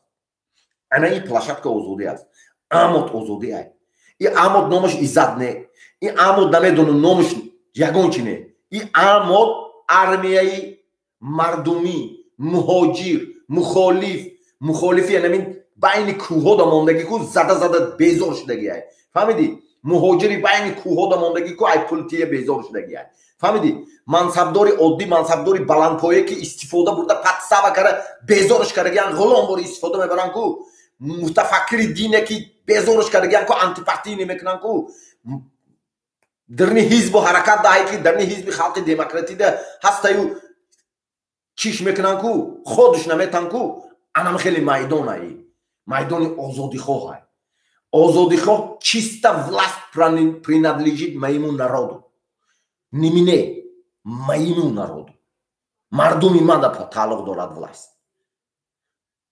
Ана ин площадка озодӣ аст, амот озодӣ ай. И амот номаш Иззат не, и амот намедонам номаш ягон чи не, и амот армияи мардумӣ, муҳоҷир, мухолиф, мухолифи анамин байни кӯҳо да мондагӣ ку, зада зада безор шудагӣ ай, фаҳмидӣ? Муҳоҷири байни кӯҳо да мондагӣ ку, ай пултия безор шудагӣ ай, фаҳмидӣ? Мансабдори оддӣ, мансабдори баландпоя ки истифода бурда, подстава кара, безорш кардагиан, ғулом бори истифода мебаранд ку. Мутафаккири дине ки безорш кардагиан ку, антипартийный мекунанд ку. Дарни ҳизбу ҳаракат даҳе ки дарни ҳизби халқи демократида ҳастаю, чиш мекунанд ку, ходуш наметан ку. Анам хеле майдон ай, майдони озодихоҳ ай, озодихоҳ. Чисто власть принадлежит моему народу, не мне, моему народу. Мардуми мада тааллуқ дорад власть,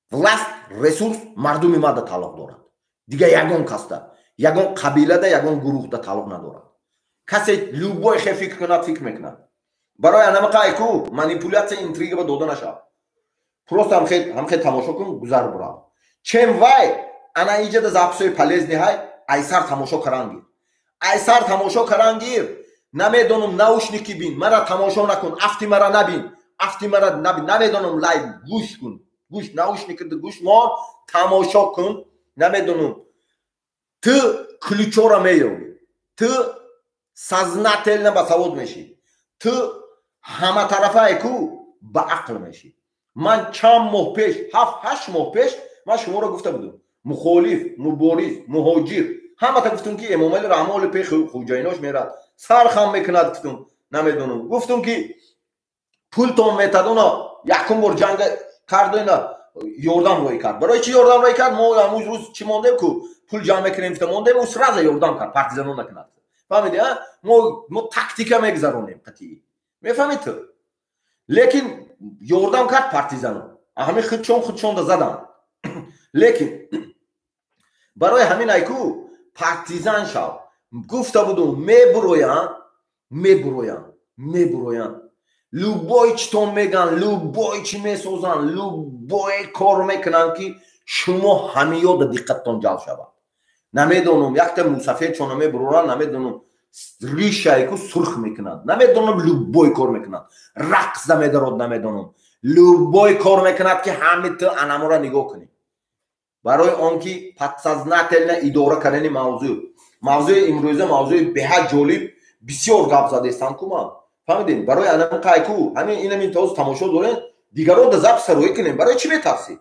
власть, ресурс мардуми мада тааллуқ дорад. Дига ягон касда, ягон қабилада, ягон гурӯҳда тааллуқ надорад. Касе любой хе фикр кунад, фикр мекунад. Барои анамақай ку манипуляция, интрига ба дода нашав. Просто ҳамхе тамошо кун, гузар бурав. Чем вай ана иҷада записҳои полезный ҳай, айсар тамошо каран гир, айсар тамошо каран гир. Намедонам, наушники бин, мара тамошо накун, афти мара набин, афти мара набин, намедонам, лайв гӯш кун, гӯш, наушникида гӯш мон, тамошо кун. Намедонам, ту ключора меёбӣ, ту сознательно басавод мешӣ, ту ҳаматарафае ку ба ақл мешӣ. Ман чанд моҳ пеш, 7-8 моҳ пеш ман шуморо гуфта будам, мухолиф, мубориз, муҳоҷир, ҳамата гуфтум ки Эмомали Раҳмоли пе хуҷайнош мерад, сар хам мекунад, гуфтум. Намедонам, гуфтум ки пултон метадуна. Якум бор ҷанга кардина, ёрдам рӯй кард. Барои чӣ ёрдам рӯй кард? Мо ҳамун рӯз чӣ мондем ку, пул ҷамъ мекунем гуфта мондем, ӯ сразу ёрдам кард, партизано накунад, фаҳмиди? Мо тактика мегузаронем қатъӣ, мефаҳмид ту? Лекин ёрдам кард партизано, ҳамин худшон худшонда задан. Лекин барои ҳамин айку партизан шав. Гуфта будум, мебуроянд, мебуроянд, мебуроянд, любой читон меган, любой чӣ месозанд, любой кор мекунанд, ки шумо ҳамиёда диққаттон ҷалб шавад. Намедонам, якта мусафед чона мебуроранд, намедонам, ришайку сурх мекунад, намедонам, любой кор мекунад, рақс медарод, намедонам, любой кор мекунад, ки ҳами ту анамора нигоҳ кунӣ, барои он ки подсознательно идора кардани мавзӯъ. Мавзӯи имрӯза мавзӯи беҳад ҷолиб, бисёр гап задестам ку ман, фаҳмидем. Барои анам қайку ҳамин инамин тоз тамошо дорем, дигаро да запись рӯй кунем. Барои чӣ метарсӣ?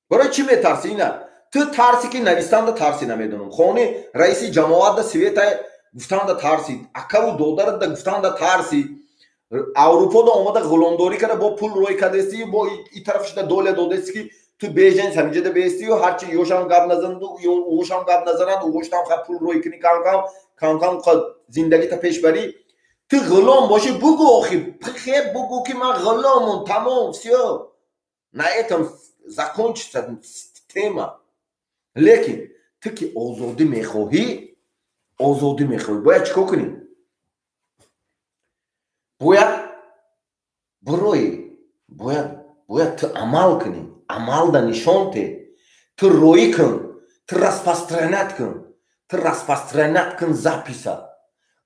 Барои чӣ метарсӣ? Ина ту тарси, ки навистанда тарси, намедонам, хони раиси ҷамоатда света гуфтанда тарси, акаву додарада гуфтанда тарси. Аврупода омада ғуломдорӣ карда, бо пул рӯй кардести, бо и тарафшида доля додести, ки ту бежен ҳаминҷода бестию, ҳарчи ёшам гап назанду, ӯшам гап назананд, ӯшам пул рӯй кунӣ, кам кам кам кам зиндагита пеш барӣ. Ту ғулом бошӣ, бугӯ, охи хе бугӯ, ки ман ғуломум, тамом, всё, на этом закончится тема. Лекин ту ки озодӣ мехоҳӣ, озодӣ мехоҳӣ, бояд чӣ кор кунӣ? Бояд бироӣ, бояд ту амал кунӣ, амалда нишон те, ту роӣ кун, ту распространять кун, ту распространять кун, запись а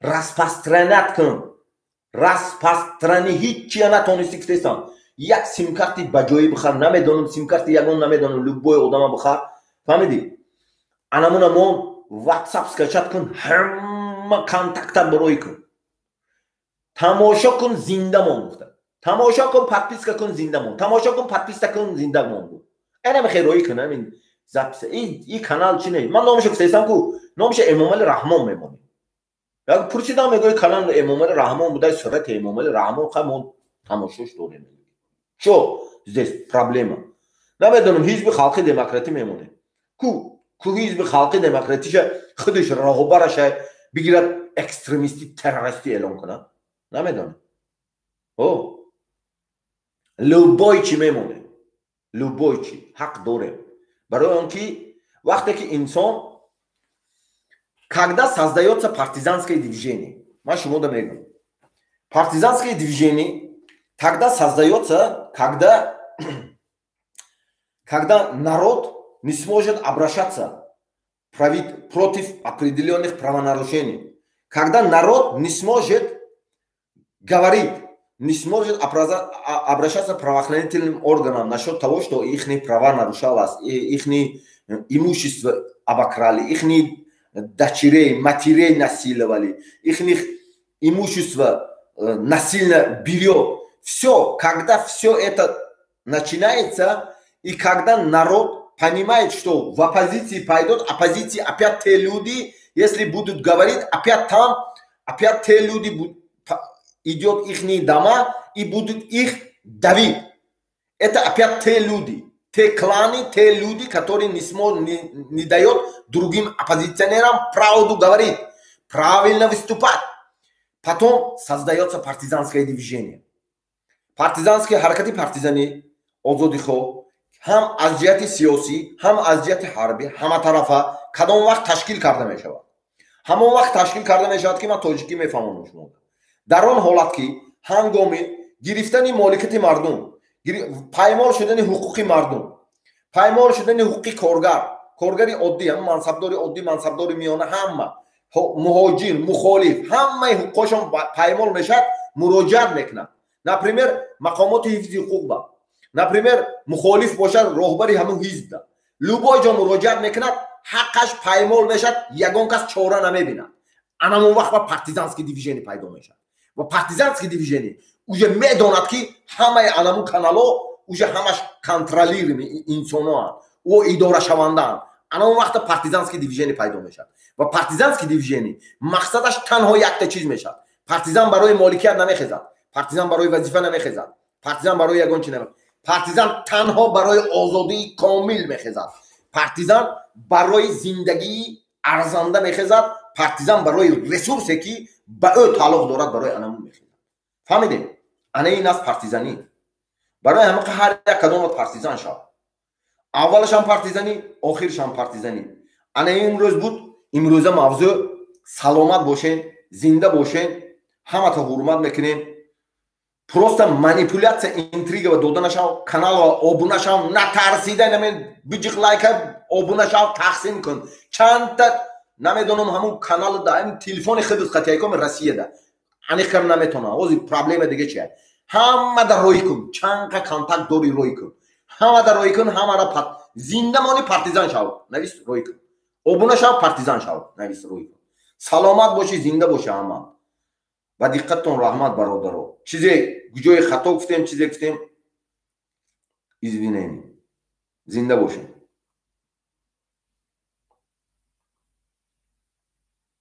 распространять кун, распространи. Ҳиччия натонисти, гуфтестам, як симкарти баҷоӣ бихар, намедонам, симкарти ягон, намедонам, любой одама бихар, фаҳмидӣ? Анамуна мон WhatsApp скачать кун, ҳама контакта барои кун, тамошо кун, зинда мон. Гуфта, тамошо кун, подписка кун, зинда мон, тамошо кун, подписка кун, зинда мон. Гу анаме хероӣ кун ҳамин запись а. И канал чи не, ман номашо гуфтаистам ку, номаша Эмомали Раҳмон мемонем. Як пурсидам, мегӯи, канал Эмомали Раҳмон будай, сурати Эмомали Раҳмон, хай, мо тамошош дорем, чо здесь проблема? Намедонам, Ҳизби Халқи Демократӣ мемонем ку. Ку Ҳизби Халқи Демократиша худаш роҳбараша бигирад, экстремистӣ, террористӣ эълон кунад, намедонам. О, любой чӣ мемонем, любой чӣ ҳақ дорем, барои он ки вақте ки инсон, когда создаётся партизанское движение, ман шумода мегӯям, партизанское движение тогда создаётся, когда народ не сможет обращаться против определенных правонарушений, когда народ не сможет говорить, не сможет обращаться к правоохранительным органам насчет того, что их права нарушалось, их имущество обокрали, их дочерей, матерей насиловали, их имущество насильно берет. Все, когда все это начинается, и когда народ понимает, что в оппозиции пойдет, оппозиции опять те люди, если будут говорить, опять там, опять те люди идет их дома и будут их давить. Это опять те люди, те кланы, те люди, которые не, смог, не дают другим оппозиционерам правду говорить, правильно выступать. Потом создается партизанское движение. Партизанские ҳаракати партизанӣ, озодихоҳ, ҳам аз ҷиҳати сиёсӣ, ҳам аз ҷиҳати ҳарбӣ, ҳаматарафа кадом вақт ташкил карда мешавад? Ҳамон вақт ташкил карда мешавад, ки ман тоҷикӣ мефаҳмонам шумо, дар он ҳолат, ки ҳангоми гирифтани моликияти мардум, паймол шудани ҳуқуқи мардум, паймол шудани ҳуқуқи коргар, коргари оддӣ, мансабдори оддӣ, мансабдори миёна, ҳама муҳоҷир, мухолиф, ҳамаи ҳуқуқҳошон паймол мешавад, муроҷиат мекунад, например, мақомоти ҳифзи ҳуқуқ ба, например, мухолиф бошад, роҳбари ҳамун ҳизбда, любой ҷо муроҷиат мекунад, ҳаққаш паймол мешавад, ягон кас чора намебинад. Анамон вақт ба партизанский движение пайдо мешавад ва партизанский движение уже медонад, ки ҳамаи анамун каналҳо уже ҳамаш контролируемый инсоноанд, ӯ идорашавандаанд. Анамон вақта партизанский движение пайдо мешавад ва партизанский движение мақсадаш танҳо якта чиз мешавад. Партизан барои моликият намехезад, партизан барои вазифа намехезад, партизан барои ягон чи намехезад, партизан танҳо барои озодии комил мехезад, партизан барои зиндагии арзанда мехезад, партизан барои ресурсе, ки ба ӯ тааллуқ дорад, барои анамун мехезад. Фаҳмидем? Ана ин аст партизанӣ. Барои ҳамақа ҳар як кадомат партизан шав. Аввалашам партизанӣ, охиршам партизанӣ. Ана имрӯз буд имрӯза мавзӯъ. Саломат бошен, зинда бошен, ҳамата ҳурмат мекунем. Просто манипуляция, интрига ва дода нашав, каналва обуна шав, натарсида наме биҷиқ лайка, обуна шав, тақсим кун. Чандта намедонам, ҳамун канал да телефони худат қатиякоми Россияда аниқ кам наметонам. Ҳозир проблема дига чи? Ҳама да рой кун, чанқа контакт дори, рой кун, ҳама да рой кун, ҳамара. Зинда мони, партизан шав, навис, рой кун, обуна шав, партизан шав, навис, рой кун. Саломат бошӣ, зинда бошӣ ҳама. Ба диққаттон раҳмат, бародаро. Чизе ҷои хато гуфтем, чизе гуфтем, извинение. Зинда бошем.